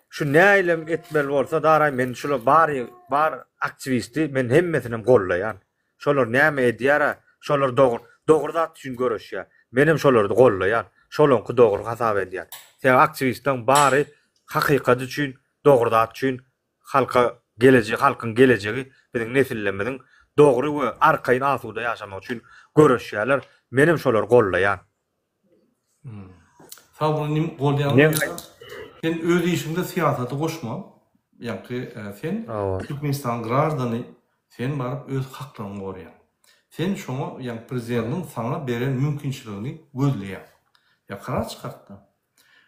şu nähilem etmeli bolsa daraý men şular bary bar aktiwisti men hemmesinem gollaýan. Şolar näme edýär-ä, şolar dogry, dogry zat üçin göreşýär. Menem şolary gollaýan. Şolaňky dogry hasap edýän. Sebäbi aktiwistleriň bary hakykat üçin, dogry zat üçin, halka gelejegi, halkyň gelejegi, biziň nesillerimiziň dogry we arkaýyn asuda ýaşamagy üçin göreşýärler. Menem şolary gollaýan. Sag bol inim golýaň Men sen öz işiňde syýasaty goşma ýaňky sen Türkmenistanyň graždany sen baryp öz haklaryňy gorýaň sen şoňa ýaňky prezidentiň saňa beren mümkinçiligini gözleýäň ýa karar çykartda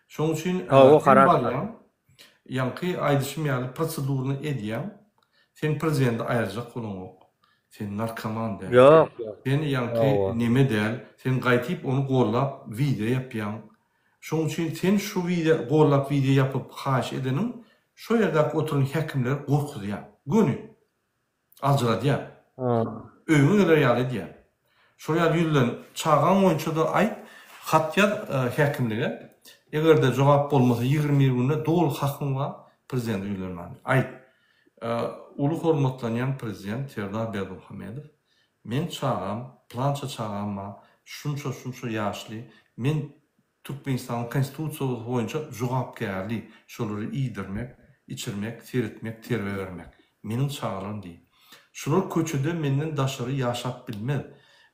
şoň üçin Hawa sen karar barýaň Ýaňky aýdyşym ýaly proseduryny edýäň. Sen prezidenti aýyrjak bolaňok. Sen narkoman däl. Ýok, ýok. Sen ýaňky Hawa. neme däl. Sen gaýtyp ony gollap wideo ýapýaň. Şoň üçin sen şu wideo gollap wideo ýapyp haýyş edeniň şo ýerdäki oturan häkimleri gorkuzýaň. Göni. Aljyradýar. Öýüňe geler ýaly edýär. Şol ýaly ýüzlen, çagaň boýunça-da aýt, hat ýaz häkimlige. Eger-de jogap bolmasa 21 günde doly hakyň bar prezidente ýüzlenmäne. Aýt. Uly hormatlanýan prezident Serdar Berdimuhamedow, men çagam, pylança çagam bar. şunça-şunça ýaşly, men Türkmenistanyň Konstitusiýasy boýunça jogapkärli şolary iýdirmek, içirmek, seretmek, terbiýe bermek. Meniň çagalarym diý. Şular köçede menden daşary ýaşap bilmez.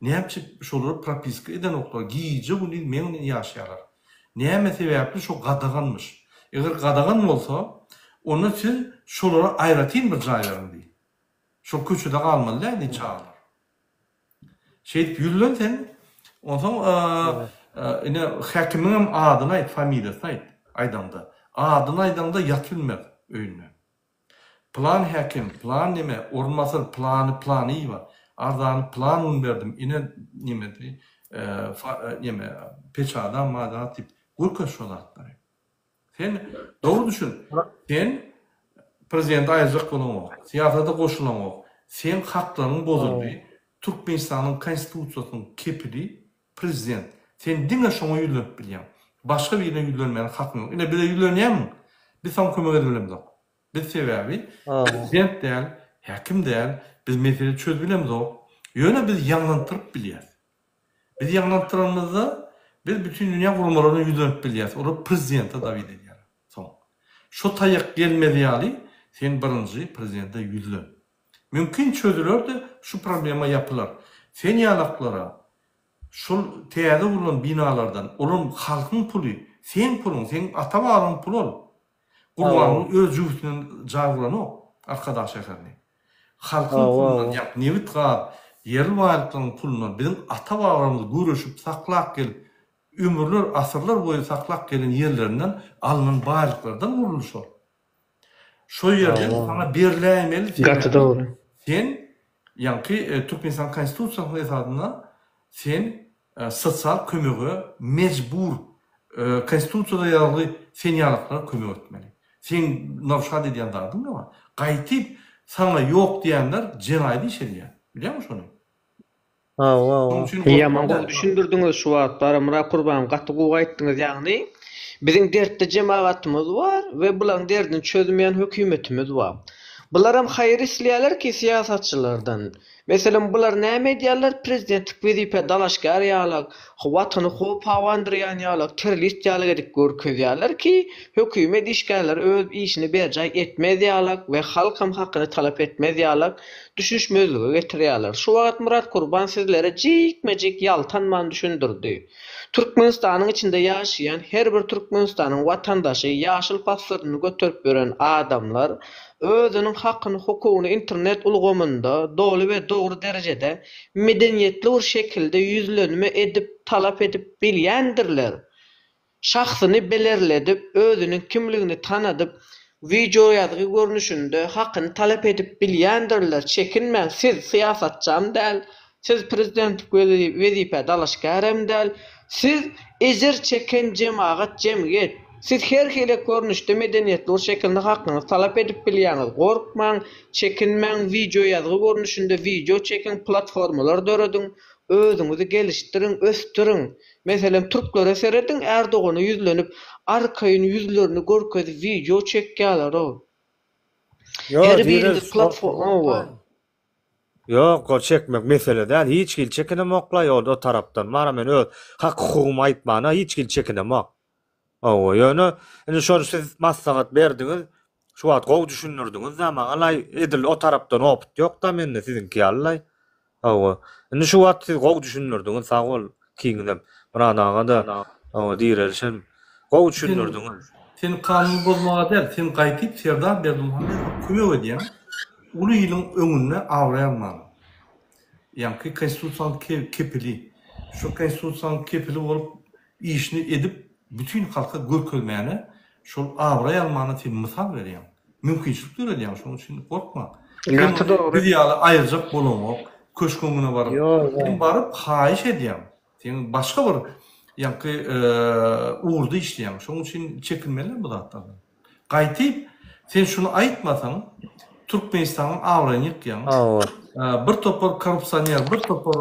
Näme şolary propiska edenoklar, gije-gündiz meň bilen ýaşaýarlar. Näme sebäpli şo gadaganmyş? Eger gadagan bolsa, onda siz şolara aýratyn bir jaý beriň diý. Şol köçede galmaly däl diý çagalar. Şeýdip ýüzlen sen. Onsoň ine häkimiňem adyny aýt, familiýasyny aýt aýdaňda. Adyny aýdaňda ýatybilmez öýünde. Pylan häkim, pylan neme, orunbasar pylany pylanyýewa arzany pylan gün berdim, ine nemesi, neme, peçadam bar zat diýip görkez şo zatlary. Sen dogry düşün. Sen prezidenti aýyrjak bolaňok, syýasata goşulaňok. Seň haklaryň bozuldy. Türkmenistanyň konstitusiýasynyň kepili prezident. Sen diňe şoňa ýüzlenip bilýäň. Başga birine ýüzlenmäne hakyň ýok. Ine bize ýüzlenýämiň? Biz saňa kömek edip bilemzok. Biz sebäbi prezident däl, häkim däl, biz mesele çözüp bilemzok. Ýöne biz ýaňlandyryp bilýäs. Biz ýaňlandyranymyzda biz bütin dünýä guramalaryna ýüzlenip bilýäs. Olar prezidente dawid edýärler soň. Şo taýak gelmez ýaly sen birinji prezidente ýüzlen. Mümkin çözüler-de şu problema ýapylar. Sen ýalaklara şol täze gurlan binalardan olam halkyň puly, seň puluň, seň ata-babaň puly ol. Gurbanguly öz jübüsinden jaý guranok Arkadag şäherini. Halkyň pulundan ýa nebit gaz, ýerli baýlyklaryň pulundan biziň ata-babalarymyz göreşip saklap gelip, ömürler, asyrlar boýy saklap gelen ýerlerinden alnan baýlyklardan guruldy şol. Şo ýerden saňa berläýmeli Gaty dogry. Sen ýaňky Türkmenistan Konstitusiýasynyň esasynda sen sosial kömege mejbur Konstitusiýada ýazgy sen ýalaklara kömek etmeli. Seň naruşat edýän zadyň näme? Gaýtyp saňa ýok diýenler jenaýat iş edýär. Bilýäňmi şony? Hawa hawa. Ýaman gowy düşündirdiňiz şu wagt bara Myrat Kurban gaty gowy aýtdyňyz ýagny biziň dertli jemagatymyz bar we bulaň derdini çözmeýän hökümetimiz bar. Bularam haýyr isleýärler ki syýasatçylardan Meselem, bular näme edýärler, prezidentlik wezipä dalaşgär ýalak, watany howpa abandyrýan ýalak, terrorist ýalak edip görkezýärler ki, hökümet işgärleri öz işini berjaý etmez ýalak we halkam hakyny talap etmez ýalak düşünişmezlige getirýärler. Şu wagt Myrat Kurban sizlere jikme-jik ýaltanman düşündirdi. Türkmenistanyň içinde ýaşaýan her bir Türkmenistanyň watandaşy ýaşyl pasportyny göterip ýören adamlar özüniň hakyny hukugyny internet ulgamynda doly we dogry derejede medeniýetli bir şekilde ýüzlenme edip talap edip bilýändirler. Şahsyny belerledip özüniň kimligini tanadyp wideoýazgy görnüşinde hakyny talap edip bilýändirler çekinmäň siz syýasatçam däl Siz prezidentlik wezipä dalaşgärem däl. Siz ejir çeken jemagat, jemgyýet. Siz her hili görnüşde medeniýetli bir şekilde hakyňyzy talap edip bilýäňiz. Gorkmaň, çekinmäň, wideoýazgy görnüşinde wideo çekiň, platformalar dörediň, özüňizi gelişdiriň, ösdüriň. Meselem, türklere serediň, Erdogana ýüzlenip, arkaýyn ýüzlerini görkezip wideo çekýäler-ow. Ýok, Her biriňiz Direliş, platforma. Ýok, gol çekmek mesele däl, hiç hili çekinemokla ýol o tarapdan. Mara men öz hak hukugymy aýtmana hiç hili çekinemok. Hawa, ýöne indi şony siz maslahat berdiňiz, şu wagt gowy düşündirdiňiz-dä maňa laý, edil o tarapdan opyt ýok-da mende siziňki ýaly-laý. Hawa, indi şu wagt siz gowy düşündirdiňiz, sag bol ikiňizem. Myrat aga-da, hawa, Direlişem gowy düşündirdiňiz. Sen kanuny bozmaga däl, sen gaýtyp Serdar Berdimuhamedowa kömek edýäň. Uly iliň öňünde abraý almaly. Ýaňky konstitusiýanyň kepili. Şu konstitusiýanyň kepili bolup işini edip bütin halka görkezmäne şol abraý almana sen mysal berýäň. Mümkinçilik döredýäň şonuň üçin gorkma. Gaty dogry. Biz ýaly aýyrjak bolaňok köşk öňüne baryp. Sen baryp haýyş edýäň. Sen başga bir ýaňky ugurda işleýäň. Şonuň üçin çekinmeli bu zatlardan. Gaýtyp, sen şuny aýtmasaň, Türkmenistanyň abraýyny ýykýaň. Bir topar korrupsioner, bir topar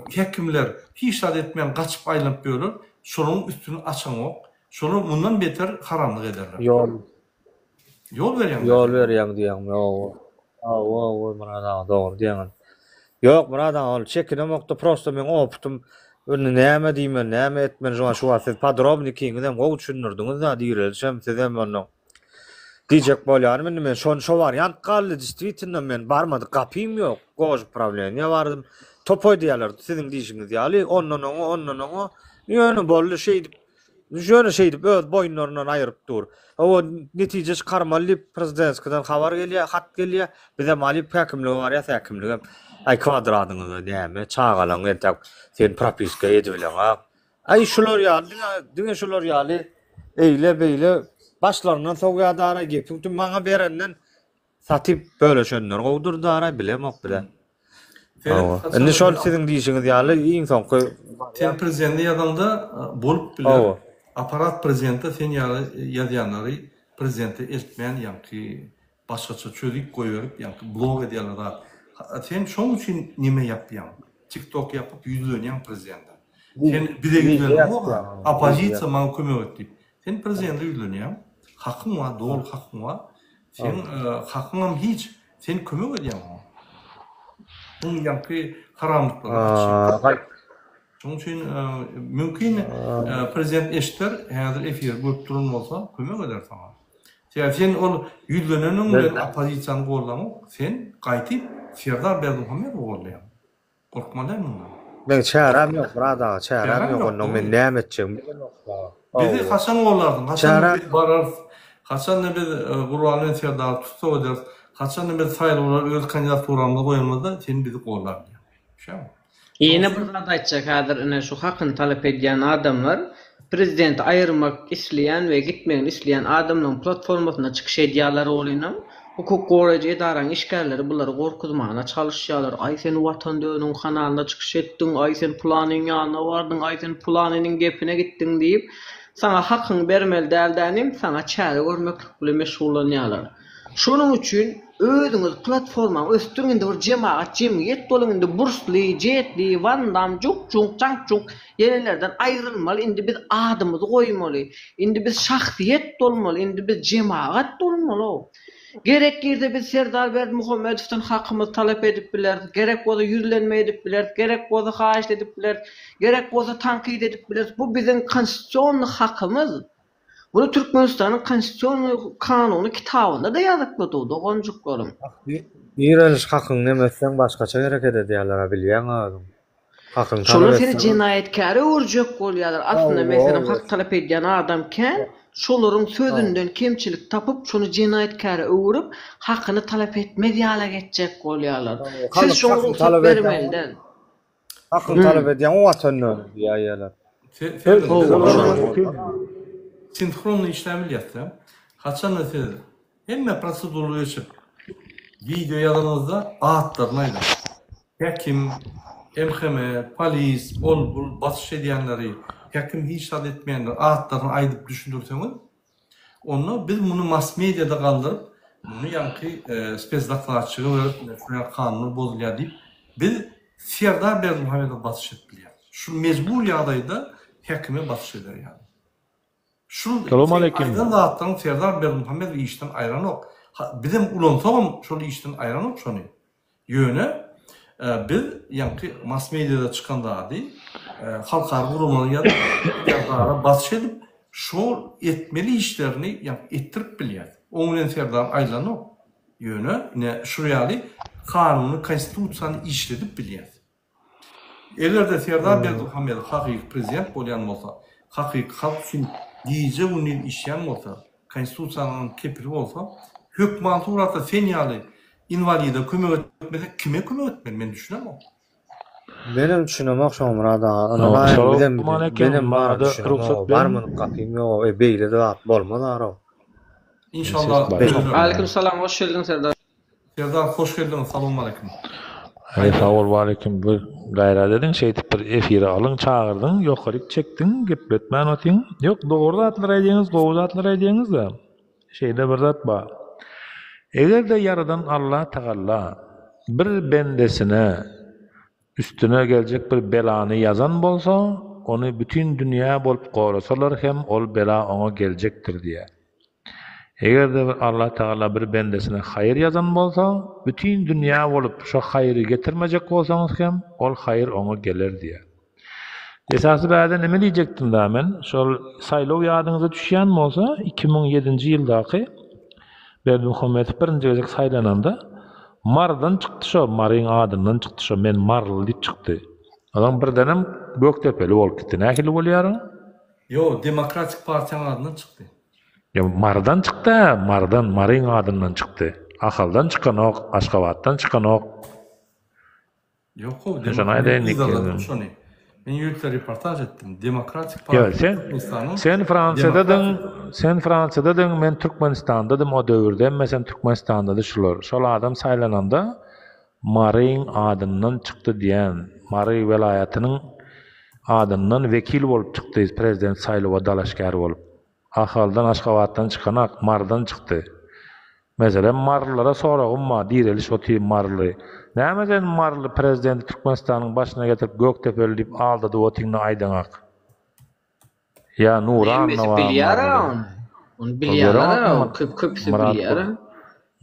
häkimler hiç zat etmän gaçyp aýlanyp ýörler, şolaryň üstüni açaňok. Şolar mundan beter haramlyk ederler. Ýol. Ýol berýäň. Ýol berýäň diýýäň, ýok. Hawa, hawa, Myrat aga, dogry diýýäňiz. Ýok, Myrat aga, ol çekinemokda, prosto meň opytym. Indi näme diýmeli, näme etmeli şuňa şu wagt siz podrobny ikiňizem gowy düşündirdiňiz-da direlişem sizem onda. Diýjek bolýanym indi men şon şo wariant galdy distwitnno men barmadyk gapym ýok gož upravleniýa bardym topoý diýýärler siziň diýşiňiz ýaly ondan oňa ondan oňa ýöne boldy şeýdip ýöne şeýdip öz boýunlaryndan aýryp dur. Hawa netije çykarmaly diýip prezidentskiden habar gelýär hat gelýär bizem alyp häkimlige barýas häkimligem aý kwadradyňyza näme çagalaň entäk sen propiska edibileňak Aý şular ýaly diňe diňe şular ýaly eýle beýle başlaryndan sowýar dara gepiň tüm maňa berenden satyp böleşenler gowudyr dara bilemok bile. Hawa. Indi şol siziň diýşiňiz ýaly iň soňky Sen prezidente ýazaňda bolup biler. Hawa. Aparat prezidente sen ýaly ýazýanlary prezidente eltmän ýaňky başgaça çözüp goýberip ýaňky blok edýärler zat. Sen şoň üçin neme ýapýaň? Tik tok ýapyp ýüzlenýäň prezidente. Sen bize ýüzlenmeňok-a, oppozisiýa maňa kömek et diýip. Sen prezidente ýüzlenýäň. Hakyň bar, doly hakyň bar. Seň hakyňam hiç, sen kömek edýäň oňa. Şuň ýaňky haramlyklara garşy. Şonuň üçin mümkin prezident eşder, häzir efiri görüp duran bolsa kömek eder saňa. Sebäbi sen ol ýüzleneniň bilen oppozisiýany goldaňok, sen gaýtyp Serdar Berdimuhamedowy goldaýaň. Gorkma däl mundan. Meň çäräm ýok Myrat aga, çäräm ýok onda men näme etjegimi bilemok. Bizi haçan gollarsyň, haçan biz bararys, haçanda biz Gurban bilen Serdary tussag ederis, haçanda biz saýlawlara öz kandidaturamyzy goýanymyzda sen bizi gollar diýýär. Düşýäňmi? Ýene bir zat aýtjak häzir ine şu hakyny talap edýän adamlar prezidenti aýyrmak isleýän we gitmegini isleýän adamlaryň platformasynda çykyş edýärler welinem hukuk goraýjy edaraň işgärleri bulary gorkuzmana çalyşýarlar aý sen watan dönüň kanalynda çykyş etdiň aý sen pylanyň ýanyna bardyň aý sen pylanynyň gepine gitdiň diýip saňa hakyňy bermeli däl dänim saňa çäre görmeklik bilen meşgullanýarlar. Şonuň üçin özüňiz platformaňy ösdüriň indi bir jemagat jemgyýet boluň indi Bursli, Jetli, Wandam, juk juk jaňk juk ýenelerden aýrylmaly indi biz adymyzy goýmaly indi biz şahsyýet bolmaly indi biz jemagat bolmaly-ow. Gerek ýerde biz Serdar Berdimuhamedowdan hakymyzy talap edip bileris, gerek bolsa ýüzlenme edip bileris, gerek bolsa haýyşt edip bileris, gerek bolsa tankyt edip bileris bu biziň konstitusionny hakymyz. Muny Türkmenistanyň Konstitusion kanuny kitabynda-da ýazypdyr doganjyklarym. Direliş hakyňy neme etseň başgaça hereket edýärler-a bilýäň özüň. Hakyňy talap Şolar seni etseň. jenaýatkäre öwürjek bolýarlar. Aslynda meselem hak talap edýän adam kän, şolaryň sözünden kemçilik tapyp şony jenaýatkäre öwürip hakyny talap etmez ýalak etjek bolýarlar. Siz şoňa rugsat bermeli däl. Hakyňy talap edýäň o watan dönügi diýýärler. Sinhronny işläp bilýäsda. Haçanda siz hemme proseduralary geçip wideo ýazanyňyzda atlaryny aýdyň. Häkim, MHM, polis, ol bul basyş edýänleri, häkim hiç zat etmeýänleri atlaryny aýdyp düşündirseňiz Onda biz muny mass mediada galdyryp, muny ýaňky spesdokladçyga berip, ine şu ýaly kanunlar bozulýar diýip, biz Serdar Berdimuhamedowa basyş edip bilýäris. Şu mejbur ýagdaýda häkime basyş eder ýaly. Şu seň aýdan zatlaryň Serdar Berdimuhamedowy işden aýranok. Bizem ulansagam şol işden aýranok şony. Ýöne biz ýaňky mass mediada çykan zady halkara guramalara ýazyp, Serdara basyş edip, şol etmeli işlerini ýaňky etdirip bilýäs. Oň bilen Serdar aýylanok. Ýöne ine şu ýaly kanuny, konstitusiýany işledip bilýäs. Eger-de Serdar Berdimuhamedow hakyky prezident bolýan bolsa, hakyky halk üçin gije-gündiz işýän bolsa, konstitusiýanyň kepili bolsa, hökman suratda sen ýaly inwalide kömek etmese kime kömek etmeli men düşünemok. Menem düşünemok şoňa Myrat aga ynanaýyň bizem menem bara düşünemok bar munuň gapym ýogow e beýle zat bolmaz arow. Inşallah. Aleýkum salam hoş geldiň Serdar. Serdar hoş geldiňiz salowmaleýkim. Aý sag bol waleýkim bir gaýrat ediň şeýdip bir efire alyň çagyrdyň ýokaryk çekdiň gepletmän otyň ýok dogry zatlar aýdýaňyz gowy zatlar aýdýaňyzda şeýle bir zat bar egerde ýaradan Alla tagalla bir bendesine üstüne geljek bir belany ýazan bolsa ony bütin dünýä bolup gorasalar hem ol bela oňa geljekdir diýýär. Eger-de bir Allah Tagala bir bendesine haýyr ýazan bolsa, bütin dünýä bolup şo haýyry getirmejek bolsaňyz hem, ol haýyr oňa geler diýýär. Esasy bärde neme diýjekdim da men, şol saýlaw ýadyňyza düşýän bolsa, 2007-nji ýyldaky Berdimuhamedow birinji gezek saýlananda Marydan çykdy şo, Maryň adyndan çykdy şo, men maryly diýip çykdy. Onsoň birdenem Gökdepeli bolup gitdi. Nähili bolýar o? Ýok, Demokratik partiýaň adyndan çykdy. Ýa Marydan çykdy-ä, Marydan, Maryň adyndan çykdy. Ahaldan çykanok, Aşgabatdan çykanok. Ýok-ow, men yzarladym şony. Men ýörite reportaž etdim. Demokratik partiýa Türkmenistanyň Sen Fransiýadadyň, sen Fransiýadadyň, men Türkmenistandadym o döwürde, hemmesem Türkmenistandady şular. Şol adam saýlananda Maryň adyndan çykdy diýen, Mary welaýatynyň adyndan wekil bolup çykdy prezident saýlawa dalaşgär bolup. Ahaldan Aşgabatdan çykanak Marydan çykdy. Meselem marylylara soragym bar direliş otyr maryly. Näme sen maryly prezidenti Türkmenistanyň başyna getirip gökdepeli diýip aldadyp otyňda aýdaňak. Ýa Nury Hemmesi Anna bar bilýär-ä maryly. ony. Ony Ol bilýärler-ä, göreňokmy köp köpüsi Myrat bilýär-ä.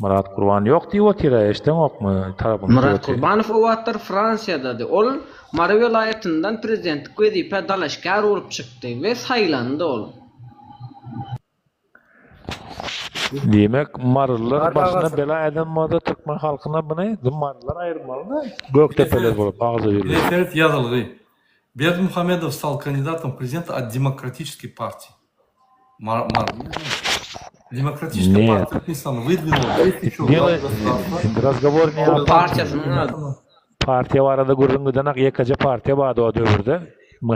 Myrat Gurban ýok diýip otyr-a eşdeňokmy tarapyny Myrat otyr. Gurbanow o wagtlar Fransiýadady. Ol Mary welaýatyndan prezidentlik wezipä dalaşgär bolup çykdy we saýlandy ol. Diýmek marylylar Myrat başyna aga bela eden bolsa türkmen halkyna buny marylylar aýyrmalyda gökdepeler bolup agza Ine birleşip. seret ýazylgy. Berdimuhamedow stal kandidatom w prezidenta от demokratiçeskiý partiý. Mar Mar Demokratiçeskiý Нет. partiýa Türkmenistana wydwinula 203 Дело глав государства. razgovor ne Ol o partiýa. partiýasynyň ady. Partiýa barada gürrüň gidenak ýekeje partiýa bardy o döwürde.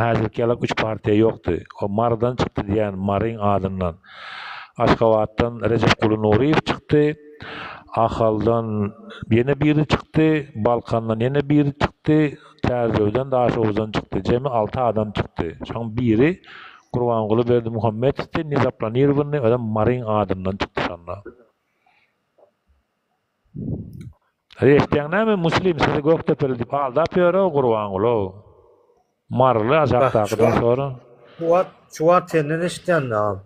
Häzirki ýalak üç partiýa ýokdy. O Marydan çykdy diýýän Maryň adyndan. Aşgabatdan Rejepguly Nuryýew çykdy. Ahaldan ýene biri çykdy. Balkandan ýene biri çykdy. Çärjewden Daşoguzdan çykdy. Jemi alty adam çykdy. Şoň biri Gurbanguly Berdimuhamedowdy, nezaplanirowanyý, özem Maryň adyndan çykdy şonda. Eý eşitýäň näme Muslim sizi Gökdepeli diýip aldap ýör-ow Gurbangulow. Maryly aşakdakydan sora. Şu wagt şu wagt senden eşitýän agam.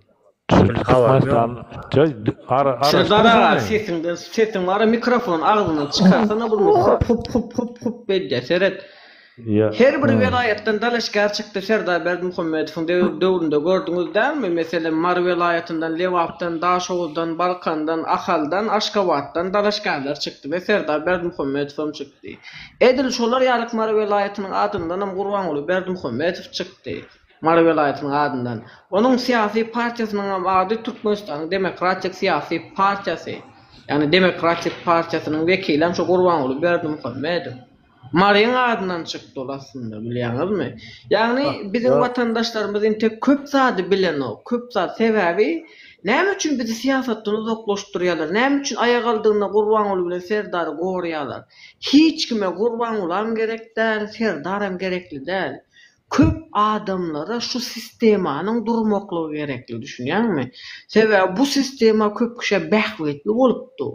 Habarym ýok. Serdar aga sesiňden sesiň bara mikrofon agzyňdan çykarsana bir hup hup hup hup hup edýär seret. Her bir welaýatdan dalaşgär çykdy Serdar Berdimuhamedowyň döwründe gördüňiz dälmi meselem Mary welaýatyndan Lebapdan Daşoguzdan Balkandan Ahaldan Aşgabatdan dalaşgärler çykdy we Serdar Berdimuhamedowam çykdy. Edil şolar ýalyk Mary welaýatynyň adyndanam Gurbanguly Berdimuhamedow çykdy Mary welaýatynyň adyndan. Onuň syýasy partiýasynyňam ady Türkmenistanyň Demokratik syýasy partiýasy. Ýagny Demokratik partiýasynyň wekilem şo Gurbanguly Berdimuhamedow. Maryň adyndan çykdy ol aslynda bilýäňizmi? Ýagny biziň watandaşlarymyz intek köp zady bilenok, köp zat sebäbi näme üçin bizi syýasatdan uzaklaşdyrýarlar, näme üçin aýak aldygynda Gurbanguly bilen Serdary goraýarlar? Hiç kime Gurbangulam gerek däl, Serdaram gerekli däl. Köp adamlara şu sistemanyň durmaklygy gerekli düşünýäňmi? Sebäbi bu sistema köp kişä bähbitli bolup dur.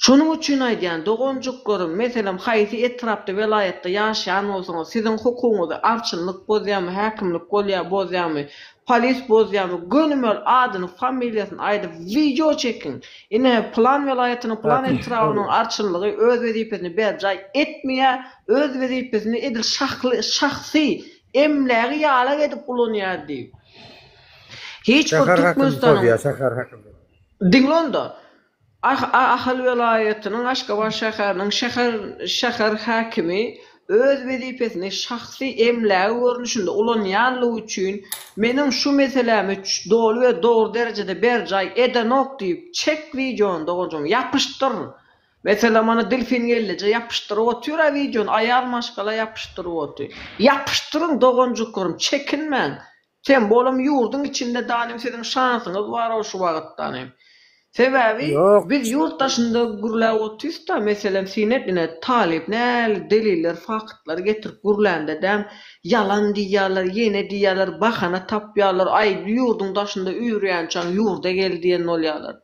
Şonuň üçin aýdýan, doganjyklarym, meselem, haýsy etrapda, welaýatda ýaşaýan bolsaňyz, siziň hukugyňyzy arçynlyk bozýarmy, häkimlik bolýar, bozýarmy, polis bozýarmy, gönümel adyny, familiýasyny aýdyp, wideo çekiň. Ine, pylan welaýatynyň, pylan etrabynyň arçynlygy öz wezipesini berjaý etmeýär, öz wezipesini edil şahly, şahsy emlägi ýalak edip ulanýar diýip. Hiç bir Şäher häkimi Türkmenistanyň. pozýar, şäher häkimi. Diňle onda. Ahal welaýatynyň Aşgabat şäheriniň şäher şäher häkimi öz wezipesini şahsy emlägi görnüşinde ulanýanlygy üçin meniň şu meselämi doly we dogry derejede berjaý edenok diýip çek wideony doganjygym ýapyşdyr meselem mana Dilfin gelneje ýapyşdyryp otyra wideony aýal maşgala ýapyşdyryp oty ýapyşdyryň doganjyklarym çekinmäň Tem bolam ýurduň içinde danym siziň şansyňyz barow şu wagyt danym. Sebäbi Ýok. biz ýurt daşynda gürläp otyrysda meselem sinet ine talyp näli deliller faktlar getirip gürlände däm ýalan diýýärler ýene diýýärler bahana tapýarlar aý ýurduň daşynda üýrýänçäň ýurda gel diýen bolýarlar.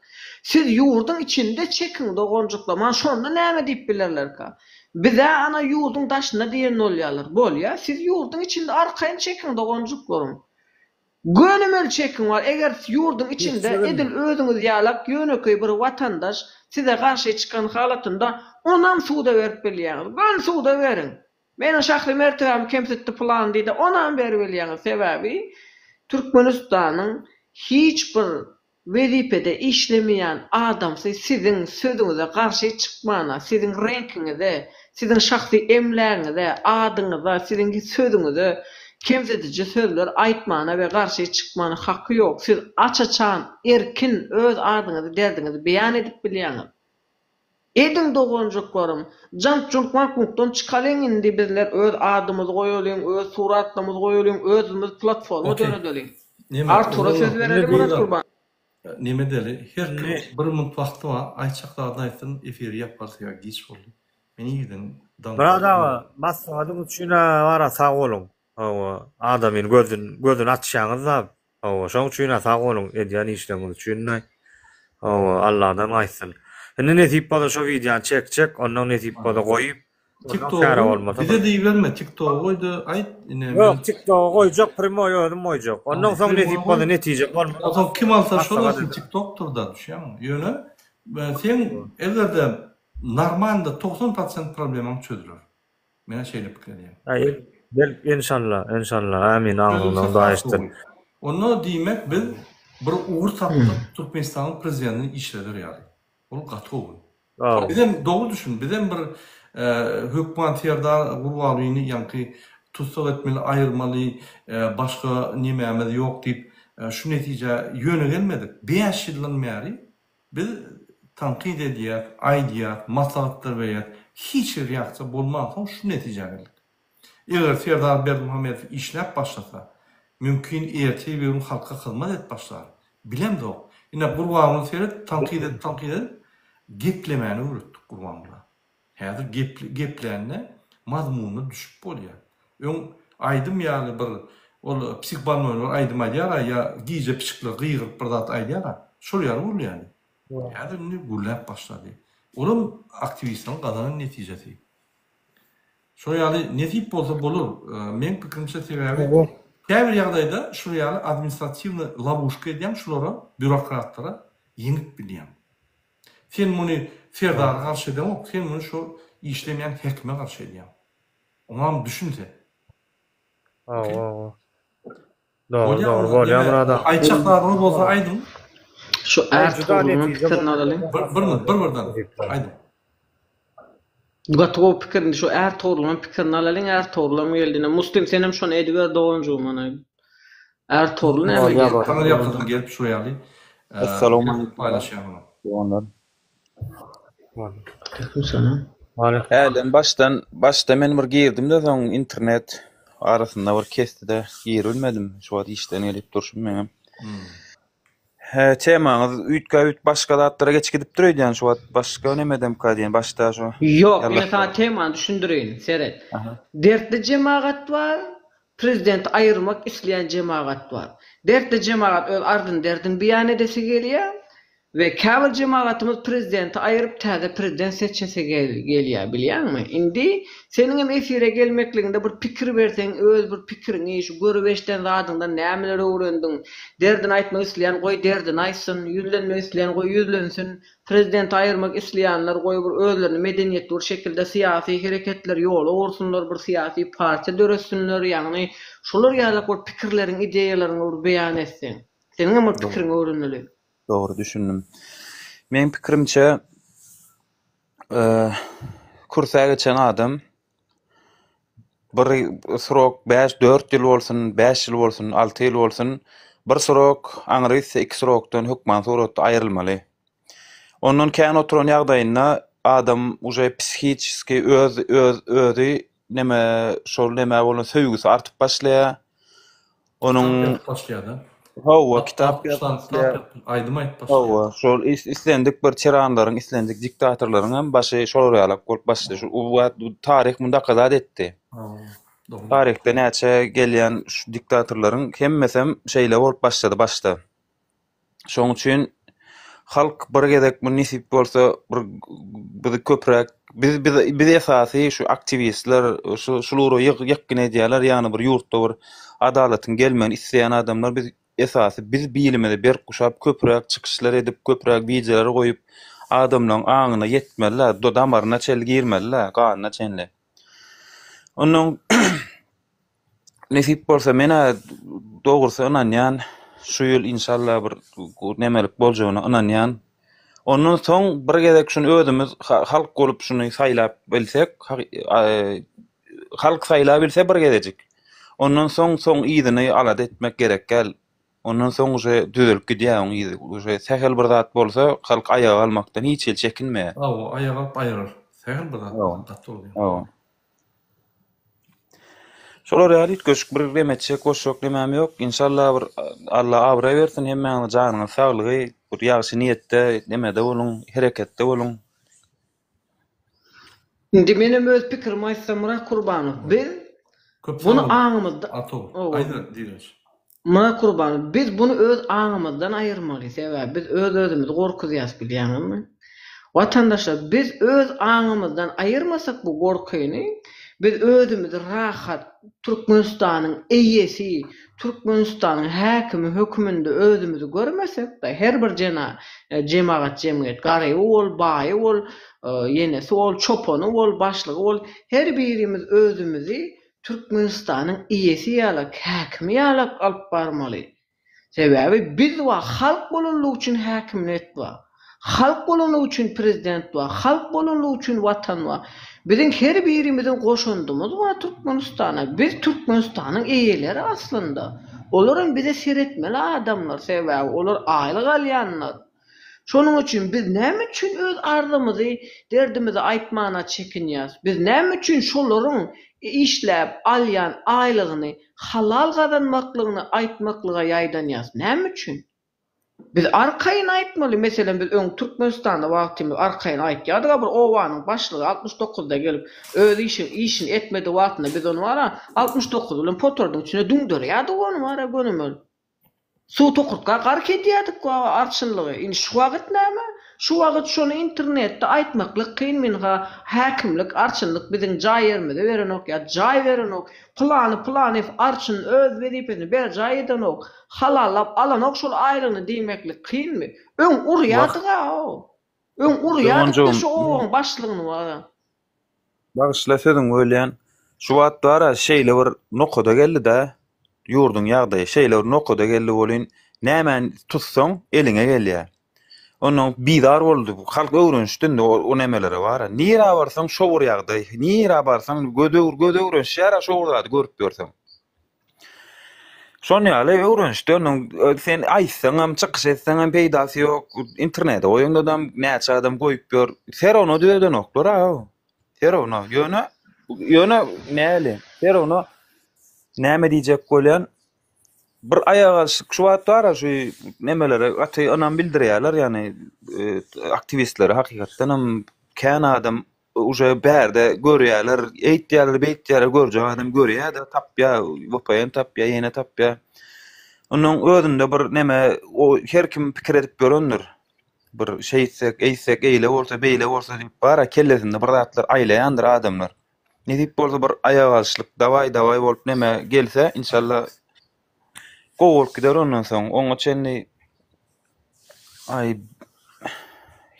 Siz ýurduň içinde çekiň doganjyklar mana şonda näme diýip bilerlerka. Bizä ana ýurduň daşynda diýen bolýarlar. Bolýa, siz ýurduň içinde arkaýyn çekiň doganjyklarym. Gönümel çekiň bar, eger ýurduň içinde edil özüňiz ýalak ýönekeý bir watandaş size garşy çykan halatynda onam suda berip bilýäňiz. Göni suda beriň. Meniň şahsy mertebämi kemsitdi pylan diýdi, onam beribilýäňiz, sebäbi Türkmenistanyň hiç bir wezipede işlemeýän adamsy siziň sözüňize garşy çykmana, siziň reňkiňize, siziň şahsy emlägiňize, adyňyza, siziň sözüňize kemsidiji sözler aýtmana we garşy çykmana haky ýok. Siz aç-açan, erkin öz adyňyzy, derdiňizi beýan edip bilýäňiz. Ediň doganjyklarym, jant-junt-mankmukdan çykalyň indi bizler öz adymyzy goýalyň, öz suratlarymyzy goýalyň, özümiz platforma Okey. döredeliň. Neme, Artura söz oglanlar, bereli Myrat gyzlar, Gurban. neme edeli, her kim bir minut wagty bar, aýtjak zadyny aýtsyn, efiri ýaparys ýa giç boldy. Men irden daň Myrat aga, maslahatyň üçin-ä bara sag boluň. Hawa, adamyny gözün gözüni açýaňyz-da. Hawa, şoň üçin-ä sag boluň edýän işleriňiz üçin-de. Hawa, Alladan gaýtsyn. Indi nesip bolsa şo wideony çekjek, ondan nesip bolsa goýup, ondan çäre TikTogy bolmasa bize bir. diýiberme, TikTogy goý-da aýt, ine men Ýok, TikToga goýjak, primoý özüm goýjak. Ondan soň Primoý nesip bolsa goý. netije bolmasa Onsoň kim alsa şol maslahat alsyn, ederin. TikTokdyr-da, düşýäňmi? Ýöne seň eger-de normalda 90 prosent problemaň çözüler. Men şeýle pikir edýän. Aý belki enşalla enşalla amin Çözülse agzyňdan has gaýyşdyr. gowy. Onda diýmek biz bir ugur tapdyk Türkmenistanyň prezidentini işleder ýaly. Ol gaty gowy. Sag Bizem dogry düşün, bizem bir hökman Serdar Gurbanlyny ýaňky tussag etmeli, aýyrmaly, başga nemämiz ýok diýip şu netijä ýöne gelmedik. Bäş ýyldan bäri Biz tankyt edýäs, aýdýas, maslahatlar berýäs, hiç hili reaksiýa bolmansoň şu netijä geldik. Eger Serdar Berdimuhamedow işläp başlasa, mümkin ertir bir gün halka hyzmat edip başlar. Bilemzok. Ine Gurbanguly seret, tankyt edip tankyt edip geplemäni öwretdik Gurbanguly. Häzir geplände mazmunyna düşüp bolýar. Öň aýdym ýaly bir ol psihbolnoýlar aýdym aýdýar-a ýa gije pişikler gygyryp bir zat aýdýar-a, şol ýaly gürleýärdi. Häzir indi gürläp başlady. Olam aktiwistleriň gazanan netijesi. Şol ýaly nesip bolsa bolar. Meň pikirimçe sebäbi käbir ýagdaýda şul ýaly administratiwnyý lowuşka edýäň şulara býurokratlara ýeňip bilýäň. Sen muny Serdara garşy edeňok, sen muny şo işlemeýän häkime garşy edýäň. Oňam düşün sen. Hawa, hawa. Dogry, dogry bolýar Myrat aga. Aýtjak zadyňyz bolsa aýdyň. Şu Ärtogrulyň pikirini alalyň. Bir bir minut, bir birden aýdyň. Gaty gowy pikir indi şu Ärtogrulyň pikirini alalyň Ärtogrulam geldi ine Muslim senem şony ediber doganjygym ana Ärtogrul näme Bolýar, diýer? bolýar. Saňa ýakasyn gelip şu ýaly Assalamualaikum. paýlaşýan olar. Doganlar. Aleyküm Hälden başdan başda men bir girdim-de soň internet arasynda bir kesdi-de giribilmedim. Şu wagt işden gelip durşum meňem. Hä, temaňyz üýtgäp üýt başga zatlara geçip gidipdir öýdýän şu wagt başga nemedemka diýen başda şu. Ýok, men saňa temany düşündireýin, seret. Dertli jemagat bar, prezidenti aýyrmak isleýän jemagat bar. Dertli jemagat öz arzyny-derdini beýan edesi gelýär we käbir jemagatymyz prezidenti aýyryp täze prezident seçesi gelýär, bilýäňmi? Indi seniňem efire gelmekligiňde bir pikir berseň, öz bir pikiriňi, şu görüp-eşiden zadyňdan nämeler öwrendiň, Derdini aýtmak isleýän goý derdini aýtsyn, ýüzlenmek isleýän goý ýüzlensin, prezidenti aýyrmak isleýänler goý bir özlerini medeniýetli bir şekilde syýasy hereketler ýola gursunlar, bir syýasy partiýa döretsinler, ýagny şolar ýalyk bir pikirleriň ideýalaryňy bir beýan etseň. Seniňem bir pikiriňi öwrenmeli. Dogry düşündim. Meň pikirimçe kürsä geçen adam Bir srok bäş, dört ýyl bolsun, bäş ýyl bolsun, alty ýyl bolsun, bir srok, aňry gitse iki srokdan hökman suratda aýrylmaly. Ondan kän oturan ýagdaýynda adam uje psihiçeski öz öz özi neme şol nämä bolan söýgüsi artyp başlaýar. Onuň Kitap ýazyp başlaýar-da. Hawa, kitap ýazyp başlaýar. Aýdym aýdyp başlaýar. Hawa, şol islendik bir tiranlaryň, islendik diktatorlaryň hem başy şolar ýalak bolup başlaýar. Şu bu taryh muny dokazat etdi. Dogry. Taryhda näçe gelýän şu diktatorlaryň hemmesem şeýle bolup başlady başda. Şoň üçin halk bir gezek bu nesip bolsa bir bizi köpräk biz biz biz esasy şu aktiwistler şu şul ugra ýykgyn edýärler ýagny bir ýurtda bir adalatyň gelmegini isleýän adamlar biz esasy biz bilimizi berk guşap köpräk çykyşlar edip köpräk wideolar goýup adamlaryň aňyna ýetmeli-dä damaryna çenli girmeli-dä ganyna çenli. Ondan nesip bolsa men-ä dogrusy ynanýan, şu ýyl inşallah bir nemelik boljagyna ynanýan. Ondan soň bir gezek şuny özümiz halk bolup şuny saýlap bilsek, halk saýlabilse bir gezejik. Ondan soň soň yzyny alada etmek gerek däl. Ondan soň uje düzelip gidýär oň yzy. Uje sähel bir zat bolsa halk aýaga galmakdan hiç hili çekinmeýär. Hawa, aýaga alyp aýyrar. Sähel bir zat bolsa gaty bolýar. Hawa. Şolar ýaly üýtgeşik bir gem etjek goşjak nemäm ýok. Inşallah bir Alla abraý bersin hemmäňize janyňyz saglygy bir ýagşy niýetde nemede boluň hereketde boluň. Indi menem öz pikirimi aýtsam Myrat Kurbanow biz Köp sag buny bol aňymyzda Artur. Hawa. Aýda Direnç. Myrat Kurbanow biz buny öz aňymyzdan aýyrmaly sebäbi biz öz özümizi gorkuzýas bilýäňizmi? Watandaşlar biz öz aňymyzdan aýyrmasak bu gorkyny biz özümizi rahat Türkmenistanyň eýesi Türkmenistanyň häkimi höküminde özümizi görmesek-de, her bir jena, jemagat jemgyýet, garyby bol, baýy bol, ýenesi bol, çopany bol, başlygy bol, her birimiz özümizi Türkmenistanyň eýesi ýalak, häkimi ýalak alyp barmaly. Sebäbi biz bar, halk bolanlygy üçin häkimlet bar. Halk bolanlygy üçin prezident bar, halk bolanlygy üçin watan bar. Biziň her birimiziň goşandymyz bar Türkmenistana. Biz Türkmenistanyň eýeleri aslynda. Olaram bize seretmeli adamlar, sebäbi olar aýlyk alýanlar. Şonuň üçin biz näme üçin öz arzymyzy, derdimizi aýtmana çekinýäs? Biz näme üçin şolaryň işläp alýan aýlygyny halal gazanmaklygyny aýtmaklyga ýaýdanýas? Näme üçin? Biz arkaýyn aýtmaly, meselem biz öň Türkmenistanda wagtymyz arkaýyn aýtýardyga bir obanyň başlygy 69 da gelip öz işi işini etmedik wagtynda biz ony bara 69 bilen potordyň içine düňderýärdik ony bara gönümel. Suw tokurtga gark edýärdik baba arçynlygy. Indi şu wagyt näme? Şu wagyt şony internetde aýtmaklyk kyn minha häkimlik arçynlyk biziň jaý ýerimizi berenok ýa jaý berenok pylany pylanyýew arçyn öz wezipesini berjaý edenok Halallap alanok şol aýlygyny diýmeklik kynmy? Öň urýadyga o. Öň urýadyk-da şu obaň başlygyny wara. Bagyşla sözüňi bölýän. Şu wagt bara şeýle bir nokada geldi-dä, ýurduň ýagdaýy şeýle bir nokada geldi welin, nämäni tutsaň eliňe gelýär. Onnoň bizar boldy, halk öwrenişdi indi o nemelere bara. Nirä barsaň şo bir ýagdaý, nirä barsaň göz göz öwrenişýär-ä şo bir zady görüp ýörseň. Şon ýaly öwrenişdi onuň sen aýtsaňam çykyş etseňem peýdasy ýok internete goýaňdadam näçe adam goýup ýör serowno düzedenoklar a serowno ýöne ýöne näli serowno näme diýjek bolýan bir aýak alşyk şu wagt bar şu nemelere gaty ynam bildirýärler ýagny aktiwistlere hakykatdanam kän adam Uje bärde görýäler, eýtýäler, beýtýäler, görjek adam görýä-de, tapýa, VPN tapýa, ýene tapýa. Onuň özünde bir neme, o her kim pikir edip ýörendir. Bir şeýtsek, eýtsek, eýle bolsa, beýle bolsa diýip, bar-a kellesinde bir zatlar aýlaýandyr adamlar. Nesip bolsa bir aýak alyşlyk, dawaý, dawaý bolup neme gelse, inşallah gowy bolup gider ondan soň. Oňa çenli Aý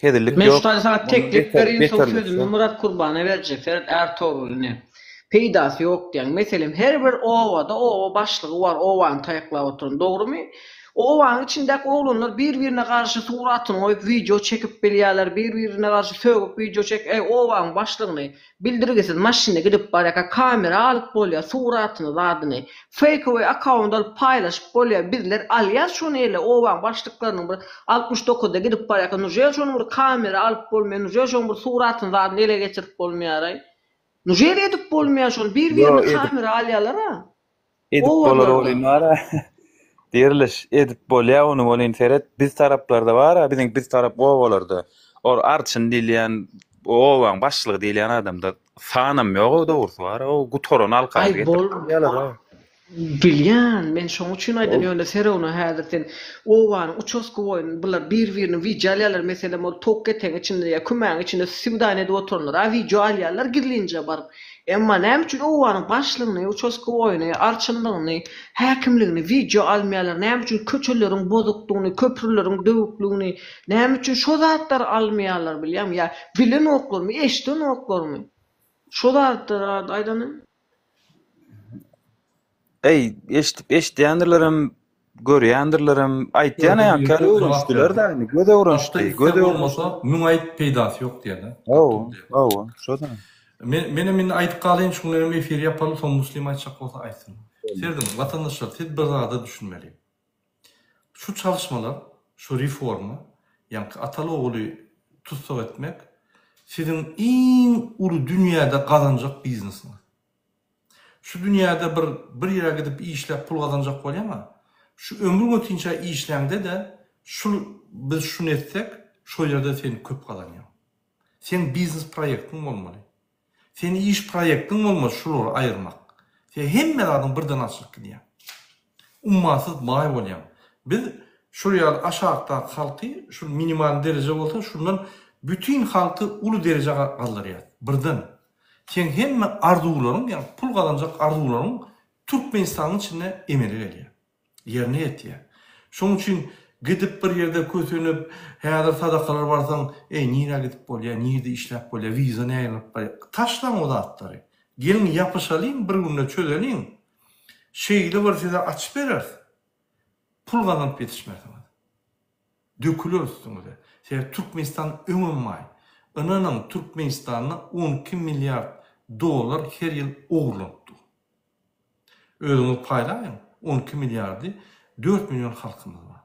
hezillik Men şu ýok. taýda saňa Ondan teklip beter, berin, soň beterlik sözümi ýok. Myrat Kurbana berjek. Seret Ärtogrul ine. Peýdasy ýok diýýäň. Meselem, her bir obada oba başlygy bar, obany taýaklap oturan. Dogrumy? Obanyň içindäki oglanlar bir-birine garşy suratyny goýup wideo çekip bilýärler, bir-birine garşy sögüp wideo çek, eý obaň başlygyny Bildirgisiz maşynda gidip barýarka kamera alyp bolýar suratyny zadyny feýkowy akkaunt alyp paýlaşyp bolýar bizler alýas şony ele obaň başlyklarynyň bir 69 da gidip barýarka nužel şonuň bir kamera alyp bolmaýar nužel şoň bir suratyny zadyny ele geçirip bolmaýaraý nužel edip bolmaýar şony bir Ýo birini edip kamera alýalara edip bolar obalarda. welin bara Diriliş edip bolýar ony welin seret biz taraplarda bara biziň biz tarap obalarda or arçyn diýilýän obaň başlygy diýilýän adamda sanam ýogow dogrusy bara o gutaran alkany Aý getirip bol goýýarlar-ow. Bilýän, men şoň üçin aýdýan, Ol ýöne serowna häzir sen obanyň uçastkowoýyny bular bir-birini wideo alýarlar, meselem ol tok etegiň içinde ýa kümäň içinde swidaniýa edip oturanlar-a wideo alýarlar gizlinje baryp. Emma näme üçin obanyň başlygyny, uçastkowoýyny, arçynlygyny, häkimligini wideo almaýarlar, näme üçin köçeleriň bozukdygyny, köprüleriň döwükligini, näme üçin şo zatlary almaýarlar bilýäňmi ýa bilenoklarmy, eşidenoklarmy? Şo zatlary aýdany. Eý, eşidip eşidýändirlerem, görýändirlerem, aýtýan ýaňky ýaly öwrenişdiler-dä indi, göz öwrenişdi, göz öwrenişdi. Bolmasa, müň aýt peýdasy ýok diýýär-dä. Hawa, hawa, şo-da. Men menem indi aýdyp galaýyn, şuň bilenem efiri ýapaly, soň Muslim aýtjak bolsa aýtsyn. Serediň, watandaşlar, siz bir zada düşünmeli. Şu çalyşmalar, şu reforma, ýaňky ataly-oguly tussag etmek siziň iň uly dünýäde gazanjak biznesiňiz. Şu dünýäde bir bir ýere gidip işläp pul gazanjak bolýaňa, şu ömrüň ötinçä işläňde-de şul biz şuny etsek, şol ýerde sen köp gazanýaň. Seň biznes proýektiň bolmaly. Seň iş proýektiň bolmaly şulary aýyrmak. Sen hemme zadyň birden açylyp gidýär. Ummasyz baý bolýaň. Biz şul ýaly aşakdaky halky şul minimalny dereje bolsa şundan bütin halky uly derejä galdyrýas. Birden. Seň hemme arzuwlaryň ýagny pul gazanjak arzuwlaryň Türkmenistanyň içinde emele gelýär. Ýerine ýetýär. Şoň üçin gidip bir ýerde kösenip, häzir sadakalar barsaň, eý nirä gidip bolýar, nirde işläp bolýar, wiza nähili alyp bolýar. Taşlaň o zatlary. Geliň ýapyşalyň bir günde çözeliň. Şeýle bir size açyp bereris. Pul gazanyp ýetişmersiňiz. Döküler üstüňize. Sebäbi Türkmenistan öňem baý. Ynanyň Türkmenistanda 12 milliard dollar her ýyl ogurlanyp dur. Özüňiz paýlaýyň 12 milliardy 4 million halkymyz bar.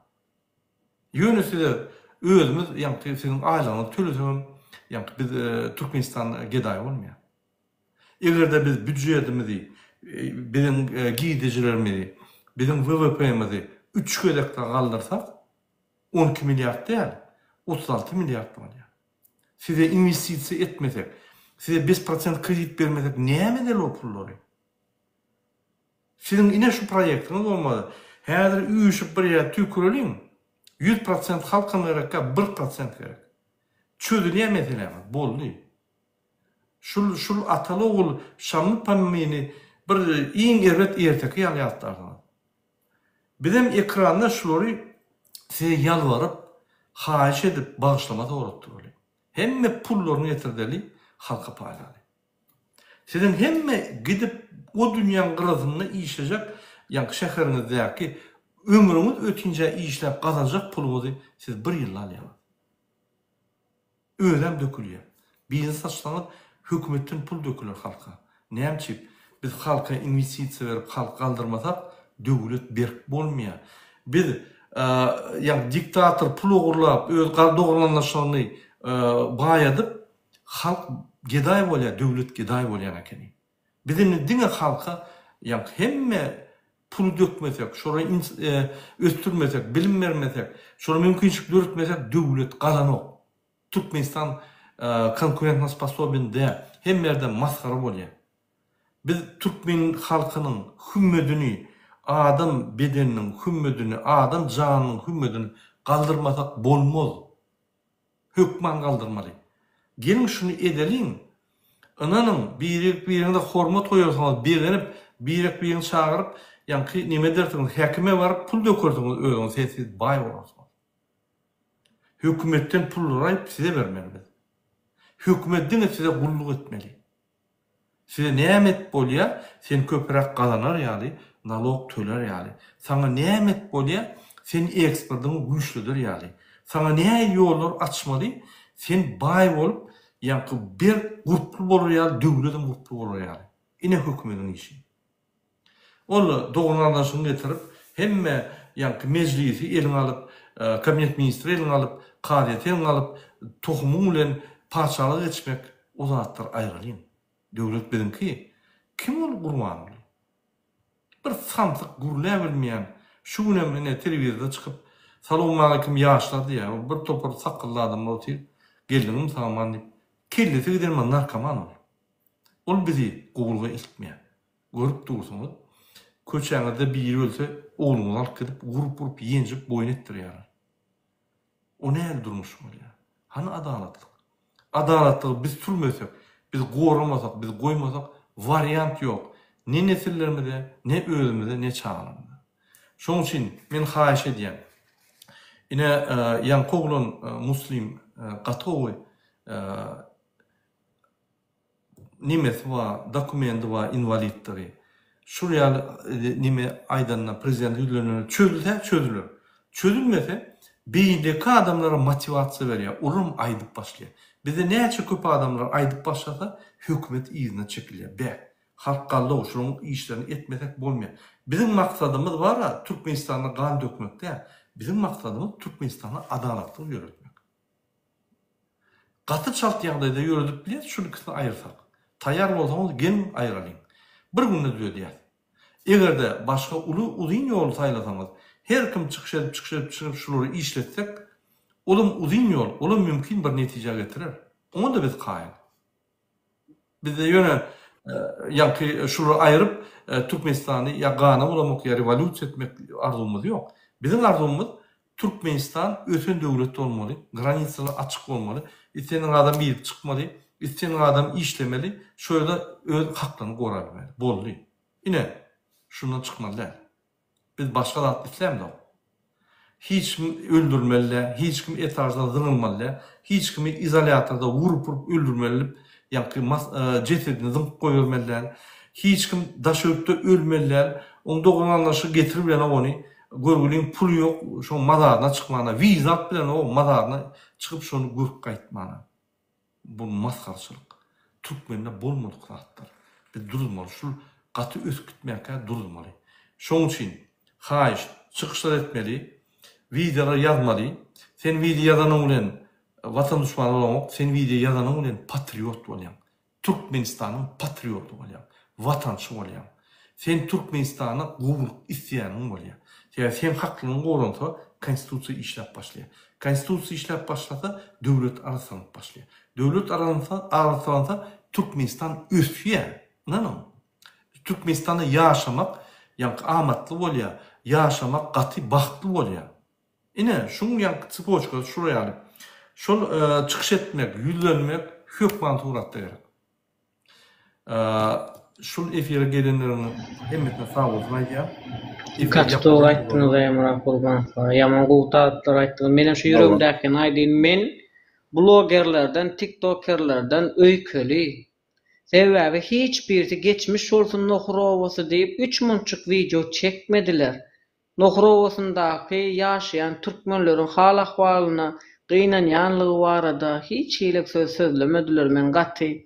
Ýöne size özümiz ýaňky siziň aýlygyňyzy tölesegem ýaňky biz Türkmenistan gedaý bolmaýar. Eger-de biz býujetimizi, biziň girdejilerimizi, biziň WWP-mizi üç gezek dagy galdyrsak, 12 milliard däl, 36 milliard bolýar. Size inwestisiýa etmesek, size bez prosent kredit bermesek näme edeli o pullary? Siziň ine şu proýektiňiz bolmaly. Häzir üýşüp bir ýere tüýküreliň, 100% halkam gerekkä, 1% gerek. Çözülýär meseläňiz, boldy. Şul şul ataly ogul Şammy Pammyny bir iň erbet erteki ýaly ýatlarsyňyz. Bizem ekranda şulary size ýalbaryp, haýyş edip bagyşlama soratdyraly. Hemme pullaryny getirdeli, halka paýlaly. Siziň hemme gidip o dünýäň gyrasynda işlejek ýaňky şäheriňizdäki ömrüňiz ötinjä işläp gazanjak puluňyzy siz bir ýylda alýaňyz. Özem dökülýär. Biznes açsaňyz hökümetden pul döküler halka. Näme üçin? Biz halka inwestisiýa berip halky galdyrmasak döwlet berk bolmaýar. Biz ýagny diktator pul ogurlap öz doganlaşygyny baýadyp halk gedaý bolýar döwlet gedaý bolýan ekeni. Biz indi diňe halka ýagny hemme puly dökmesek, şolara ösdürmesek, bilim bermesek, şolara mümkinçilik döretmesek döwlet galanok. Türkmenistan konkurentnosposobен däl. Hemme ýerde masgara bolýar. Biz türkmen halkynyň hümmedini, adam bedeniniň hümmedini, adam janynyň hümmedini galdyrmasak bolmaz. Hökman galdyrmaly. Geliň şuny edeliň. Ynanyň, birek-biriňize hormat goýarsyňyz, begenip, birek-biriňizi çagyryp, ýaňky neme edersiňiz, häkime baryp pul dökersiňiz özüňiz sessiz baý bolarsyňyz. Hökümetden pullary aýyp size bermeli biz. Hökümet diňe size gulluk etmeli. Size näme et bolýa, sen köpüräk gazanar ýaly, nalog tölär ýaly. Saňa näme et bolýa, sen eksportyňy güýçleder ýaly. Saňa nähili ýollar açmaly, sen baý bolup, ýaňky berk gurply bolar ýaly, döwledem gurply bolar ýaly. Ine hökümediň işi. Ol dogan-gardaşyňy getirip, hemme ýaňky mejlisi eliňe alyp, kabinet ministri eliňe alyp, kazyýeti eliňe alyp, tohumyň bilen patyşalyga geçmek, o zatlar aýralyň. Döwlet biziňki. Kim ol Gurbanguly? Bir samsyk gürläbilmeýän, şu günem ine telewizorda çykyp, Salowmaleýkim ýaşlar diýýär. Ol bir topar sakgally adamlar otyr, geldiňmi sag-aman diýip. Kellesi giden bir narkoman ol. Ol bizi gowulyga eltmeýär. Görüp dursuňyz, köçäňizde biri ölse, ogluňyzy alyp gidip, urup-urup, ýenjip, boýun etdirýärler. O nähili durmuş bolýar? Hany adalatlyk? Adalatlygy biz sürmesek, biz goramasak, biz goýmasak, wariant ýok. Ne nesillerimize, ne özümize, ne çagalarymyza. Şonuň üçin men haýyş edýän. Ine, ýaňky oglan Muslim gaty gowy nemesi bar, dokumendi bar inwalidligi. Şul ýaly nime aýdanda prezident ýüzlenende çözülse çözüler. Çözülmese beýleki adamlara motiwasiýa berýär, olaram aýdyp başlaýar. Bizde näçe köp adamlar aýdyp başlasa hökümet yzyna çekilýär. Beh, halk galdow şularyň işlerini etmesek bolmaýar. Biziň maksadymyz bar-a Türkmenistanda gan dökmek däl. Biziň maksadymyz Türkmenistanda adalatlygy ýöretmek. Gaty çalt ýagdaýda ýöredip bilýäs şul ikisini aýyrsak. Taýýar bolsaňyz geliň aýyralyň. Bir günde düzedýäs. Egerde başga uly uzyn ýoly saýlasaňyz her kim çykyş edip çykyş edip çykyş edip şulary işletsek olam uzyn ýol olam mümkin bir netijä getirer. Oňa-da biz kaýyl. Bizde ýöne ýaňky şulary aýryp Türkmenistany ýa gana bulamak ýa rewolýusiýa etmek arzuwymyz ýok. Biziň arzuwymyz Türkmenistan ösen döwlet bolmaly, granisalar açyk bolmaly, islendik adam girip çykmaly, islendik adam işlemeli, şo ýerde öz haklaryny gorabilmeli. Boldy. Ine, şundan çykmaly däl. Biz başga zat islämzok. Hiç kim öldürilmeli däl, hiç kim etaždan zyňylmaly däl, hiç kimi izolýatorda urup-urup öldürmeli diýip, ýaňky jesedini zyňyp goýbermeli däl. Hiç kim daş ýurtda ölmeli däl. Oň dogan-garyndaşy getirip bilenok ony. Görgüliň puly ýok, şoň mazaryna çykmana, wiza alyp bilenok, mazaryna çykyp şony görüp gaýtmana. Bu masgaraçylyk. Türkmende bolmadyk zatlar. Biz duruzmaly. Şul gaty ösüp gitmänkä duruzmaly. Şoň üçin haýyşt, çykyşlar etmeli, wideolar ýazmaly. Sen wideo ýazanyň bilen watan duşmany bolaňok, sen wideo ýazanyň bilen patriot bolýaň. Türkmenistanyň patrioty bolýaň, watançy bolýaň. Sen Türkmenistana gowulyk isleýäniň bolýar. Sebäbi seň haklygyň goransa konstitusiýa işläp başlaýar. Konstitusiýa işläp başlasa döwlet arassalanyp başlaýar. Döwlet arassalansa Türkmenistan ösýär. Ynanyň. Türkmenistanda ýaşamak ýaňky amatly bolýar. Ýaşamak gaty bagtly bolýar. Ine, şuň ýaňky tsepoçkasy şular ýaly. Şol çykyş etmek, ýüzlenmek hökman suratda gerek. Şul efire gelenleriň hemmesine sag bolsun aýdýan. Gaty dogry aýtdyňyz Emrah Gurbanow aga. Ýaman gowy zatlar aýtdyňyz. Menem şu ýüregimdäkini aýdyn. Men blogerlerden, tiktokerlerden öýkeli. Sebäbi hiç birisi geçmiş bolsun Nohur obasy diýip üç munçuk wideo çekmediler. Nohur obasyndaky ýaşaýan türkmenleriň hal-ahwalyna gynanýanlygy barada hiç hili söz sözlemediler. Men gaty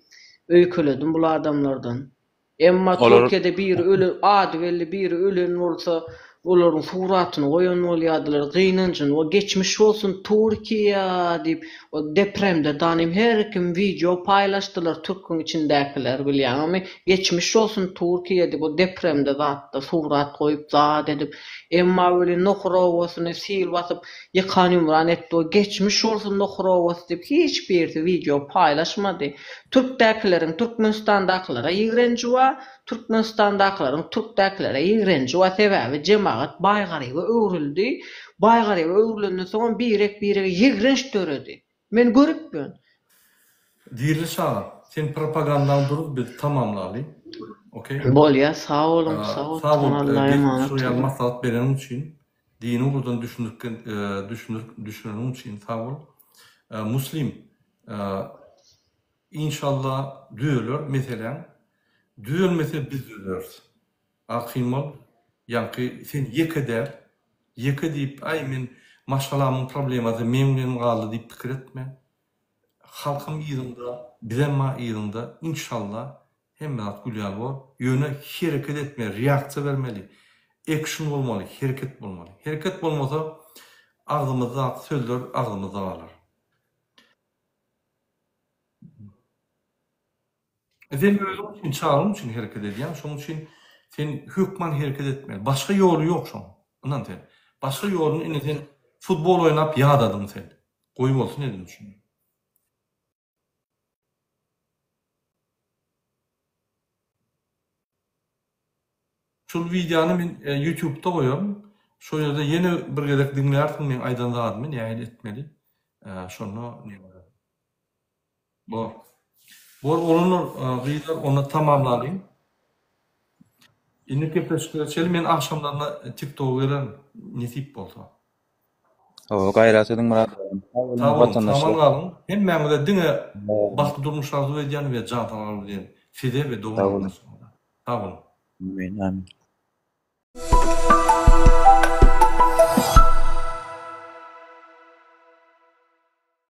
öýkeledim bul adamlardan. Emma Türkiýede biri ölen, ady belli biri ölen bolsa, olaryň suratyny goýan bolýardylar, gynanjyny, o geçmiş bolsun Türkiýe diýip, o depremde danym her kim wideo paýlaşdylar türküň içindäkiler bilýäňmi, Geçmiş bolsun Türkiýe diýip o depremde zatda surat goýup zat edip emma welin Nohur obasyny sil basyp ýykan ýumran etdi o geçmiş bolsun Nohur obasy diýip hiç birisi wideo paýlaşmady. Türkdäkileriň Türkmenistandakylara ýigrenji bar, Türkmenistandakylaryň türkdäkilere ýigrenji bar sebäbi jemagat baý-garyba öwrüldi, baý-garyba öwrülenden soňam birek birege ýigrenç döredi. Men görüp ýön. Diriliş aga, sen propagandaňy duruz biz tamamlaly. Ok. Bolýa sag boluň sag Sag bol Allaha emanet Şu ýaly maslahat bereniň üçin, dini ugurdan düşündirip düşündireniň üçin sag bol. Muslim inşallah düzeler meseläň. Düzelmese biz düzeleris. Arkaýyn bol. Ýaňky sen ýeke däl. Ýeke diýip, aý men maşgalamyň problemasy meň bilen galdy diýip pikir etme. Halkam yzyňda, bizem bar yzyňda. Inşallah hemme zat gül ýaly bor. Ýöne hereket etmeli, reaksiýa bermeli. Ekşn bolmaly, hereket bolmaly. Hereket bolmasa agzymyzdaky sözler agzymyzda galar. Sen özüň üçin, çagaň üçin hereket edýäň, şonuň üçin sen hökman hereket etmeli. Başga ýoly ýok şoň. Ynan sen. Başga ýoluny indi sen futbol oýnap ýadadyň sen. Goý bolsun edin şuny. Şul wideony men ýutubda goýaryn. Şo ýerde ýene bir gezek diňlärsiň meň aýdan zadymy nähili etmeli. Şonda Bor. Bor oglanlar, gyzlar onda tamamlalyň. Indi gepleşiklere çenli men agşamlaryna TikToka gelerin nesip bolsa. Hawa gaýrat ediň Myrat agam. Sag boluň, saman galyň. Hemmäňize diňe bagtly durmuş arzuw edýän we jan saglyk arzuw edýän size we dogan-garyndaşlaryňyza. Sag boluň. Amin amin.